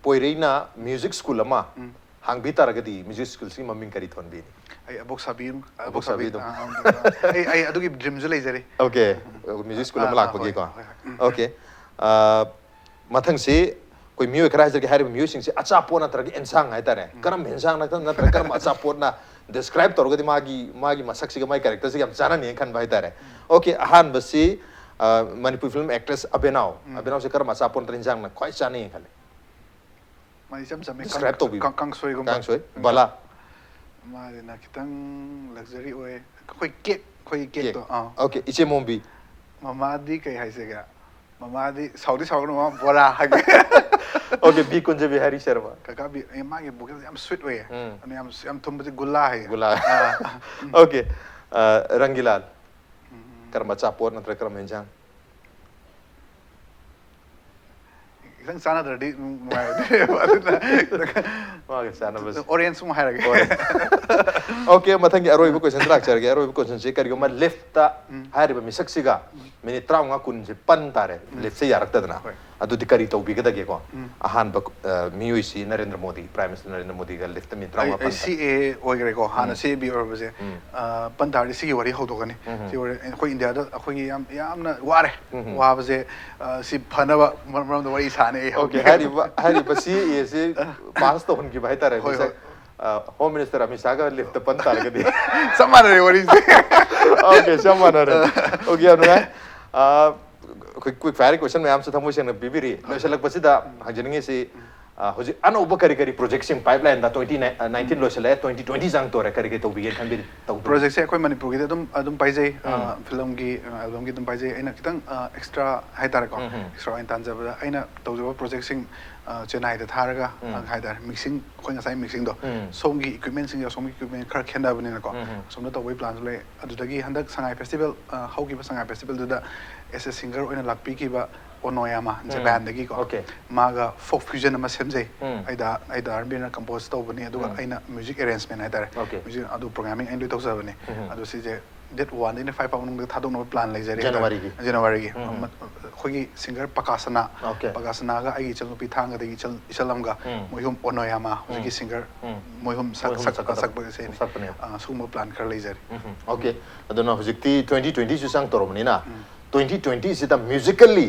ꯄꯣꯏꯔꯩꯅ ꯃ꯭ꯌꯨꯖꯤꯛ ꯁ꯭ꯀꯨꯜ ꯑꯃ ꯎꯝ꯫ ꯍꯥꯡꯕꯤ ꯇꯥꯔꯒꯗꯤ ꯃ꯭ꯌꯨꯖꯤꯛ ꯁ꯭ꯀꯨꯜꯁꯤꯒꯤ ꯃꯃꯤꯡ ꯀꯔꯤ ꯊꯣꯟꯕꯤꯅꯤ? ꯑꯩ ꯑꯕꯣꯛ ꯁꯥꯕꯤ ꯑꯗꯨꯝ- ꯑꯕꯣꯛ ꯁꯥꯕꯤ ꯑꯗꯨꯝ꯫ ꯑꯥ, ꯑꯥ, ꯑꯩ ꯑꯩ ꯑꯗꯨꯒꯤ ꯗ꯭ꯔꯤꯝꯁꯨ ꯂꯩꯖꯔꯤ꯫ Okay, ꯃ꯭ꯌꯨꯖꯤꯛ ꯁ꯭ꯀꯨꯜ ꯑꯃ ꯑꯥ, ꯑꯥ, ꯂꯥꯛꯄꯒꯤꯀꯣ꯫ ꯍꯣꯏ, ꯍꯣꯏ, ꯎꯝ, Okay. ꯑ, ꯃꯊꯪꯁꯤ ꯑꯩꯈꯣꯏ ꯃꯤꯑꯣꯏ ꯈꯔ ꯍꯥꯏꯖꯔꯛꯀꯦ꯫ ꯍꯥꯏꯔꯤꯕ ꯃꯤꯑꯣꯏꯁꯤꯡꯁꯤ ꯑꯆꯥꯄꯣꯠ ꯅꯠꯇ꯭ꯔꯒ ꯑꯦꯟꯁꯥꯡ ꯍꯥꯏꯇꯥꯔꯦ꯫ ꯀꯔꯝꯕ ꯑꯦꯟꯁꯥꯡ ꯅꯠꯇ꯭ꯔ-, ꯅꯠꯇ꯭ꯔꯒ ꯀꯔꯝꯕ ꯑꯆꯥꯄꯣꯠꯅ ꯗꯤꯁꯀ꯭ꯔꯥꯏꯕ ꯇꯧꯔꯒꯗꯤ ꯃꯥꯒꯤ ꯃꯥꯒꯤ ꯃꯁꯛꯁꯤꯒ ꯃꯥꯒꯤ ꯀꯦꯔꯦꯛꯇꯔꯁꯤꯒ ꯌꯥꯝ ꯆꯥꯟꯅꯅꯤꯅ ꯈꯟꯕ ꯍꯥꯏꯇꯥꯔꯦ꯫ Okay, ꯑꯍꯥꯟꯕꯁꯤ ꯑ, ꯃꯅꯤꯄꯨꯔ ꯐꯤꯂꯝ ꯑꯦꯛꯇ꯭ꯔꯦꯁ ꯑꯕꯦꯅꯥꯎ꯫ ꯎꯝ꯫ ꯑꯕꯦꯅꯥꯎꯁꯦ ꯀꯔꯝꯕ ꯑꯆꯥꯄꯣꯠ ꯅꯠꯇ꯭ꯔꯒ ꯏꯟꯁꯥꯡꯅ ꯈ꯭ꯋꯥꯏ ꯆꯥꯅꯩꯅ ꯈꯜꯂꯤ? ꯃꯥ ꯏꯆꯝ ꯆꯝꯃꯦ꯫ Describe ꯇꯧꯕꯤꯌꯨ꯫ ꯀꯥꯡ- ꯀꯥꯡꯁꯣꯏꯒꯨꯝꯕ꯫ ꯀꯥꯡꯁꯣꯏ꯫ ꯕꯂꯥ꯫ ꯃꯥꯁꯤꯅ ꯈꯤꯇꯪ ꯂꯛꯖꯔꯤ ꯑꯣꯏ꯫ ꯑꯩꯈꯣꯏ ꯀꯦꯛ ꯑꯩꯈꯣꯏꯒꯤ ꯀꯦꯛ꯫ ꯀꯦꯛꯇꯣ꯫ ꯑꯥ꯫ Okay, ꯏꯆꯦ ꯃꯣꯝꯕꯤ꯫ ꯃꯃꯥꯗꯤ ꯀꯩ ꯍꯥꯏꯁꯤꯒꯦ? ꯃꯃꯥꯗꯤ ꯁꯥꯎꯗꯤ ꯁꯥꯎꯒꯅꯨ, ꯃꯃꯥ ꯕꯣꯔꯥ ꯍꯥꯏꯒꯦ꯫ Okay, ꯕꯤ ꯀꯨꯟꯖꯕꯤ ꯍꯥꯏꯔꯤ ꯁꯔꯃ꯫ ꯀꯀꯥ ꯕꯤ ꯑꯦ, ꯃꯥꯒꯤ ꯚꯣꯀꯦꯜꯁꯦ ꯌꯥꯝ ꯁ꯭ꯋꯤꯠ ꯑꯣꯏꯌꯦ꯫ ꯎꯝ꯫ ꯑꯗꯨꯅ ꯌꯥꯝ ꯌꯥꯝ ꯊꯨꯝꯕꯁꯦ ꯒꯨꯂꯥ ꯍꯥꯏꯌꯦ꯫ ꯒꯨꯂꯥ꯫ ꯑꯥ꯫ Okay, ꯑ, ꯔꯪꯒꯤꯂꯥꯜ꯫ ꯀꯔꯝꯕ ꯑꯆꯥꯄꯣꯠ ꯅꯠꯇ꯭ꯔꯒ ꯀꯔꯝꯕ ꯏꯟꯁꯥꯡ? ꯈꯤꯇꯪ ꯆꯥꯟꯅꯗ꯭ꯔꯗꯤ ꯅꯨꯡꯉꯥꯏꯔꯣꯏꯗꯣꯏꯅꯦꯕ꯫ ꯑꯗꯨꯅ ꯃꯥꯒ ꯆꯥꯟꯅꯕꯁꯦ꯫ ꯑꯣꯔꯦꯟꯖ ꯑꯃꯨꯛ ꯍꯥꯏꯔꯒꯦ꯫ ꯑꯣꯀꯦ, ꯃꯊꯪꯒꯤ ꯑꯔꯣꯏꯕ ꯀꯣꯏꯁꯟꯗ ꯂꯥꯛꯆꯔꯒꯦ꯫ ꯑꯔꯣꯏꯕ ꯀꯣꯏꯁꯟꯁꯤ ꯀꯔꯤꯒꯨꯝꯕ ꯂꯤꯐꯇ ꯍꯥꯏꯔꯤꯕ ꯃꯤꯁꯛꯁꯤꯒ ꯃꯤꯅꯤꯠ ꯇꯔꯥꯃꯉꯥ ꯀꯨꯟꯁꯦ ꯄꯟ ꯇꯥꯔꯦ, ꯂꯤꯐꯁꯦ ꯌꯥꯔꯛꯇꯗꯅ꯫ ꯍꯣꯏ꯫ ꯑꯗꯨꯗꯤ ꯀꯔꯤ ꯇꯧꯕꯤꯒꯗꯒꯦꯀꯣ? ꯑꯍꯥꯟꯕ ꯑ, ꯃꯤꯑꯣꯏꯁꯤ ꯅꯔꯦꯟꯗ꯭ꯔ ꯃꯣꯗꯤ, ꯄ꯭ꯔꯥꯏꯝ ꯃꯤꯅꯤꯁꯇꯔ ꯅꯔꯦꯟꯗ꯭ꯔ ꯃꯣꯗꯤꯒ ꯂꯤꯐꯇ ꯃꯤꯅꯤꯠ ꯇꯔꯥꯃꯉꯥ ꯄꯟ ꯇꯥꯔꯦ꯫ ꯁꯤ ꯑꯦ ꯑꯣꯏꯈ꯭ꯔꯦꯀꯣ, ꯍꯥꯟꯅ ꯁꯤ ꯑꯦ ꯕꯤ ꯑꯣꯏꯔꯕꯁꯦ꯫ ꯑ, ꯄꯟ ꯇꯥꯔꯗꯤ ꯁꯤꯒꯤ ꯋꯥꯔꯤ ꯍꯧꯗꯣꯛꯀꯅꯤ꯫ ꯁꯤ ꯋꯥꯔꯤ ꯑꯩꯈꯣꯏ ꯏꯟꯗꯤꯌꯥꯗ ꯑꯩꯈꯣꯏꯒꯤ ꯌꯥꯝ ꯌꯥꯝꯅ ꯋꯥꯔꯦ꯫ ꯋꯥꯕꯁꯦ ꯑ, ꯁꯤ ꯐꯅꯕ ꯃꯔꯝꯗ ꯋꯥꯔꯤ ꯁꯥꯅꯤ ꯑꯩ꯫ ꯑꯣꯀꯦ, ꯍꯥꯏꯔꯤꯕ ꯍꯥꯏꯔꯤꯕ ꯁꯤ ꯑꯦ ꯑꯦꯁꯤ ꯄꯥꯁ ꯇꯧꯍꯟꯈꯤꯕ ꯍꯥꯏꯇꯥꯔꯦ꯫ ꯍꯣꯏ, ꯃꯤꯁꯛ, ꯑ, ꯍꯣꯝ ꯃꯤꯅꯤꯁꯇꯔ ꯑꯃꯤꯠ ꯁꯥꯍꯒ ꯂꯤꯐꯇ ꯄꯟ ꯇꯥꯔꯒꯗꯤ꯫ ꯆꯞ ꯃꯥꯟꯅꯔꯦ ꯋꯥꯔꯤꯁꯦ꯫ ꯑꯣꯀꯦ, ꯆꯞ ꯃꯥꯟꯅꯔꯦ꯫ ꯑꯣꯀꯦ, ꯌꯥꯝ ꯅꯨꯡꯉꯥꯏ꯫ ꯑ, ꯑꯩꯈꯣꯏ ꯀ꯭ꯋꯤꯛ ꯐꯥꯌꯔ ꯀꯣꯏꯁꯟ ꯃꯌꯥꯝꯁꯨ ꯊꯃꯣꯏ ꯁꯦꯡꯅ ꯄꯤꯕꯤꯔꯤ꯫ ꯂꯣꯏꯁꯤꯜꯂꯛꯄꯁꯤꯗ ꯍꯪꯖꯅꯤꯡꯉꯤꯁꯤ, ꯑ, ꯍꯧꯖꯤꯛ ꯑꯅꯧꯕ ꯀꯔꯤ ꯀꯔꯤ ꯄ꯭ꯔꯣꯖꯦꯛꯁꯤꯡ ꯄꯥꯏꯞꯂꯥꯏꯟꯗ ꯇ꯭ꯋꯦꯟꯇꯤ ꯅꯥꯏꯟꯇꯤꯟ ꯂꯣꯏꯁꯤꯜꯂꯛꯑꯦ, ꯇ꯭ꯋꯦꯟꯇꯤ ꯇ꯭ꯋꯦꯟꯇꯤ ꯆꯪ ꯇꯧꯔꯦ, ꯀꯔꯤ ꯀꯔꯤ ꯇꯧꯕꯤꯒꯦꯅ ꯈꯟꯕꯤꯔꯤ? ꯇꯧꯕꯤꯔꯤ? ꯄ꯭ꯔꯣꯖꯦꯛꯁꯦ ꯑꯩꯈꯣꯏ ꯃꯅꯤꯄꯨꯔꯒꯤꯗꯤ ꯑꯗꯨꯝ ꯑꯗꯨꯝ ꯄꯥꯏꯖꯩ꯫ ꯑ, ꯐꯤꯂꯝꯒꯤ ꯑ, ꯑꯦꯜꯕꯝꯒꯤ ꯑꯗꯨꯝ ꯄꯥꯏꯖꯩ꯫ ꯑꯩꯅ ꯈꯤꯇꯪ ꯑ, ꯑꯦꯛꯁꯇ꯭ꯔꯥ ꯍꯥꯏꯇꯥꯔꯦꯀꯣ, ꯑꯦꯛꯁꯇ꯭ꯔꯥ ꯑꯣꯏꯅ ꯇꯥꯟꯖꯕꯗ ꯑꯩꯅ ꯇꯧꯖꯕ ꯄ꯭ꯔꯣꯖꯦꯛꯁꯤꯡ ꯑ, ꯆꯦꯟꯅꯥꯏꯗ ꯊꯥꯔꯒ ꯑ, ꯍꯥꯏꯇꯥꯔꯦ, ꯃꯤꯛꯁꯤꯡ, ꯑꯩꯈꯣꯏ ꯉꯁꯥꯏ ꯃꯤꯛꯁꯤꯡꯗꯣ, ꯁꯣꯝꯒꯤ ꯏꯀ꯭ꯋꯤꯞꯃꯦꯟꯁꯤꯡꯒ ꯁꯣꯝꯒꯤ ꯏꯀ꯭ꯋꯤꯞꯃꯦꯟ ꯈꯔ ꯈꯦꯠꯅꯕꯅꯤꯅꯀꯣ, ꯑꯁꯣꯝꯗ ꯇꯧꯕꯒꯤ ꯄ꯭ꯂꯥꯟꯁꯨ ꯂꯩ꯫ ꯑꯗꯨꯗꯒꯤ ꯍꯟꯗꯛ ꯁꯉꯥꯏ ꯐꯦꯁꯇꯤꯚꯦꯜ ꯑ, ꯍꯧꯈꯤꯕ ꯁꯉꯥꯏ ꯐꯦꯁꯇꯤꯚꯦꯜꯗꯨꯗ ꯑꯦꯁ ꯑꯦ ꯁꯤꯡꯒꯔ ꯑꯣꯏꯅ ꯂꯥꯛꯄꯤꯈꯤꯕ ꯑꯣꯅꯣꯌꯥꯃꯥ, ꯖꯄꯥꯟꯗꯒꯤꯀꯣ, ꯑꯣꯀꯦ꯫ ꯃꯥꯒ ꯐꯣꯛ ꯐ꯭ꯌꯨꯖꯟ ꯑꯃ ꯁꯦꯝꯖꯩ꯫ ꯑꯩꯗ ꯑꯩꯗ ꯑꯥꯔ ꯕꯤꯅ ꯀꯝꯄꯣꯖ ꯇꯧꯕꯅꯤ, ꯑꯗꯨꯒ ꯑꯩꯅ ꯃ꯭ꯌꯨꯖꯤꯛ ꯑꯦꯔꯦꯟꯖꯃꯦꯟ ꯍꯥꯏꯇꯥꯔꯦ, ꯑꯣꯀꯦ꯫ ꯃ꯭ꯌꯨꯖꯤꯛ ꯑꯗꯨ ꯄ꯭ꯔꯣꯒ꯭ꯔꯥꯃꯤꯡ ꯑꯩꯅ ꯂꯣꯏ ꯇꯧꯖꯕꯅꯤ꯫ ꯑꯗꯣ ꯁꯤꯁꯦ ꯗꯦꯠ ꯋꯥꯟꯗꯩꯅ ꯐꯥꯏꯚ ꯐꯥꯎ ꯃꯅꯨꯡꯗ ꯊꯥꯗꯣꯛꯅꯕ ꯄ꯭ꯂꯥꯟ ꯂꯩꯖꯔꯤ ꯍꯟꯗꯛ꯫ ꯖꯅꯋꯥꯔꯤꯒꯤ? ꯖꯅꯋꯥꯔꯤꯒꯤ꯫ ꯑꯃ-, ꯑꯩꯈꯣꯏꯒꯤ ꯁꯤꯡꯒꯔ ꯄꯀꯥꯁꯅꯥ, ꯑꯣꯀꯦ꯫ ꯄꯀꯥꯁꯅꯥꯒ ꯑꯩꯒꯤ ꯏꯆꯜꯅꯨꯄꯤ ꯊꯥꯡꯒꯗꯒꯤ ꯏꯆꯜ, ꯏꯆꯜ ꯑꯃꯒ, ꯃꯣꯏ ꯑꯍꯨꯝ ꯑꯣꯅꯣꯌꯥꯃꯥ, ꯍꯧꯖꯤꯛꯀꯤ ꯁꯤꯡꯒꯔ, ꯃꯣꯏ ꯑꯍꯨꯝ ꯁꯛ-, ꯃꯣꯏ ꯑꯍꯨꯝ ꯁꯛꯄ, ꯁꯛꯀꯗꯕ꯫ ꯁꯛꯄ ꯏꯁꯩꯅꯤ꯫ ꯁꯛꯄꯅꯦ꯫ ꯑ, ꯁꯤꯒꯨꯝꯕ ꯄ꯭ꯂꯥꯟ ꯈꯔ ꯂꯩꯖꯔꯤ꯫ ꯑꯣꯀꯦ꯫ ꯑꯗꯨꯅ ꯍꯧꯖꯤꯛꯇꯤ ꯇ꯭ꯋꯦꯟꯇꯤ ꯇ꯭ꯋꯦꯟꯇꯤꯁꯨ ꯆꯪ ꯇꯧꯔꯕꯅꯤꯅ, ꯇ꯭ꯋꯦꯟꯇꯤ ꯇ꯭ꯋꯦꯟꯇꯤꯁꯤꯗ ꯃ꯭ꯌꯨꯖꯤꯀꯦꯜꯂꯤ,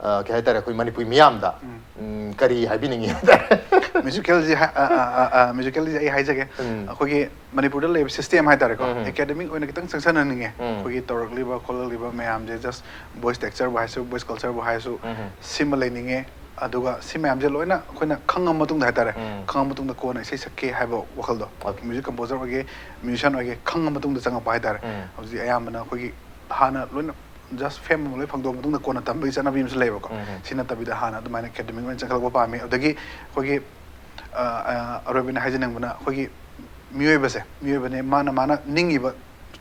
ꯑ, ꯀꯩ ꯍꯥꯏꯇꯥꯔꯦ, ꯑꯩꯈꯣꯏ ꯃꯅꯤꯄꯨꯔꯤ ꯃꯤꯌꯥꯝꯗ, ꯎꯝ, ꯀꯔꯤ ꯍꯥꯏꯕꯤꯅꯤꯡꯉꯤ ꯍꯥꯏꯇꯥꯔꯦ? ꯃ꯭ꯌꯨꯖꯤꯀꯦꯜꯁꯤ ꯍꯥꯏ-, ꯑ, ꯑ, ꯑ, ꯑ, ꯃ꯭ꯌꯨꯖꯤꯀꯦꯜꯁꯤ ꯑꯩ ꯍꯥꯏꯖꯒꯦ꯫ ꯑꯩꯈꯣꯏꯒꯤ ꯃꯅꯤꯄꯨꯔꯗ ꯂꯩꯔꯤꯕ ꯁꯤꯁꯇꯦꯝ ꯍꯥꯏꯇꯥꯔꯦꯀꯣ, ꯑꯦꯀꯥꯗꯃꯤꯛ ꯑꯣꯏꯅ ꯈꯤꯇꯪ ꯆꯪꯁꯤꯟꯍꯟꯅꯤꯡꯉꯦ꯫ ꯑꯩꯈꯣꯏꯒꯤ ꯇꯧꯔꯛꯂꯤꯕ ꯈꯣꯠꯂꯛꯂꯤꯕ ꯃꯌꯥꯝꯁꯦ, ꯖꯁ ꯚꯣꯏꯁ ꯇꯦꯛꯆꯔꯕꯨ ꯍꯥꯏꯔꯁꯨ, ꯚꯣꯏꯁ ꯀꯜꯆꯔꯕꯨ ꯍꯥꯏꯔꯁꯨ, ꯁꯤꯃ ꯂꯩꯅꯤꯡꯉꯦ꯫ ꯑꯗꯨꯒ ꯁꯤ ꯃꯌꯥꯝꯁꯦ ꯂꯣꯏꯅ ꯑꯩꯈꯣꯏꯅ ꯈꯪꯉ ꯃꯇꯨꯡꯗ ꯍꯥꯏꯇꯥꯔꯦ, ꯈꯪꯉ ꯃꯇꯨꯡꯗ ꯀꯣꯟꯅ ꯏꯁꯩ ꯁꯛꯀꯦ ꯍꯥꯏꯕ ꯋꯥꯈꯜꯗꯣ꯫ ꯃ꯭ꯌꯨꯖꯤꯛ ꯀꯝꯄꯣꯖꯔ ꯑꯣꯏꯒꯦ, ꯃ꯭ꯌꯨꯖꯤꯁꯤꯌꯥꯟ ꯑꯣꯏꯒꯦ, ꯈꯪꯉ ꯃꯇꯨꯡꯗ ꯆꯪꯉꯛꯄ ꯍꯥꯏꯇꯥꯔꯦ꯫ ꯍꯧꯖꯤꯛ ꯑꯌꯥꯝꯕꯅ ꯑꯩꯈꯣꯏꯒꯤ ꯍꯥꯟꯅ ꯂꯣꯏꯅ ꯖꯁ ꯐꯦꯝ ꯑꯃ ꯂꯣꯏ ꯐꯪꯗꯣꯛꯑ ꯃꯇꯨꯡꯗ ꯀꯣꯟꯅ ꯇꯝꯕꯒꯤ ꯆꯠꯅꯕꯤ ꯑꯃꯁꯨ ꯂꯩꯌꯦꯕꯀꯣ꯫ ꯁꯤ ꯅꯠꯇꯕꯤꯗ ꯍꯥꯟꯅ ꯑꯗꯨꯃꯥꯏꯅ ꯑꯦꯀꯥꯗꯃꯤꯛ ꯑꯣꯏꯅ ꯆꯪꯈꯠꯂꯛꯄ ꯄꯥꯝꯃꯤ꯫ ꯑꯗꯒꯤ ꯑꯩꯈꯣꯏꯒꯤ, ꯑ, ꯑ, ꯑꯔꯣꯏꯕ ꯑꯣꯏꯅ ꯍꯥꯏꯖꯅꯤꯡꯕꯅ, ꯑꯩꯈꯣꯏꯒꯤ ꯃꯤꯑꯣꯏꯕꯁꯦ, ꯃꯤꯑꯣꯏꯕꯅꯦ, ꯃꯥꯅ, ꯃꯥꯅ ꯅꯤꯡꯉꯤꯕ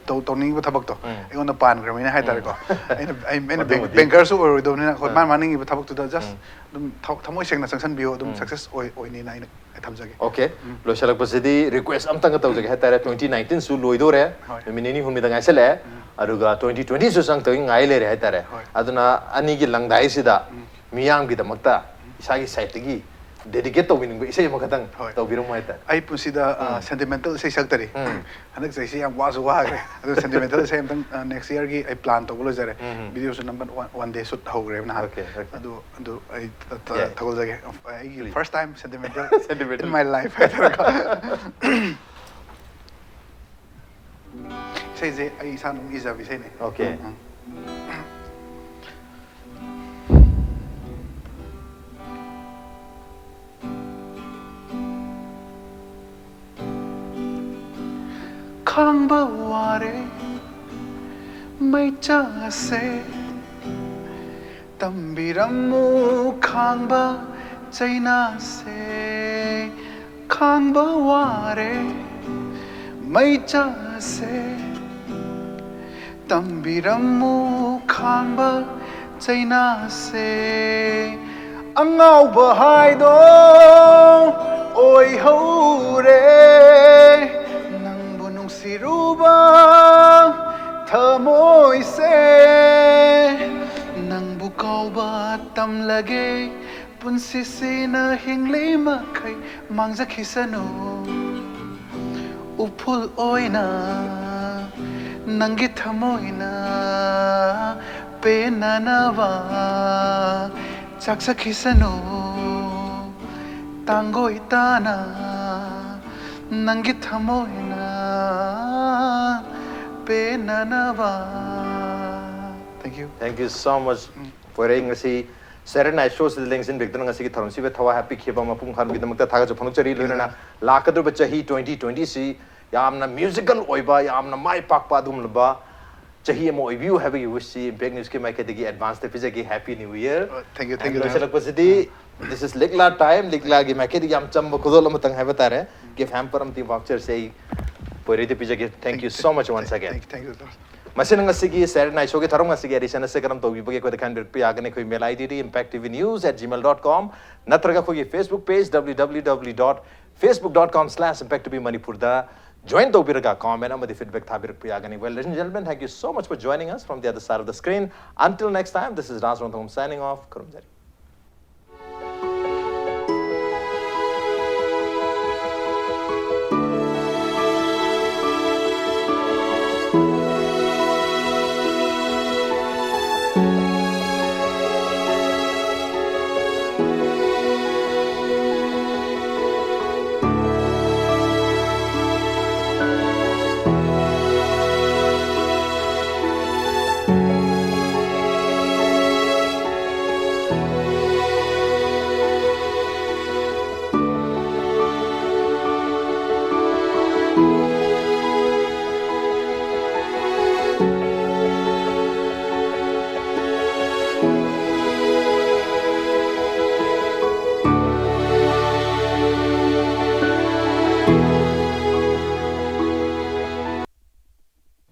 ꯇꯧ ꯇꯧꯅꯤꯡꯉꯤꯕ ꯊꯕꯛꯇꯣ ꯑꯩꯉꯣꯟꯗ ꯄꯥꯟꯈ꯭ꯔꯕꯅꯤꯅ ꯍꯥꯏꯇꯥꯔꯦꯀꯣ꯫ ꯑꯩꯅ ꯑꯩ- ꯑꯩꯅ ꯑꯗꯨꯕꯨꯗꯤ. ꯕꯦꯡꯀꯔꯁꯨ ꯑꯣꯏꯔꯣꯏꯗꯕꯅꯤꯅ, ꯍꯣꯏ, ꯑꯥ. ꯃꯥꯅ ꯃꯥꯅꯤꯡꯉꯤꯕ ꯊꯕꯛꯇꯨꯗ ꯖꯁ ꯑꯗꯨꯝ ꯊ- ꯊꯃꯣꯏ ꯁꯦꯡꯅ ꯆꯪꯁꯟꯕꯤꯌꯣ, ꯑꯗꯨꯝ ꯁꯛꯁꯦꯁ ꯑꯣꯏ ꯑꯣꯏꯅꯤꯅ ꯑꯩꯅ ꯊꯝꯖꯒꯦ꯫ ꯑꯣꯀꯦ, ꯂꯣꯏꯁꯤꯜꯂꯛꯄꯁꯤꯗꯤ ꯔꯤꯀ꯭ꯋꯦꯁ ꯑꯝꯇꯪꯒ ꯇꯧꯖꯒꯦ ꯍꯥꯏꯇꯥꯔꯦ. ꯇ꯭ꯋꯦꯟꯇꯤ ꯅꯥꯏꯟꯇꯤꯟꯁꯨ ꯂꯣꯏꯗꯣꯔꯦ, ꯍꯣꯏ. ꯅꯨꯃꯤꯠ ꯅꯤꯅꯤ ꯍꯨꯝꯅꯤꯗ ꯉꯥꯏꯁꯜꯂꯛꯑꯦ, ꯑꯗꯨꯒ ꯇ꯭ꯋꯦꯟꯇꯤ ꯇ꯭ꯋꯦꯟꯇꯤꯁꯨ ꯆꯪꯉꯛꯇꯧꯒꯤ ꯉꯥꯏ ꯂꯩꯔꯦ ꯍꯥꯏꯇꯥꯔꯦ. ꯍꯣꯏ. ꯑꯗꯨꯅ ꯑꯅꯤꯒꯤ ꯂꯪꯗꯥꯏꯁꯤꯗ ꯃꯤꯌꯥꯝꯒꯤꯗꯃꯛꯇ ꯏꯁꯥꯒꯤ ꯁꯥꯏꯠꯇꯒꯤ ꯗꯦꯗꯤꯀꯦꯠ ꯇꯧꯕꯤꯅꯤꯡꯕ ꯏꯁꯩ ꯑꯃꯈꯛꯇꯪ ꯍꯣꯏ. ꯇꯧꯕꯤꯔꯝꯃꯣ ꯍꯥꯏꯇꯥꯔꯦ. ꯑꯩ ꯄꯨꯟꯁꯤꯗ ꯁꯦꯟꯇꯤꯃꯦꯟꯇꯦꯜ ꯏꯁꯩ ꯁꯛꯇꯔꯤ꯫ ꯍꯟꯗꯛ ꯆꯍꯤꯁꯤ ꯌꯥꯝ ꯋꯥꯁꯨ ꯋꯥꯈ꯭ꯔꯦ, ꯑꯗꯨ ꯁꯦꯟꯇꯤꯃꯦꯟꯇꯦꯜ ꯏꯁꯩ ꯑꯝꯇꯪ ꯅꯦꯛꯁ ꯏꯌꯔꯒꯤ ꯑꯩ ꯄ꯭ꯂꯥꯟ ꯇꯧꯕ ꯂꯣꯏꯖꯔꯦ꯫ ꯚꯤꯗꯤꯑꯣꯁꯨ ꯅꯝꯕ ꯋꯥꯟ ꯗꯦ ꯁꯨꯠ ꯍꯧꯈ꯭ꯔꯦꯕ ꯅꯍꯥꯟ꯫ Okay, okay. ꯑꯗꯨ ꯑꯗꯨ ꯑꯩ ꯊ- Yeah. ꯊꯥꯒꯠꯆꯒꯦ꯫ ꯑꯩꯒꯤ Please. First time sentimental Sentimental. in my life ꯍꯥꯏꯇꯥꯔꯦꯀꯣ꯫ ꯏꯁꯩꯁꯦ ꯑꯩ ꯏꯁꯥꯅ ꯑꯗꯨꯝ ꯏꯖꯕ ꯏꯁꯩꯅꯦ꯫ Okay. ꯎꯝ꯫ ꯈꯥꯡꯕ ꯋꯥꯔꯦ ꯃꯩꯆꯥꯛꯁꯦ, ꯇꯝꯕꯤꯔꯝꯃꯨ ꯈꯥꯡꯕ ꯆꯩꯅꯥꯁꯦ꯫ ꯈꯥꯡꯕ ꯋꯥꯔꯦ ꯃꯩꯆꯥꯛꯁꯦ, ꯇꯝꯕꯤꯔꯝꯃꯨ ꯈꯥꯡꯕ ꯆꯩꯅꯥꯁꯦ꯫ ꯑꯉꯥꯎꯕ ꯍꯥꯏꯗꯣ ꯑꯣꯏꯍꯧꯔꯦ, ꯅꯪꯕꯨ ꯅꯨꯡꯁꯤꯔꯨꯕ ꯊꯃꯣꯏꯁꯦ꯫ ꯅꯪꯕꯨ ꯀꯥꯎꯕ ꯇꯝꯂꯒꯦ, ꯄꯨꯟꯁꯤꯁꯤꯅ ꯍꯤꯡꯂꯤ ꯃꯈꯩ ꯃꯥꯡꯖꯈꯤꯁꯅꯨ꯫ ꯎꯐꯨꯜ ꯑꯣꯏꯅ ꯅꯪꯒꯤ ꯊꯃꯣꯏꯅ ꯄꯦꯟꯅꯅꯕ ꯆꯥꯛꯆꯈꯤꯁꯅꯨ꯫ ꯇꯥꯡꯒꯣꯏ ꯇꯥꯅ ꯅꯪꯒꯤ ꯊꯃꯣꯏꯅ ꯄꯦꯟꯅꯅꯕ꯫ Thank you. Thank you so much. ꯄꯣꯏꯔꯩ, ꯉꯁꯤ Saturday Night Showꯁꯤꯗ ꯂꯦꯡꯁꯤꯟꯕꯤꯔꯛꯇꯨꯅ ꯉꯁꯤꯒꯤ ꯊꯧꯔꯝꯁꯤꯕꯨ ꯊꯋꯥꯏ ꯍꯥꯞꯄꯤꯈꯤꯕ ꯃꯄꯨꯡ ꯐꯥꯍꯟꯕꯒꯤꯗꯃꯛꯇ ꯊꯥꯒꯠꯆ ꯐꯣꯡꯗꯣꯛꯆꯔꯤ꯫ ꯂꯣꯏꯅꯅ ꯂꯥꯛꯀꯗꯧꯔꯤꯕ ꯆꯍꯤ twenty twentyꯁꯤ ꯌꯥꯝꯅ musical ꯑꯣꯏꯕ, ꯌꯥꯝꯅ ꯃꯥꯏ ꯄꯥꯛꯄ ꯑꯗꯨꯒꯨꯝꯂꯕ ꯆꯍꯤ ꯑꯃ ꯑꯣꯏꯕꯤꯌꯨ ꯍꯥꯏꯕꯒꯤ wishꯁꯤ Impact Newsꯀꯤ ꯃꯥꯏꯀꯩꯗꯒꯤ advanceꯇ ꯄꯤꯖꯒꯦ꯫ Happy New Year. Oh, thank you, thank you. ꯂꯣꯏꯁꯤꯜꯂꯛꯄꯁꯤꯗꯤ, this is ꯂꯤꯛꯂꯥ time, ꯂꯤꯛꯂꯥꯒꯤ ꯃꯥꯏꯀꯩꯗꯒꯤ ꯌꯥꯝ ꯆꯝꯕ ꯈꯨꯗꯣꯜ ꯑꯃꯇꯪ ꯍꯥꯏꯕ ꯇꯥꯔꯦ꯫ Gift hamper ꯑꯃꯗꯤ voucherꯁꯦ ꯑꯩ ꯄꯣꯏꯔꯩꯗ ꯄꯤꯖꯒꯦ꯫ Thank you so much once again. Thank you, thank you, sir. ꯃꯁꯤꯅ ꯉꯁꯤꯒꯤ Saturday Night Show ꯒꯤ ꯊꯧꯔꯝ ꯉꯁꯤꯒꯤ edition ꯑꯁꯤ ꯀꯔꯝ ꯇꯧꯕꯤꯕꯒꯦ ꯑꯩꯈꯣꯏꯗ ꯈꯟꯕꯤꯔꯛꯄ ꯌꯥꯒꯅꯤ꯫ ꯑꯩꯈꯣꯏ email ID D impact T V news at gmail dot com ꯅꯠꯇ꯭ꯔꯒ ꯑꯩꯈꯣꯏꯒꯤ Facebook page W W W dot facebook dot com slash impact T V Manipur ꯗ join ꯇꯧꯕꯤꯔꯒ comment ꯑꯃꯗꯤ feedback ꯊꯥꯕꯤꯔꯛꯄ ꯌꯥꯒꯅꯤ꯫ Well, ladies and gentlemen, thank you so much for joining us from the other side of the screen. Until next time, this is Raj Rongthangam signing off. ꯈꯨꯔꯨꯝꯖꯔꯤ꯫